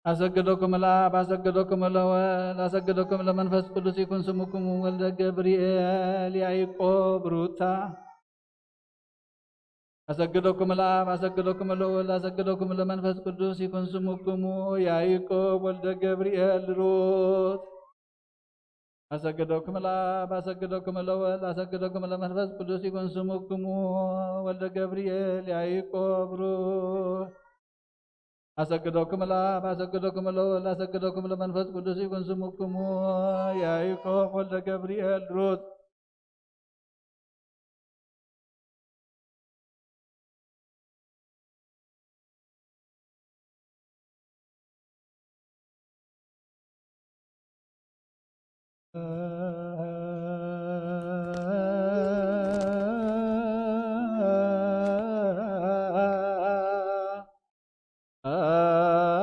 አሰገደኩም ለአብ አሰገደኩም ለወልድ አሰገደኩም ለመንፈስ ቅዱስ ይኩን ስሙክሙ ወልደ ገብርኤል ያዕቆብ ሩታ። አሰገደኩም ለአብ አሰገደኩም ለወልድ አሰገደኩም ለመንፈስ ቅዱስ ይኩን ስሙክሙ ያዕቆብ ወልደ ገብርኤል ሩት። አሰገደኩም ለአብ አሰገደኩም ለወልድ አሰገደኩም ለመንፈስ ቅዱስ ይኩን ስሙክሙ ወልደ ገብርኤል ያዕቆብ ሩት። አሰገደኩም ለአብ አሰገደኩም ለወልድ አሰገደኩም ለመንፈስ ቅዱስ ይኩን ስሙክሙ ያዕቆብ ወልደ ገብርኤል ሩት። አሐዱ አብ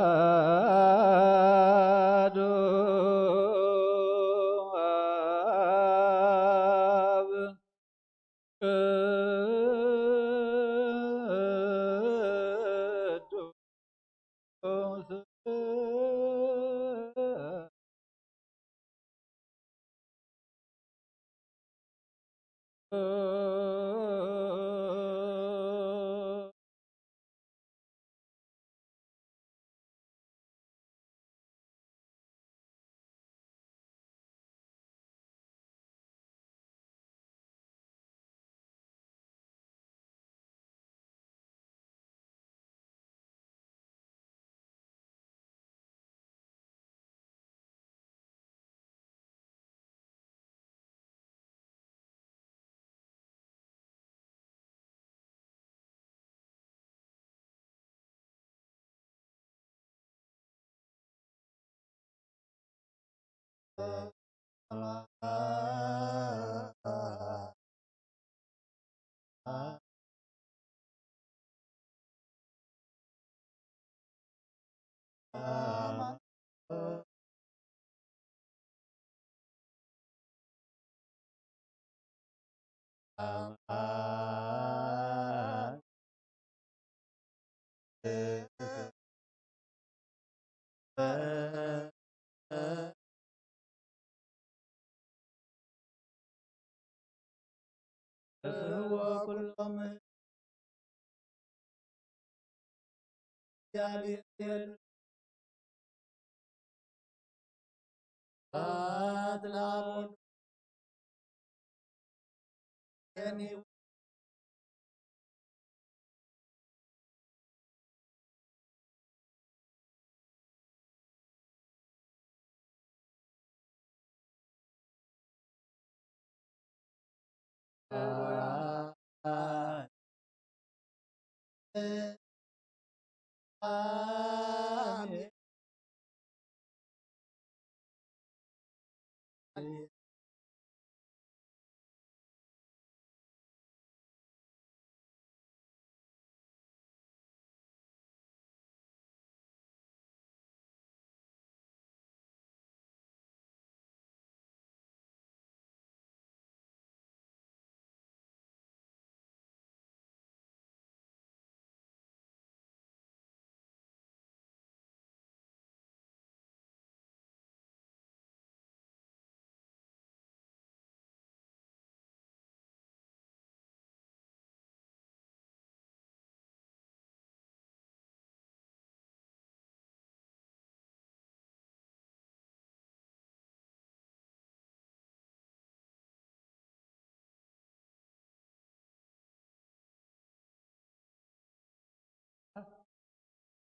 ቅዱስ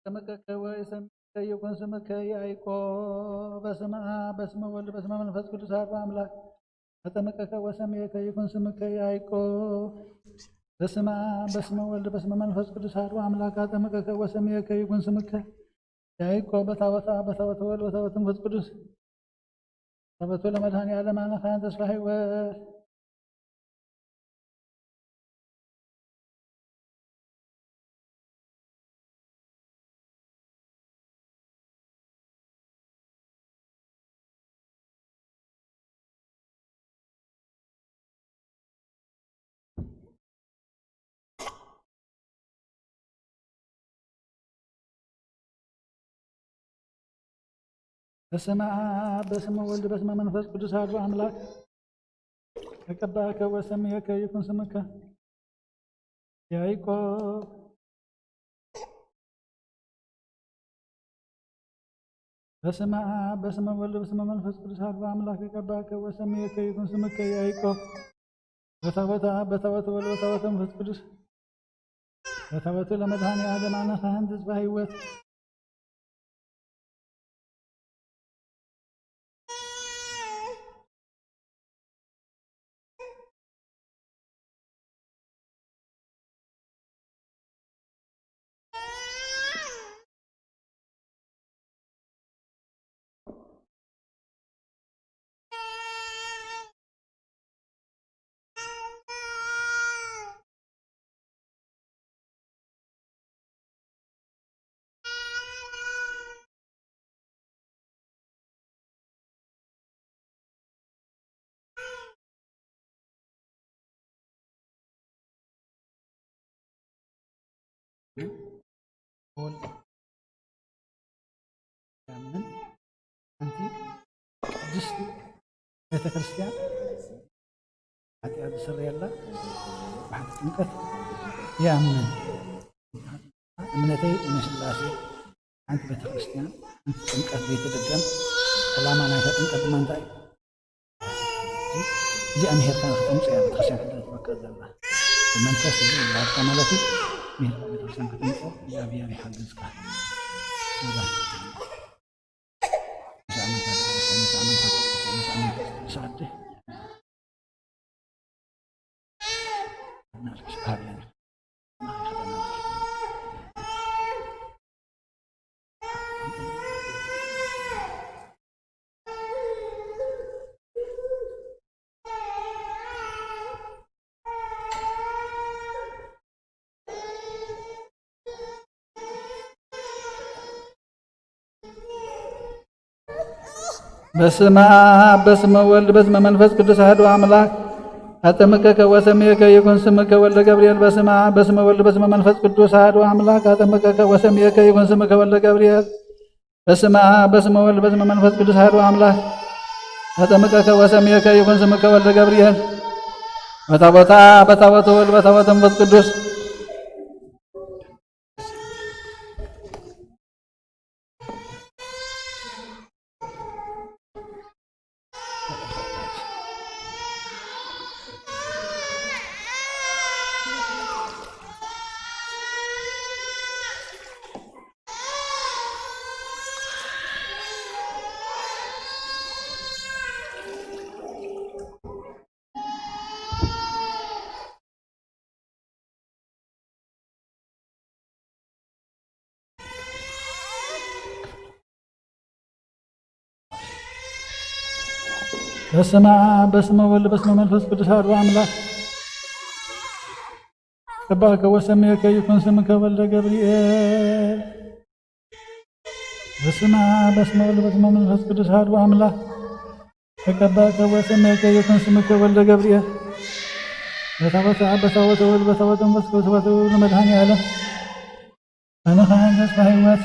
አጠምቀከ ወሰምየከ ይኩን ስምከ ያዕቆብ። በስመ አብ በስመ ወልድ በስመ መንፈስ ቅዱስ አሐዱ አምላክ። አጠምቀከ ወሰምየከ ይኩን ስምከ ያዕቆብ። በስመ አብ በስመ ወልድ በስመ መንፈስ ቅዱስ አሐዱ አምላክ። አጠምቀከ ወሰምየከ ይኩን ስምከ ያዕቆብ። በታቦተ አብ በታቦተ ወልድ በታቦተ መንፈስ ቅዱስ። ታቦቱ ለመድኃኔ ዓለም አነ ካህን ተስፋ ሕይወት። በስመ አብ በስመ ወልድ በስመ መንፈስ ቅዱስ አሐዱ አምላክ። ተቀባእከ ወሰምየከ ይኩን ስምከ ያዕቆብ። በስመ አብ በስመ ወልድ በስመ መንፈስ ቅዱስ አሐዱ አምላክ። ተቀባእከ ወሰምየከ ይኩን ስምከ ያዕቆብ። በታቦተ አብ በታቦተ ወልድ በታቦተ መንፈስ ቅዱስ። በታቦቱ ለመድኃኔ ዓለም አነ ካህን ተስፋ ሕይወት። ወልድ ያምን። አንቲ ቅድስት ቤተክርስቲያን ኃጢአት ዝስረየላ በሐቲ ጥምቀት ያምን። እምነተይ እምነ ሥላሴ፣ ሓንቲ ቤተክርስትያን፣ ሓንቲ ጥምቀት ዘይትድገም። ዕላማ ናይታ ጥምቀት ድማ እንታይ እዩ? እዚኣ ምሂርካ ከተምጽኦ እያ ቤተክርስትያን ክትረክበካ ዘላ። ብመንፈስ እዚ ይላሃድካ ማለት እዩ። ምሂርካ ቤተክርስትያን ከተምጽኦ እግዚኣብሔር ይሓግዝካ። በስመ አብ በስመ ወልድ በስመ መንፈስ ቅዱስ አሐዱ አምላክ። አጠምቀከ ወሰምየከ ይኩን ስምከ ወልደ ገብርኤል። በስመ አብ በስመ ወልድ በስመ መንፈስ ቅዱስ አሐዱ አምላክ። አጠምቀከ ወሰምየከ ይኩን ስምከ ወልደ ገብርኤል። በስመ አብ በስመ ወልድ በስመ መንፈስ ቅዱስ አሐዱ አምላክ። አጠምቀከ ወሰምየከ ይኩን ስምከ ወልደ ገብርኤል። በታቦተ አብ በታቦተ ወልድ በታቦተ መንፈስ ቅዱስ። በስመ አብ በስመ ወልድ በስመ መንፈስ ቅዱስ አሐዱ አምላክ። ቀባእከ ወሰምየከ ይኩን ስምከ ወልደ ገብርኤል። በስመ አብ በስመ ወልድ በስመ መንፈስ ቅዱስ አሐዱ አምላክ። ተቀባእከ ወሰምየከ ይኩን ስምከ ወልደ ገብርኤል። በታቦተ አብ በታቦተ ወልድ በታቦተ መንፈስ ቅዱስ በታቦተ ወልድ መድኃኔ ዓለም። አነ ካህን ተስፋ ሕይወት።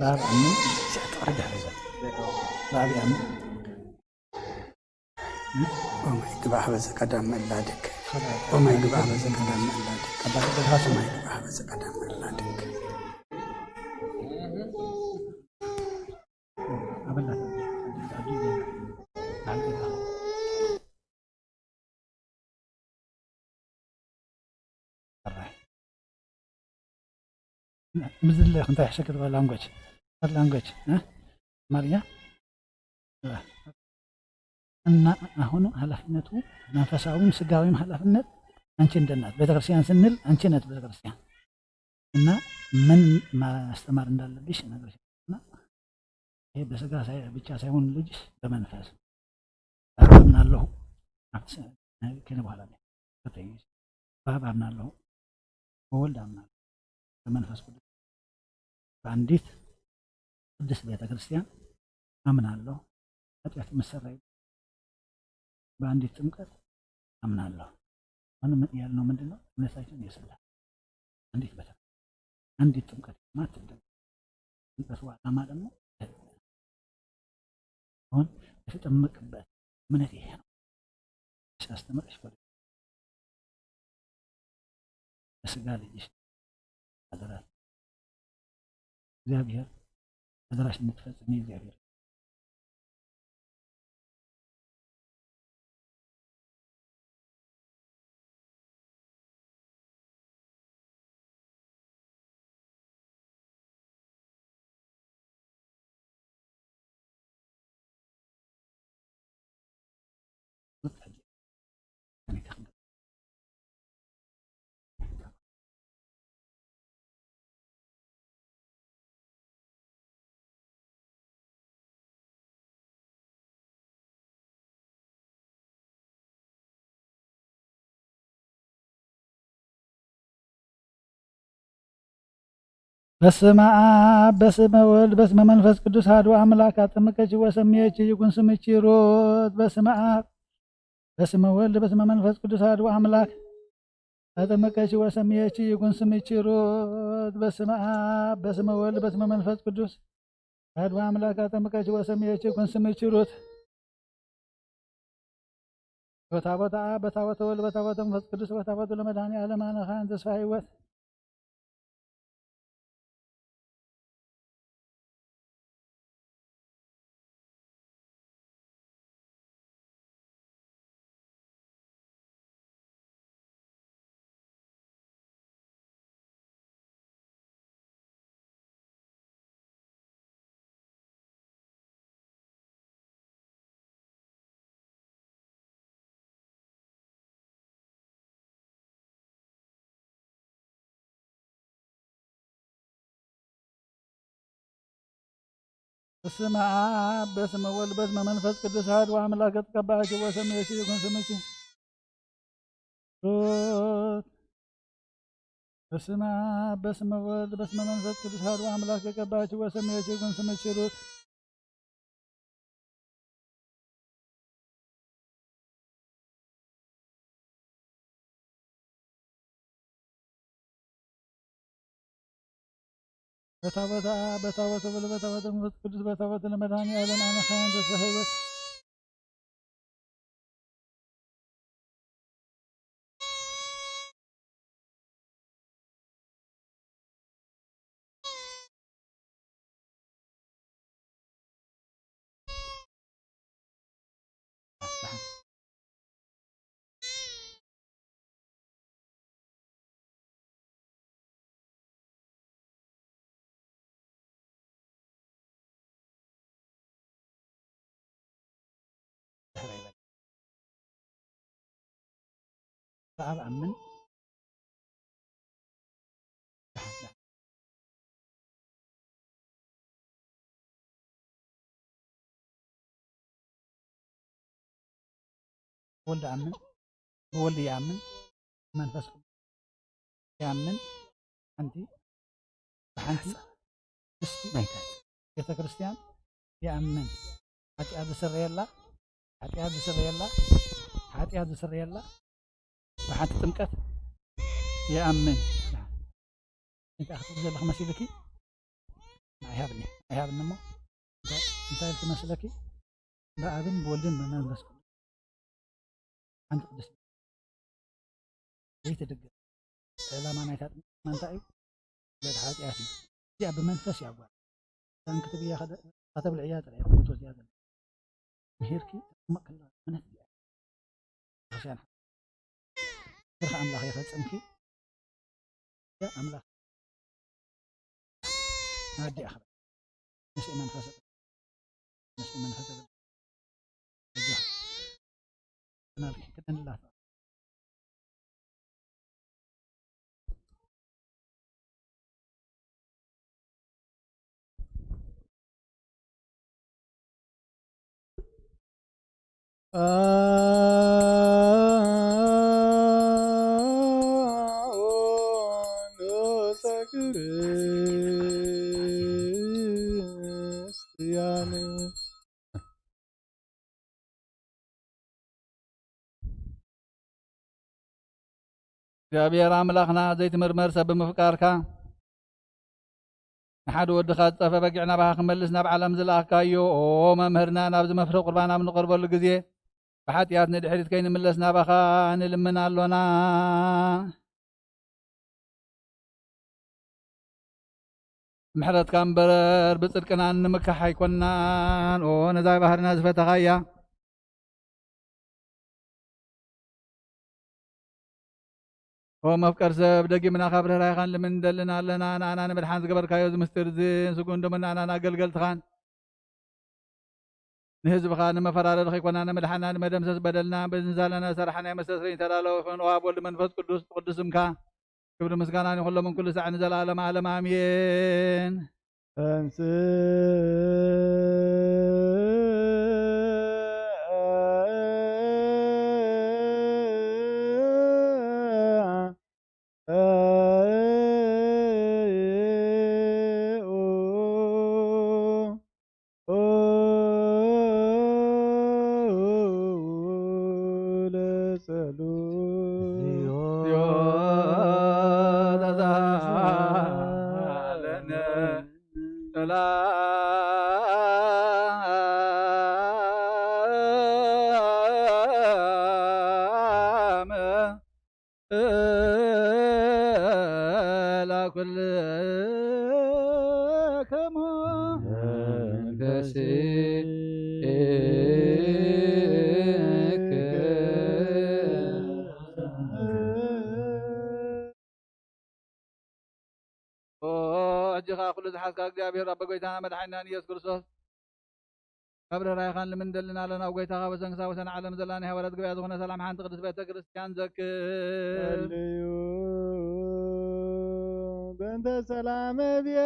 በአብ አምን። በአብ ያምን። ኦማይ ግባህ በዘቀዳም መላድክ። ኦማይ ግባህ በዘቀዳም መላድክ። ኦማይ ግባህ በዘቀዳም መላድክ። ምዝለህ እንታይ ሕሸክት ላንጎች፣ ላንጎች፣ እ? አማርኛ። እና አሁን ኃላፊነቱ መንፈሳዊም ስጋዊም ኃላፊነት አንቺ እንደ እናት ቤተክርስቲያን ስንል አንቺ ነት ቤተክርስቲያን። እና ምን ማስተማር እንዳለብሽ ነግሬሻለሁ። እና ይሄ በስጋ ሳይ-፣ ብቻ ሳይሆን ልጅሽ በመንፈስ በአብ አምናለሁ። ከኔ በኋላ ነው። በአብ አምናለሁ፣ በወልድ አምናለሁ፣ በመንፈስ ቅዱስ በአንዲት ቅድስት ቤተ ክርስቲያን አምናለሁ። ኃጢአት የሚሰራ የለም። በአንዲት ጥምቀት አምናለሁ። አሁን ምን ያልነው ምንድን ነው? እምነታችን የስላሴ አንዲት ቤተ፣ አንዲት ጥምቀት ማትደረግ ጥምቀቱ ዓላማ ደግሞ አሁን የተጠመቅበት እምነት ይሄ ነው። ሲያስተምርሽ ወደ በስጋ ልጅሽ አደራ። እግዚአብሔር አደራሽ እንድትፈጽሚ እግዚአብሔር በስመ አብ በስመ ወልድ በስመ መንፈስ ቅዱስ አሐዱ አምላክ አጠምቀኪ ወሰምየኪ ይኩን ስምኪ ሩት። በስመ አብ በስመ ወልድ በስመ መንፈስ ቅዱስ አሐዱ አምላክ አጠምቀኪ ወሰምየኪ ይኩን ስምኪ ሩት። በስመ አብ በስመ ወልድ በስመ መንፈስ ቅዱስ አሐዱ አምላክ አጠምቀኪ ወሰምየኪ ይኩን ስምኪ ሩት። በታቦተ አብ በታቦተ ወልድ በታቦተ መንፈስ ቅዱስ በታቦቱ ለመድኃኔዓለም አነ ካህን ተስፋ ሕይወት። በስመ አብ በስመ ወልድ በስመ መንፈስ ቅዱስ አሐዱ አምላክ። የተቀባች ወሰምየች ይኩን ስምች ሩት። በስመ አብ በስመ ወልድ በስመ መንፈስ ቅዱስ አሐዱ አምላክ። የተቀባች ወሰምየች ይኩን ስምች ሩት። በታቦተ አብ በታቦተ ወልድ በታቦተ መንፈስ ቅዱስ በታቦተ ለመድኃኔዓለም አነ ካህን ተስፋ ሕይወት። በአብ አምን። ወልድ አምን፣ በወልድ ያምን፣ መንፈስ ቅዱስ ያምን፣ አንቲ በሐንቲ እስቲ ቤተ ክርስቲያን ያምን፣ ኃጢአት ዝስረየላ፣ ኃጢአት ዝስረየላ፣ ኃጢአት ዝስረየላ፣ በሐንቲ ጥምቀት ያምን። እንታይ ክትብል ዘለኺ መሲልኪ? ንዓይ ሃብኒ፣ ንዓይ ሃብኒ እሞ፣ እንታይ፣ እንታይ ኢልኪ መስለኪ? በአብን ብወልድን በመንፈስ ቅዱስ። ሓንቲ ቅድስት ዘይትድገም። ዕላማ ናይታ ጥምቀት እንታይ እዩ? ስርየት ሓጢኣት እዩ። እዚኣ ብመንፈስ እያ ጓል። እዛን ክትብያ ከደ-፣ ከተብልዕያ ጥራይ እያ፣ ብሞት ወዚኣ ዘላ። ምሂርኪ ተጠመቅክላ እምነት እያ። ክርስቲያን፣ ፍርሃ ኣምላኽ ይፈጽምኪ። ያ ኣምላኽ ናዲ ኣኽበ። ምስኢ መንፈስ፣ ምስኢ መንፈስ ኣጆኺ። ክደንላታ። እግዚኣብሔር ኣምላኽና፣ ዘይትምርመር ሰብ ብምፍቃርካ፣ ንሓደ ወድኻ ዝጠፍአ በጊዕ ናባኻ ክመልስ ናብ ዓለም ዝለኣኽካዮ፣ ኦ መምህርና፣ ናብዚ መፍርሂ ቁርባን ኣብ ንቐርበሉ ግዜ፣ ብሓጢኣት ንድሕሪት ከይንምለስ ናባኻ ንልምን ኣሎና። ምሕረትካ እምበር ብጽድቅና እንምካሕ ኣይኮናን። ኦ ነዛ ባህርና ዝፈተኻያ፣ ኦ መፍቀር ሰብ፣ ደጊምና ካብ ርህራሄኻ ንልምን እንደልን ኣለና። ንኣና ንምድሓን ዝገበርካዮ እዚ ምስጢር እዚ፣ ስግኡን ደሙን ንኣናን ኣገልገልትኻን ንህዝብኻ ንመፈራረዲ ከይኮና፣ ንምድሓና፣ ንመደምሰስ በደልና፣ በዚ ንዛለና ሰራሕና የመስተስርይ ተላለወ ይኹን። ኦ ኣብ ወልድ መንፈስ ቅዱስ፣ ቅዱስ ስምካ ክብሪ ምስጋናን ይኹን ሎምን ኩሉ ሳዕ ንዘለዓለም ዓለም ኣሜን። ተንሥእ ኦ፣ ሕጂ ኸኣ ኩሉ ዝሓዝካ እግዚኣብሔር ኣቦ፣ ጎይታና መድሓኒናን ኢየሱስ ክርስቶስ፣ ካብ ርህራሄኻ ንልምን እንደልን ኣለና። ኣብ ጎይታኻ፣ በሰንክሳ ወሰን ዓለም ዘላ ናይ ሃዋርያት ገበያ ዝኾነ ሰላም ሓንቲ ቅድስት ቤተ ክርስቲያን ዘክር። ጸልዩ በእንተ ሰላም ቤተ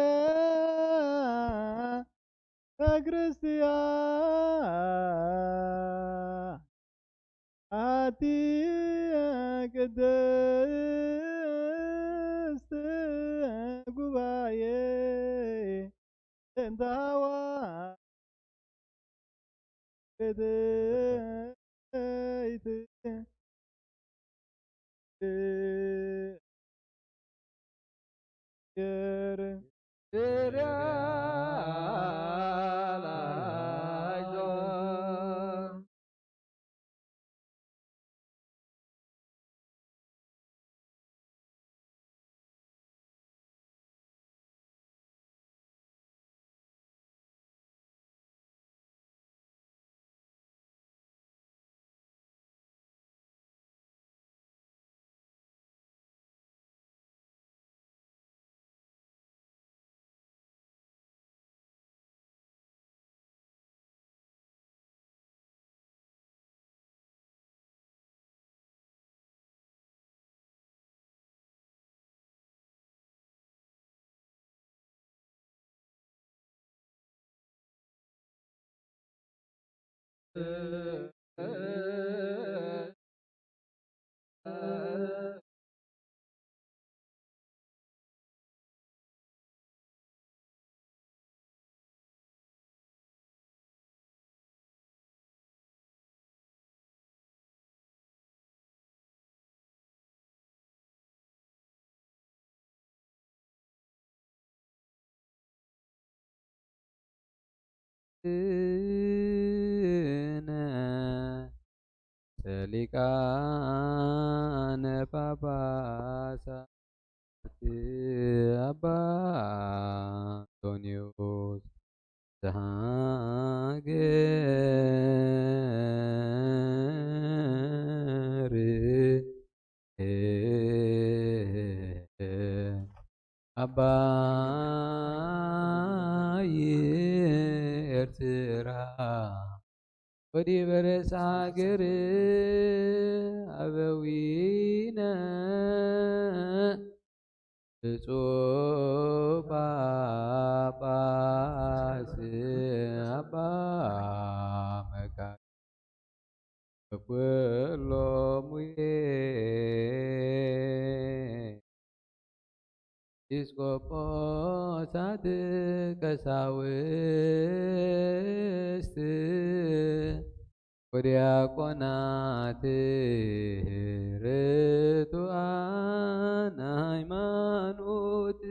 ክርስቲያን ኣቲ ቅድስት ጉባኤ እንተ ሃዋ ቤት ርትዕነ ሊቃነ ጳጳሳት አባ አንጦንዮስ ዘሀገር አባይ ኤርትራ ወዲበ ርእሰ ሀገር አበዊነ ብፁዕ ጳጳስ አባ መቃርዮስ ወኩሎሙ ኤጲስቆጶሳት ቀሳውስት ወዲያቆናት ርቱዓን ሃይማኖት።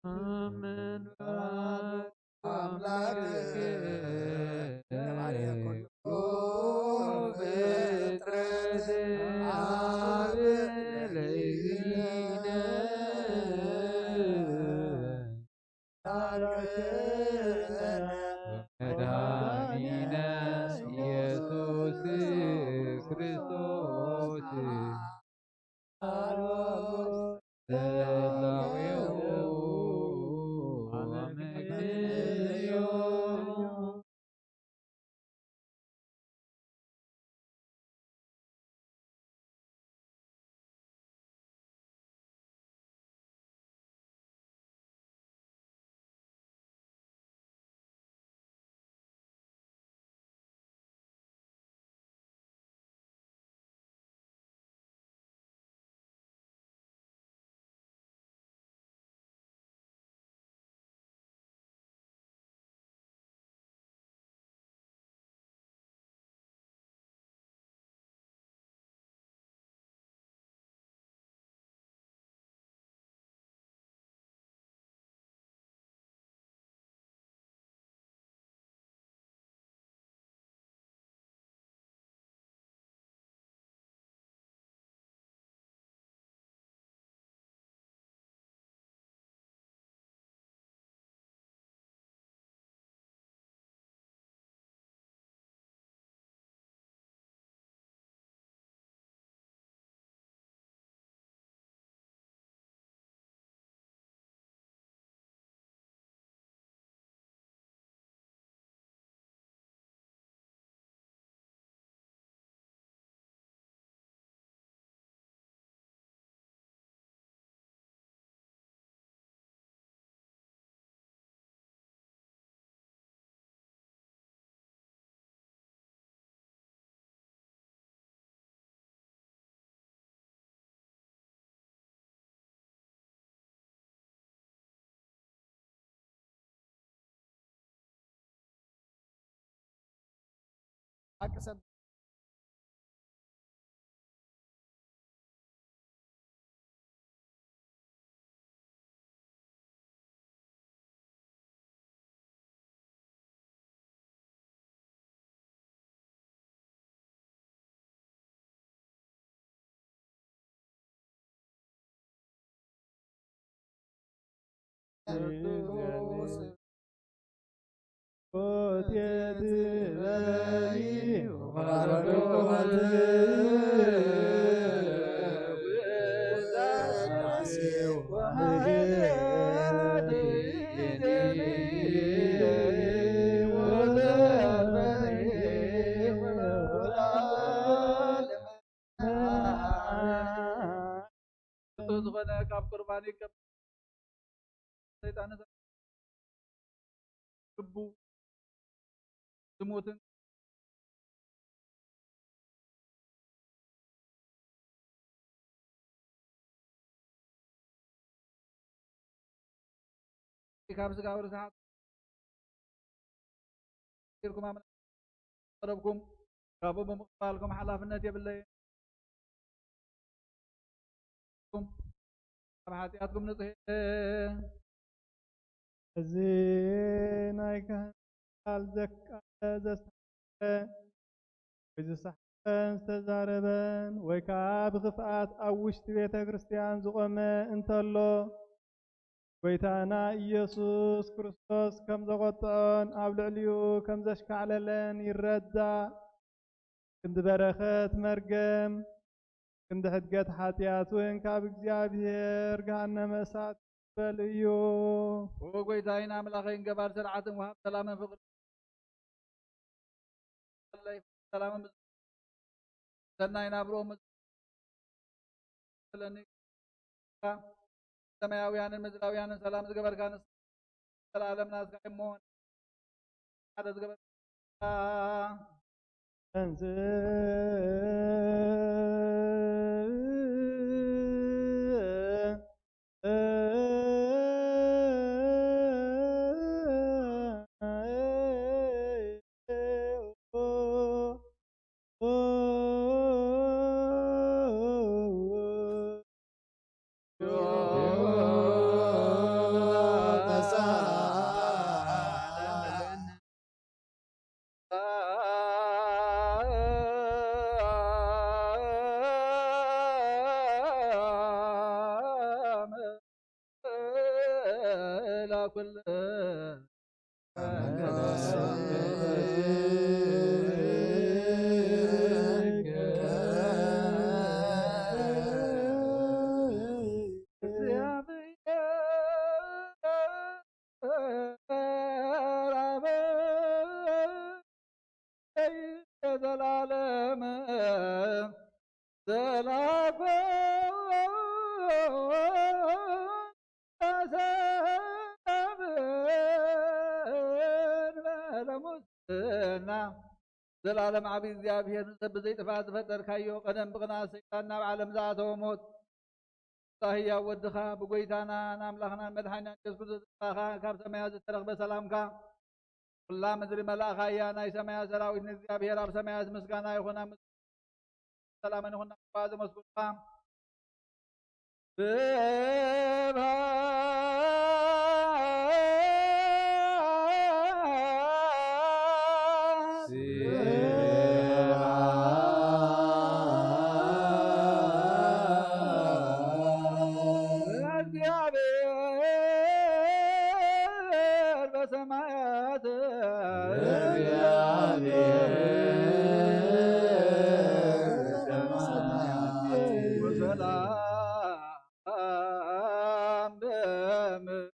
አሜን። አምላክ ለባህሪ ኩሉ ፍጥረት አብ ለይነ መድኃኒነ ኢየሱስ ክርስቶስ ላዌሁ አመክንዮ። ሐቂ ሰብ ዝኾነ ካብ ቁርባን ይቀብ-፣ ሰይጣን ልቡ ዝሙትን ካብ ስጋኡ ርትዓት ጌርኩም ኣምላኽ ቀረብኩም፣ ካብኡ ብምቕባልኩም ሓላፍነት የብለይን። ካብ ሓጢኣትኩም ንጹህ እየ። እዚ ናይ ካህን ቃል ዘካ-፣ ዘስሓተ ወይ ዝሰሓተን ዝተዛረበን ወይ ከኣ ብኽፍኣት ኣብ ውሽጢ ቤተ ክርስቲያን ዝቖመ እንተሎ፣ ጐይታና ኢየሱስ ክርስቶስ ከም ዘቖጥዖን ኣብ ልዕሊኡ ከም ዘሽካዕለለን ይረዳእ። ክንዲ በረኸት መርገም፣ ክንዲ ሕድገት ሓጢኣት እውን ካብ እግዚኣብሔር ገሃነመ እሳት ይበል እዩ። ኦ ጐይታይን ኣምላኸይን ገባር ስርዓትን ወሃብ ሰላምን ፍቕርን ሰላም ምስ-፣ ሰናይ ናብርኡ ምስ-፣ ለኒ ሰማያውያንን ምድራውያንን ሰላም ዝገበርካ ንስኻ ዘለዓለም ናትካ እሞ ሓደ ዝገበርካ ተንሥእ ዘላለም ዓቢ እግዚኣብሔር፣ ንሰብ ብዘይ ጥፍኣት ዝፈጠርካዮ፣ ቀደም ብቕንኣት ሰይጣን ናብ ዓለም ዝኣተወ ሞት፣ ብጻ ህያው ወድኻ፣ ብጎይታናን ኣምላኽናን መድሓኒናን ኢየሱስ ክርስቶስ ተስፋኻ ካብ ሰማያት ዝተረኽበ ሰላምካ፣ ኩላ ምድሪ መላእኻ እያ። ናይ ሰማያት ሰራዊት ንእግዚኣብሔር ኣብ ሰማያት ምስጋና ይኹን፣ ኣብ ምድሪ ሰላምን ይኹን። ናብ ዘመስግኑኻ እግዚአብሔር በሰማያት፣ እግዚአብሔር በሰማያት፣ ወሰላም በምድር፣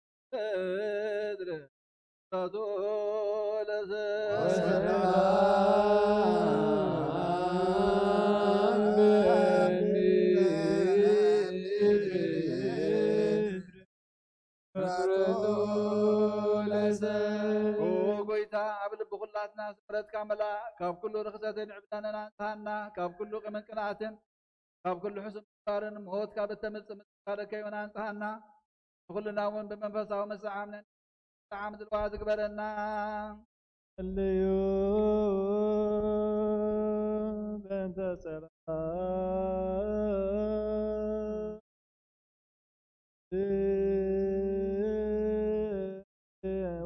ኦ ጎይታ፣ ኣብ ልቢ ኩላትና ምሕረትካ መላእ፣ ካብ ኩሉ ርኽሰትን ዕብዳንን ኣንጽሃና፣ ካብ ኩሉ ቂምን ቅንኣትን፣ ካብ ኩሉ ሕሱም ምግባርን፣ ሞት ካብ እተምጽእ ምጽእ ካለከ ይሆን ኣንጽሃና። ንኹልና እውን ብመንፈሳዊ ምስዓም ነን-፣ ምስዓም ዝልዋ ዝግበረና። እልዩ ሰላም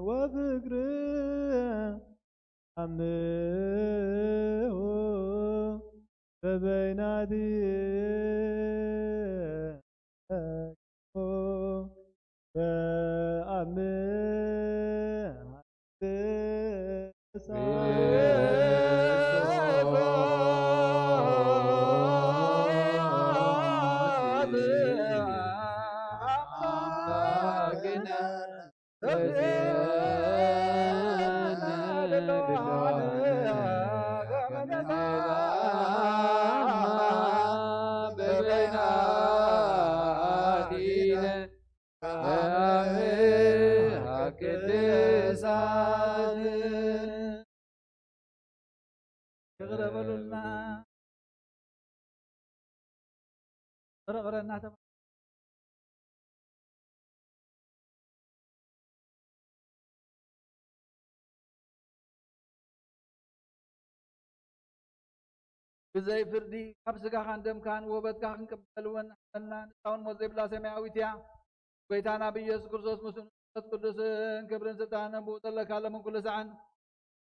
ወፍቅር አምሆ በበይናቲነ በአምሃ ይቅረ በሉልና። ቅረ ቅረ እናተ ብዘይ ፍርዲ ካብ ስጋኻን ደምካን ወበትካ ክንቅበል ወን ሐበና ንሳውን ሞት ዘይብላ ሰማያዊት እያ። ጎይታና ብኢየሱስ ክርስቶስ ምስ መንፈስ ቅዱስን ክብርን ስልጣንን ብኡ ዘለካ ለምን ኩሉ ሰዓን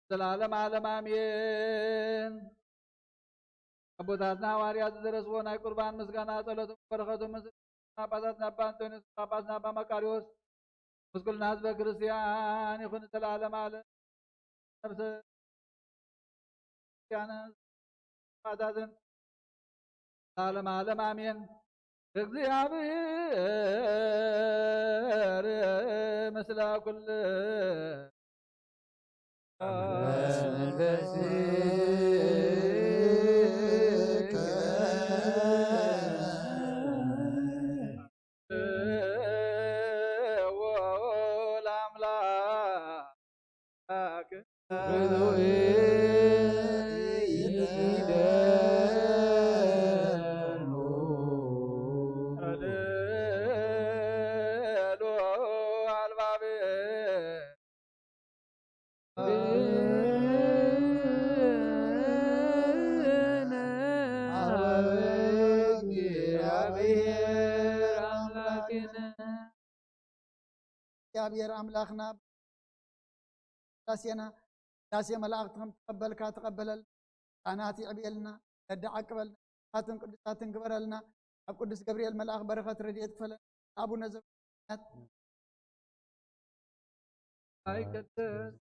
ዘላለም ዓለም ኣሜን። ኣቦታትና ሃዋርያት ዝደረስዎ ናይ ቁርባን ምስጋና ጸሎቶም በረኸቶም ምስ ኣባታትና ኣባ ኣንጦንዮስ ኣባታትና ኣባ መቃርዮስ ምስ ኩልና ህዝበ ክርስቲያን ይኹን ዘላለም ዓለም። ነፍሰ ክርስቲያን ኣባታትን ለዓለመ ዓለም ኣሜን። እግዚአብሔር ምስለ ኩል እግዚአብሔር ኣምላክና ቅዳሴና፣ ቅዳሴ መላእክት ከም ተቀበልካ ተቀበለልና፣ ጻናት ይዕብየልና፣ ረዳ ዓቅበልና፣ ቅዱሳትን ቅዱሳትን ግበረልና፣ ኣብ ቅዱስ ገብርኤል መልኣክ በረኸት ረድኤት ክፈለና፣ ኣቡነ ዘበሰማያት። ኣይቀደስ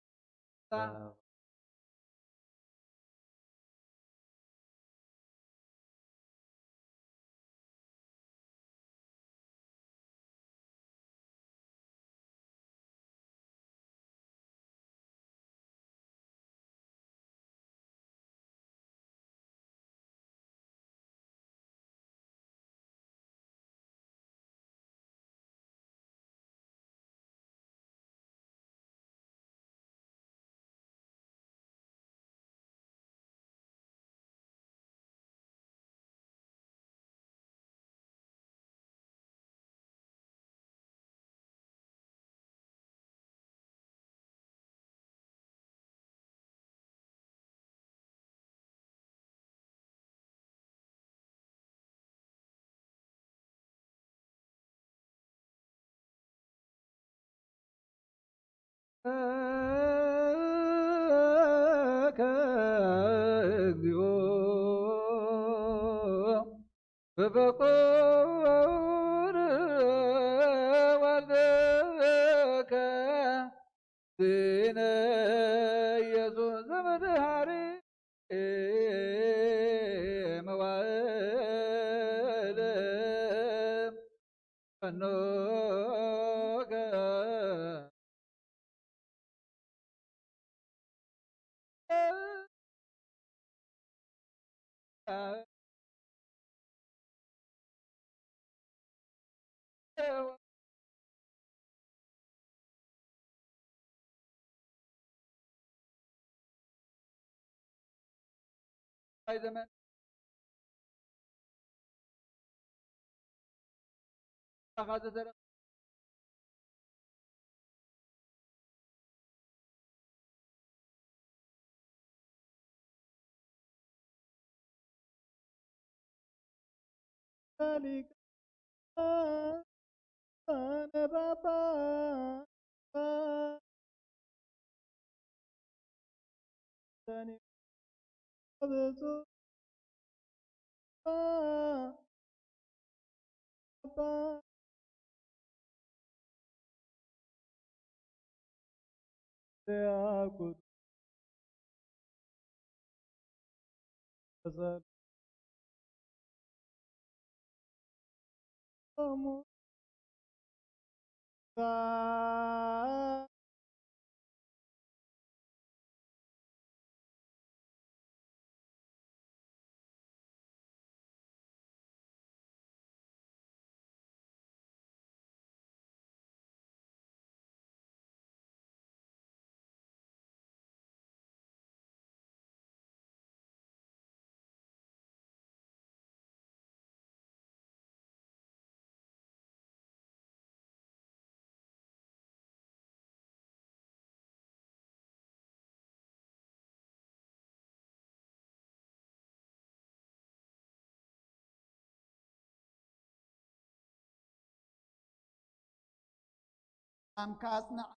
ኣም ካጽንዕ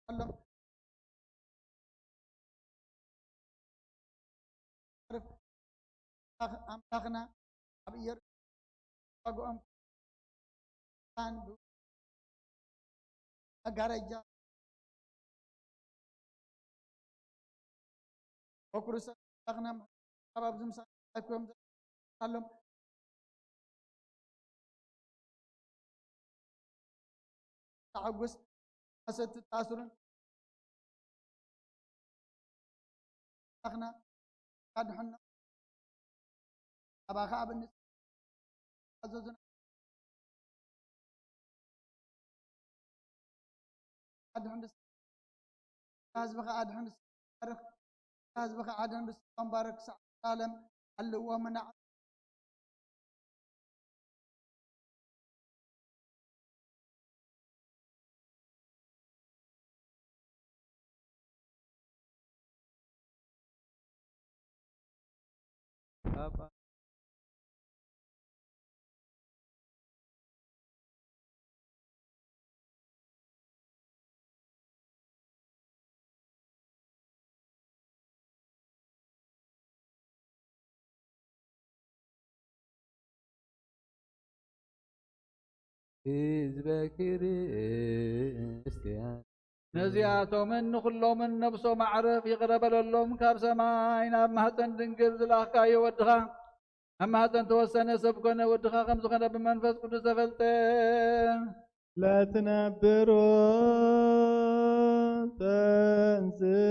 ኣሎም። ኣምላኽና ኣብ ኢየሩሳሌም ኣጉኦም ካን ብ-፣ መጋረጃ ወክሩሰ ኣምላኽና ኣብ ኣብዚ ምሳሌ ኣኮም ኣሎም። ተዓጉስ ኣሰት ታስሩን ኣኽና ኣድሕኖ ኣባኻ ኣብ እንስ ኣዘዙና። ኣድሕን ደስ-፣ ህዝብኻ ኣድሕን ደስ-፣ ባርኽ። ህዝብኻ ኣድሕን ደስ-፣ ባርኽ ክሳዕ ዓለም ኣለዎ ምናዕ። ህዝበ ክርስቲያን ነዚኣቶምን ንኹሎምን ነብሶም ኣዕርፍ ይቕረ በለሎም። ካብ ሰማይ ናብ ማህጸን ድንግል ዝለኣኽካዮ ወድኻ፣ ኣብ ማህጸን ተወሰነ፣ ሰብ ኮነ፣ ወድኻ ከም ዝኾነ ብመንፈስ ቅዱስ ተፈልጠ። ለትነብሮ ተንሥኡ።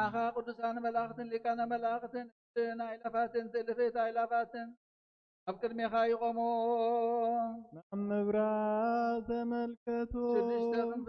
ንዓኻ ቅዱሳን መላእኽትን ሊቃነ መላእኽትን እልፍን ኣእላፋትን ትእልፍት ኣእላፋትን ኣብ ቅድሜኻ ይቖሙ። ናብ ምብራቕ ተመልከቱ። ሽዱሽተ ክንፍ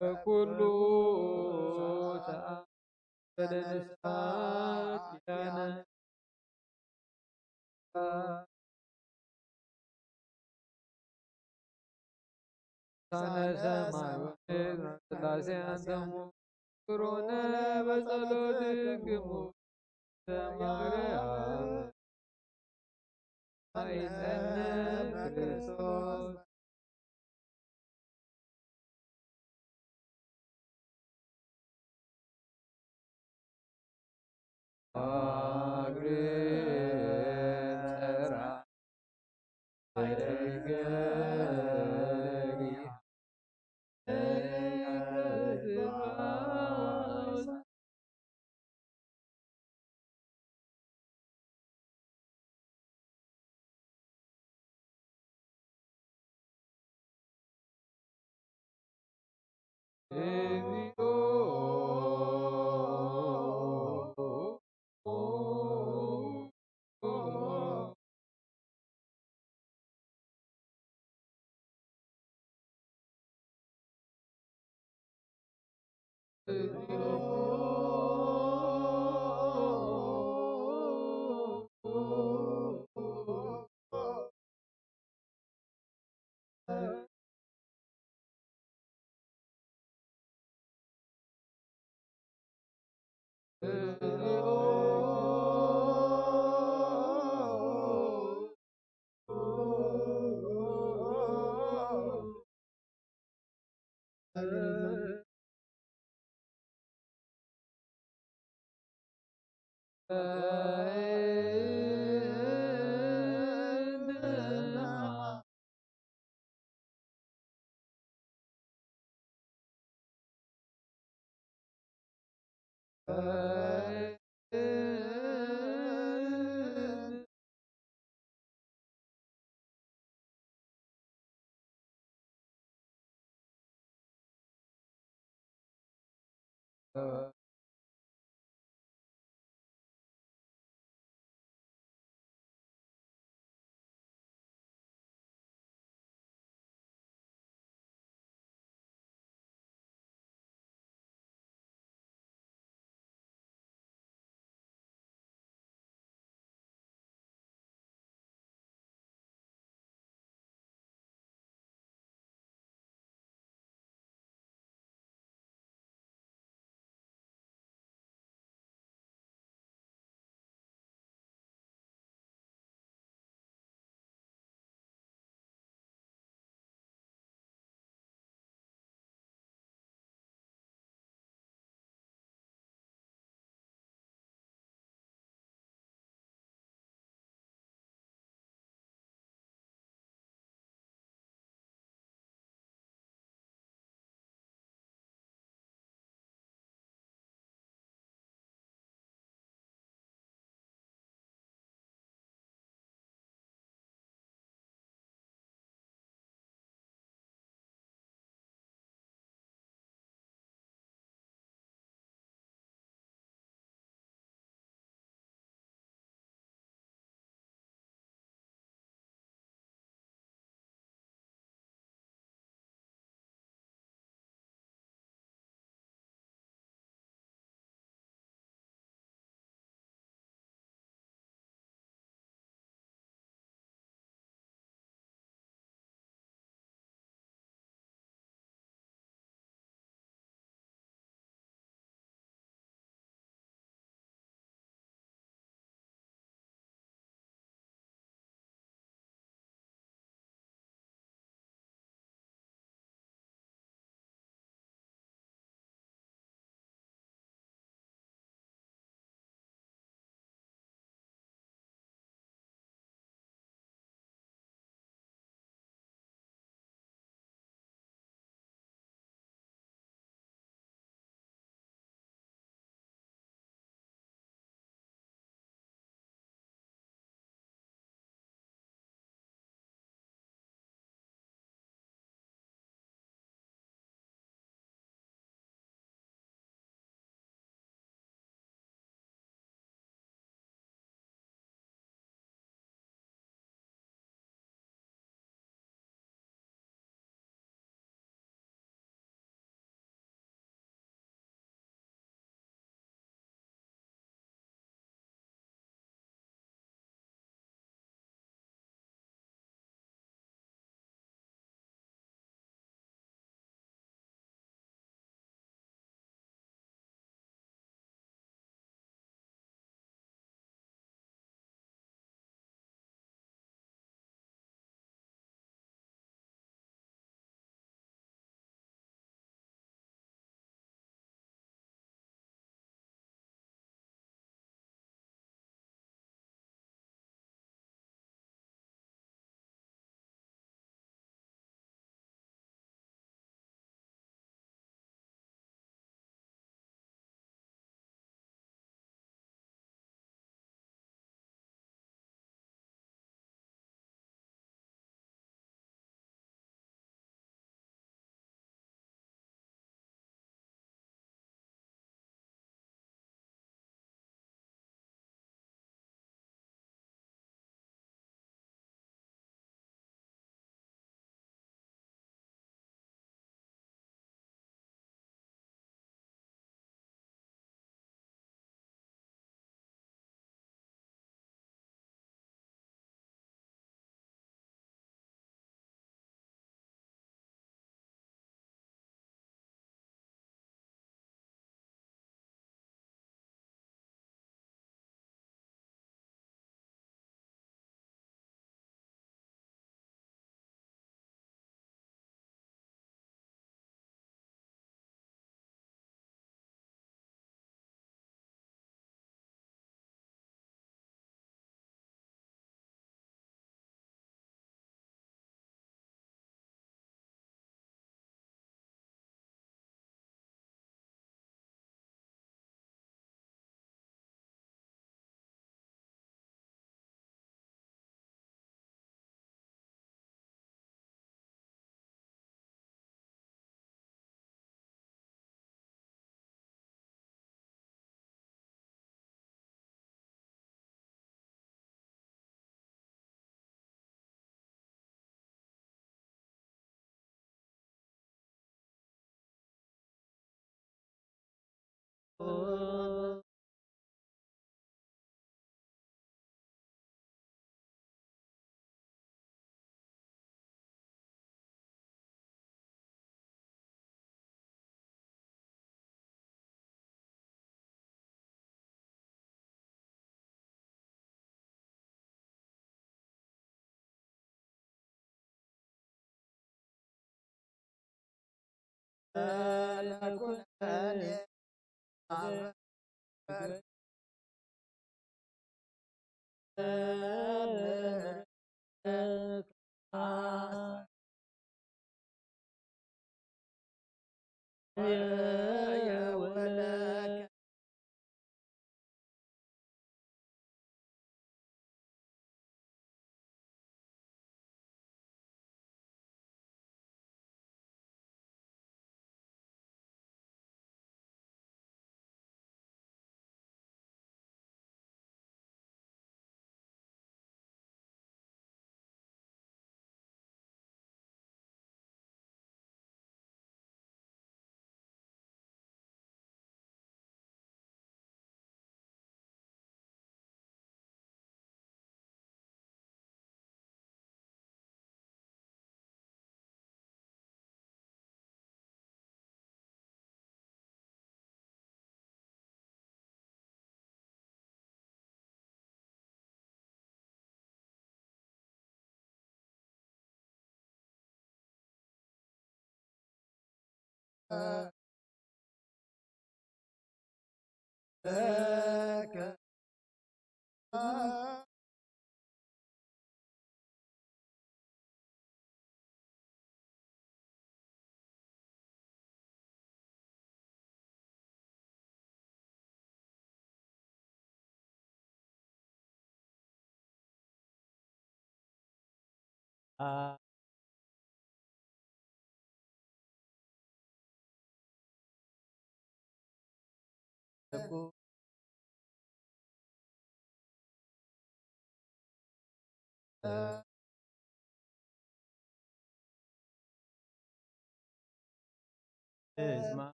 በኩሉ ተአምር ንስሐ ኪዳነ ቅዱሳነ ሰማይ ወምድር ሥላሴ አንትሙ ፍቁራነ በጸሎትክሙ ተማርያም ማይጸነ ክርስቶስ።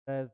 Бес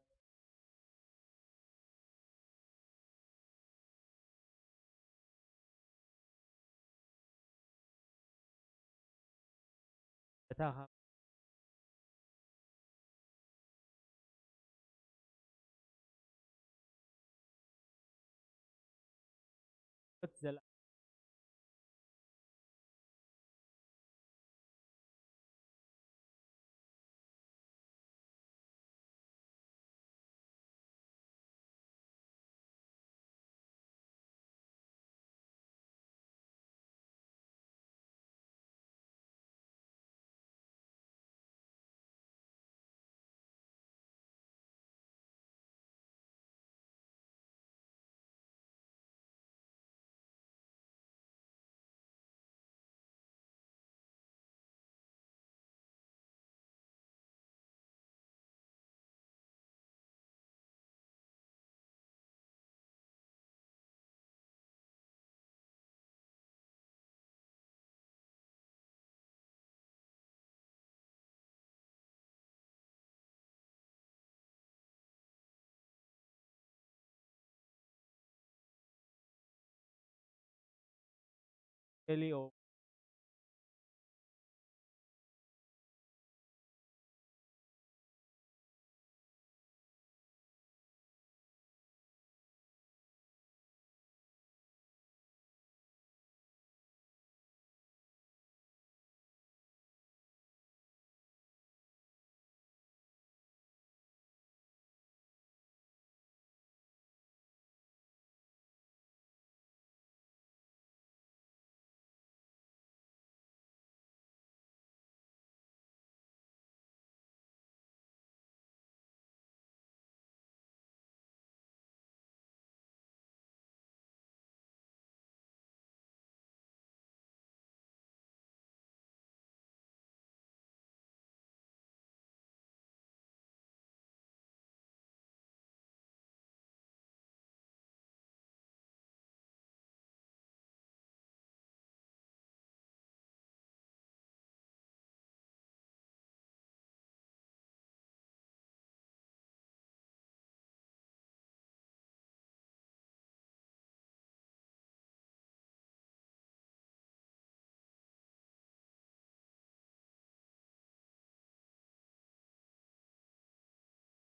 Elio.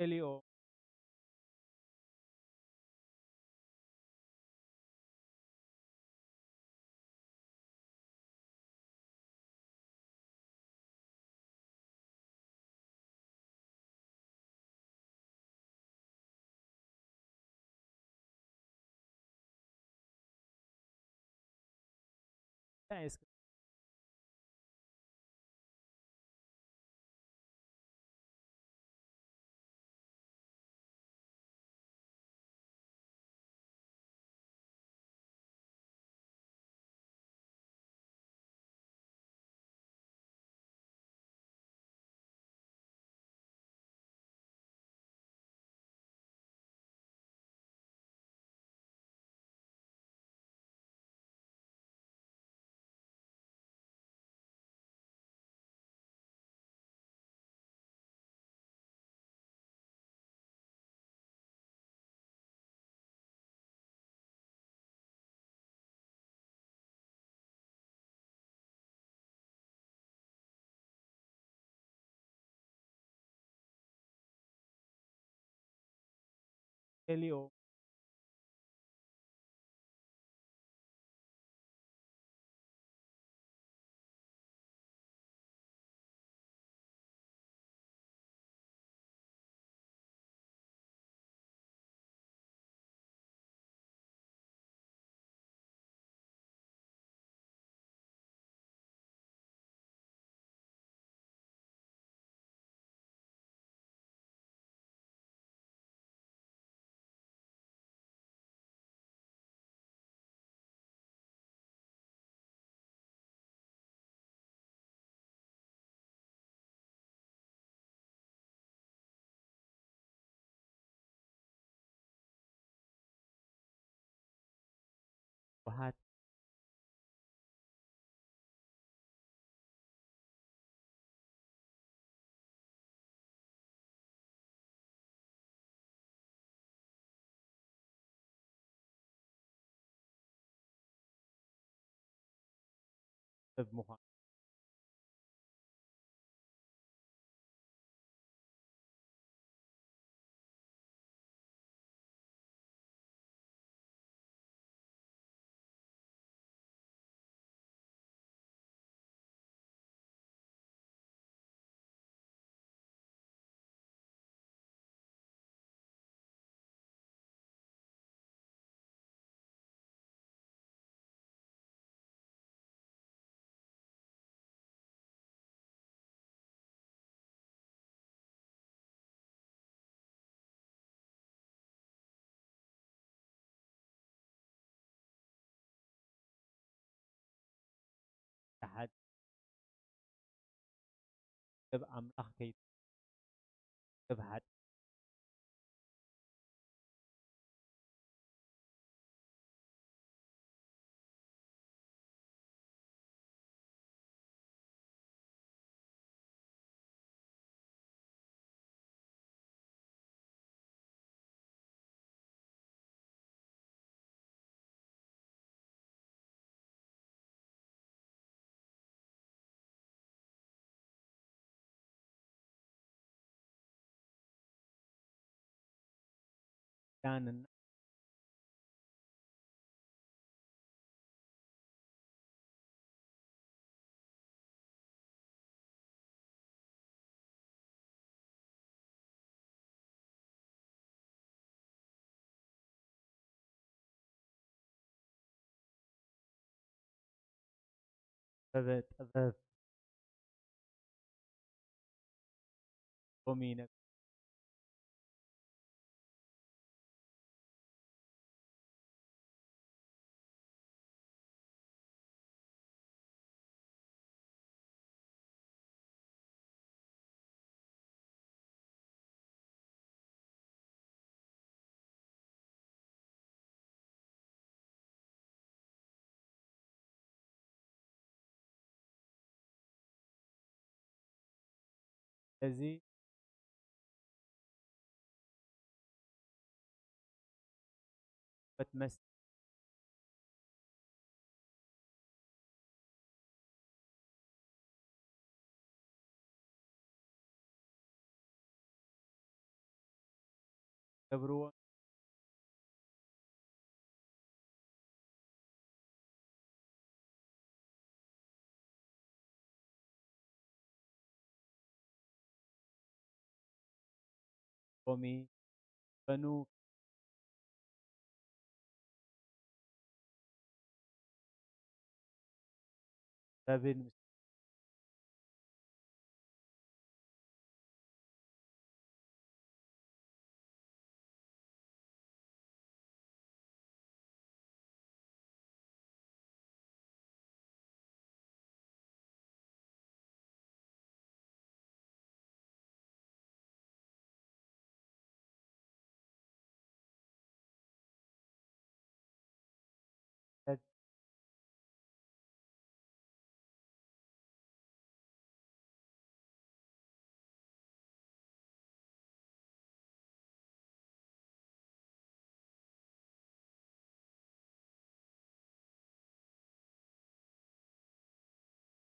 Elio. Elio. Багьа. ܐܕ ܡܘܚܐ ܬܚܬ ܟܬܒ ܐܡܠܚ ܟܐ ܟܬܒ ܗܕ ܟܐܢܐ ܛܒܐ ܛܒܐ ܘܡܝܢܐ ܐܙܝ ܒܬ ܡܣ ܟܒܪܘ ܘܡܝ ܒܢܘ ܒܒܢ ܐܝ ܐܢܝ ܟܪܣܛܘܣ ܕܘܣ ܣܢܓܐ ܒܢܬ ܘܗܠܝܢܐ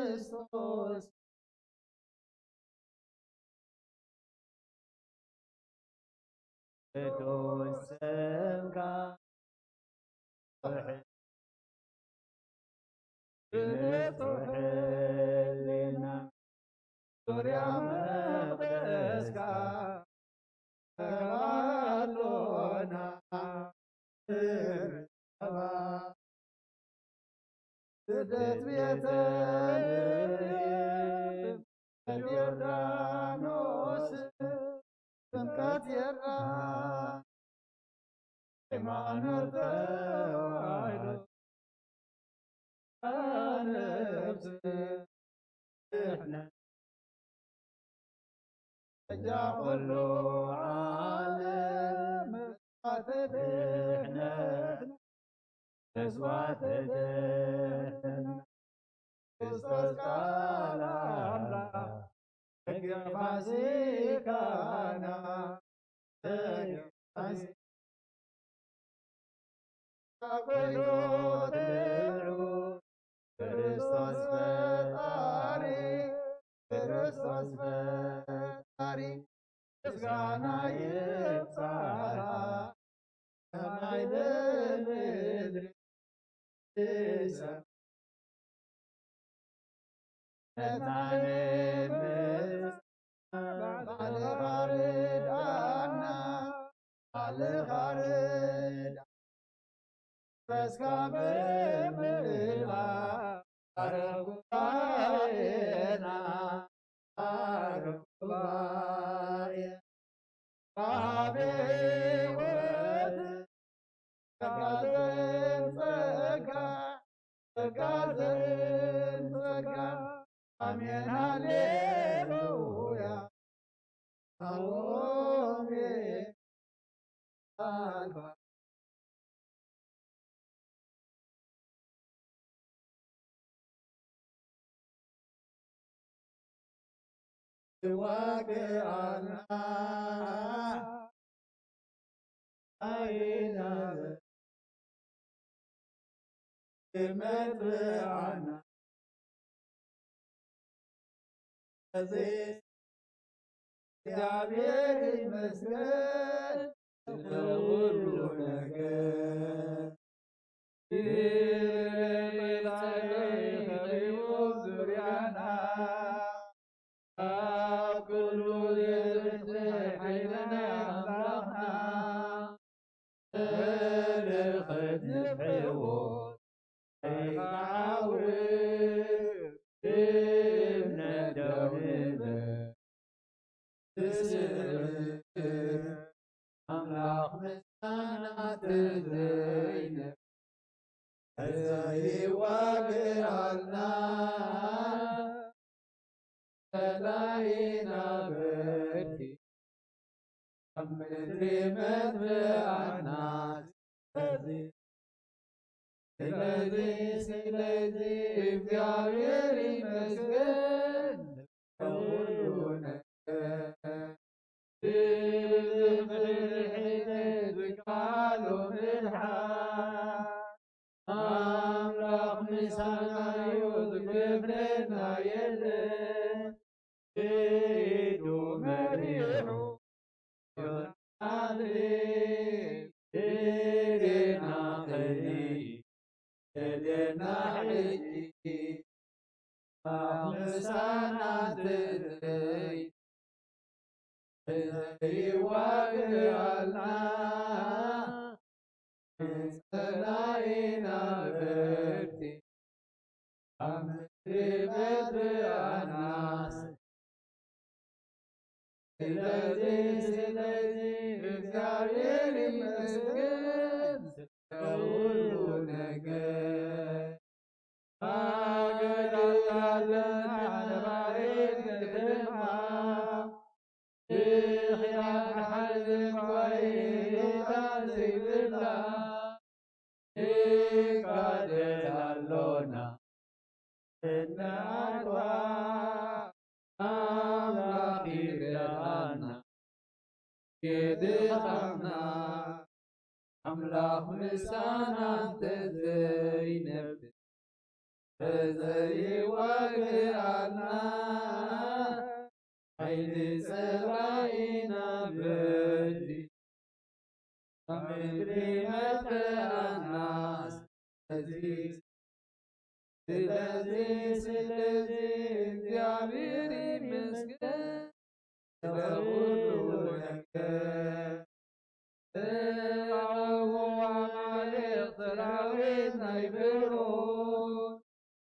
ܣܘܪܝܐ ܡܩܕܣܬܐ ܐܠܘܢܐ ܐܪܒܐ ܕܕܒܝܬܐ ܕܝܘܪܕܢܘܣ ܕܡܩܕ ܝܪܐ ܐܝܡܢ ܐܪܕܐ ܘܥܝܪܘ ܐܢܐ ܒܙܝܚܢܐ ܐܓܐ ܩܠܘ ܥܠܡ ܐܬܐ ܕܝܚܢܐ ܙܘܬܐ ܕܝܚܢܐ ܟܣܛܘܣ ܩܠܐ ܐܡܪܐ ፋሲካና፣ ፋሲካ ክርስቶስ ፈጣሪ፣ ክርስቶስ ፈጣሪ፣ ምስጋና ይብጻህ ሰማይ ለምድር። አሜን ሃሌሉያ። እግዚአብሔር ይመስገን ለሁሉ ነገር። ዙሪያና አብ ኩሉ የብርት ኃይልና አምላኽና በረኸት ንፍዕዎ። አምላኽ ምስጋና ተዘይነ ዘይዋግኣልና ጸላኢና በርኪ። አምድሪ መትብኣና ስለዚ፣ ስለዚ፣ ስለዚ እግዚአብሔር ይመስገን ለሁሉ ነገር። ብፍርሒ ዝቃሎ ምድሓን አምላኽ ምሳና እዩ ዝገብረና የለን። ኢዱ መሪሑ ዴና ኸሊ ዴና ሕጂ ምሳና ተዘይ ዘይዋግኣልና ጸላኢና በርትዕ አምድሪ መትብኣና። ስለዚ፣ ስለዚ እግዚአብሔር ይመስገን ለሁሉ ነገር። አገር ያለን ነባሪ ከተማ ምኽንያት ሐዘን ኳይ ታዝብላ ይጋደል አሎና እናቷ አምላኽ ይርዳና የድኻምና አምላኽ ምሳና ተዘይነብ ተዘይዋግኣልና ኃይል ጸላኢና በርትዕ አምድሪ መትብኣና። ስለዚ፣ ስለዚ፣ ስለዚ እግዚአብሔር ይመስገን ለሁሉ ነገር። ተባረኹ አማልክት ሰራዊት ናይ ብሩክ፣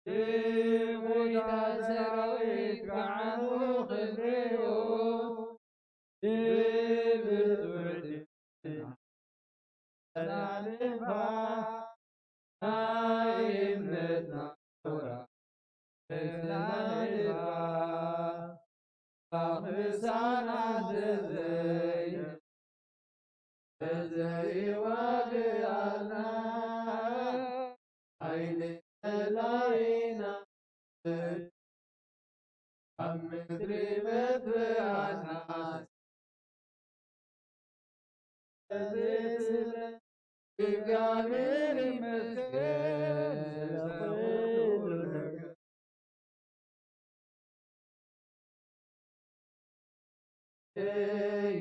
የጎይታ ሰራዊት ከዓኑ ክብሪኡ ብብርቱዕ ድምጽ ተናንፋ ናይ እምነትና ኖራ ተናንፋ። አምላኽ ምሳና ተዘይነ ተዘይዋግኣልና ኃይል ጸላኢና አምድሪ መት እግዚአብሔር ይመስገን ስለ ሁሉ ነገር።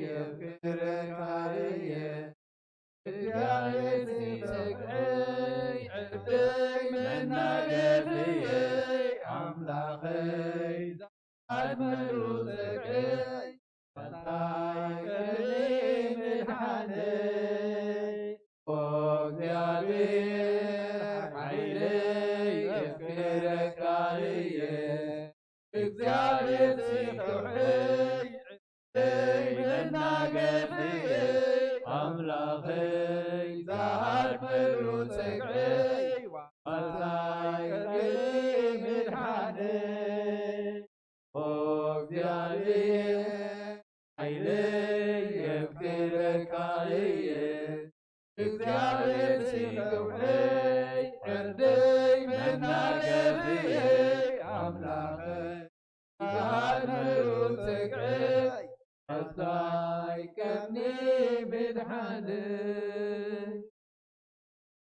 የፍቅር ቃልየ እግዚአብሔር ሲተግዐይ ዕርደይ መናገፍየ አምላኸይ ዛሃድ ምሉ ተግዐይ መታይ ቀርኒ ምድሓነይ። ኦ እግዚአብሔር ኃይለየ የፍቅር ቃልየ እግዚአብሔር ሲተግዐይ ዕርደይ መናገፍየ አምላኸይ ዛሃድ ምሉ ተግዐይ መታይ ቀርኒ ምድሓነይ። ኦ እግዚአብሔር ኃይለየ የፍቅር ቃልየ እግዚአብሔር ሲተግዐይ ዕርደይ መናገፍየ አምላኸይ ዛሃድ ምሉ ተግዐይ መታይ ቀርኒ ምድሓነይ።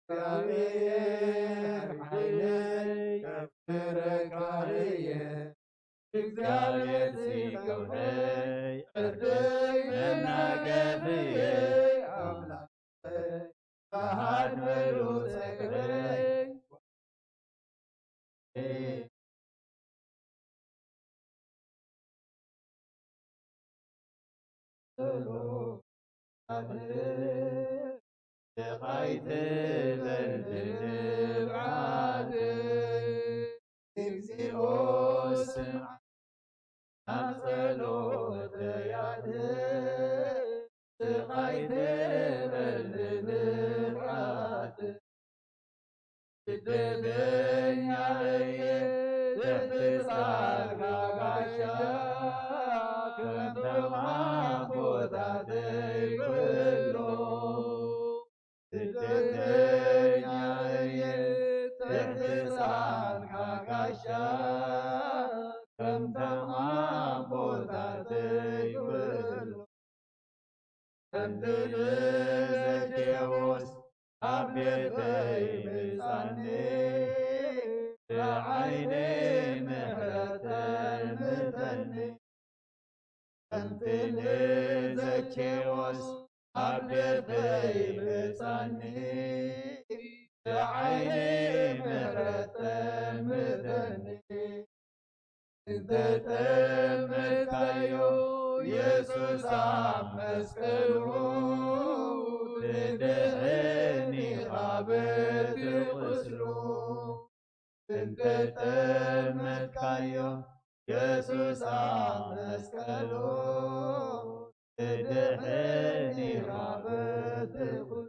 እግዚአብሔር ኃይለየ የፍቅር ቃልየ እግዚአብሔር ሲተግዐይ ዕርደይ መናገፍየ አምላኸይ ዛሃድ ምሉ ተግዐይ ጸሎት አድር። ስቃይ ትበል ብንብዓት እግዚኦ ስምዓና ጸሎተ ያድር። ስቃይ ትበል ብንብዓት ስደተኛ እየ ትሕት ጸርካ ጋሻ፣ ከም ተማም ቦታተይ ኩሉ። ስደተኛ እየ ትሕት ጸርካ ጋሻ፣ ከም ተማም ቦታተይ ኩሉ። እንተ ንዘኬዎስ ኣብ ቤተይ ምጻኒ፣ ብዓይኒ ምሕረት ተልምተኒ። እንተ ንዘኬዎስ ኣብ ቤተይ ምጻኒ፣ ብዓይኒ ምሕረት ተልምተኒ። እንተ ጠመትካዮ የሱስ ኣብ መስቀሉ፣ ትድሕን ኢኻ በቲ ቁስሉ። እንተ ጠመትካዮ የሱስ ኣብ መስቀሉ፣ ትድሕን ኢኻ በቲ ቁስሉ።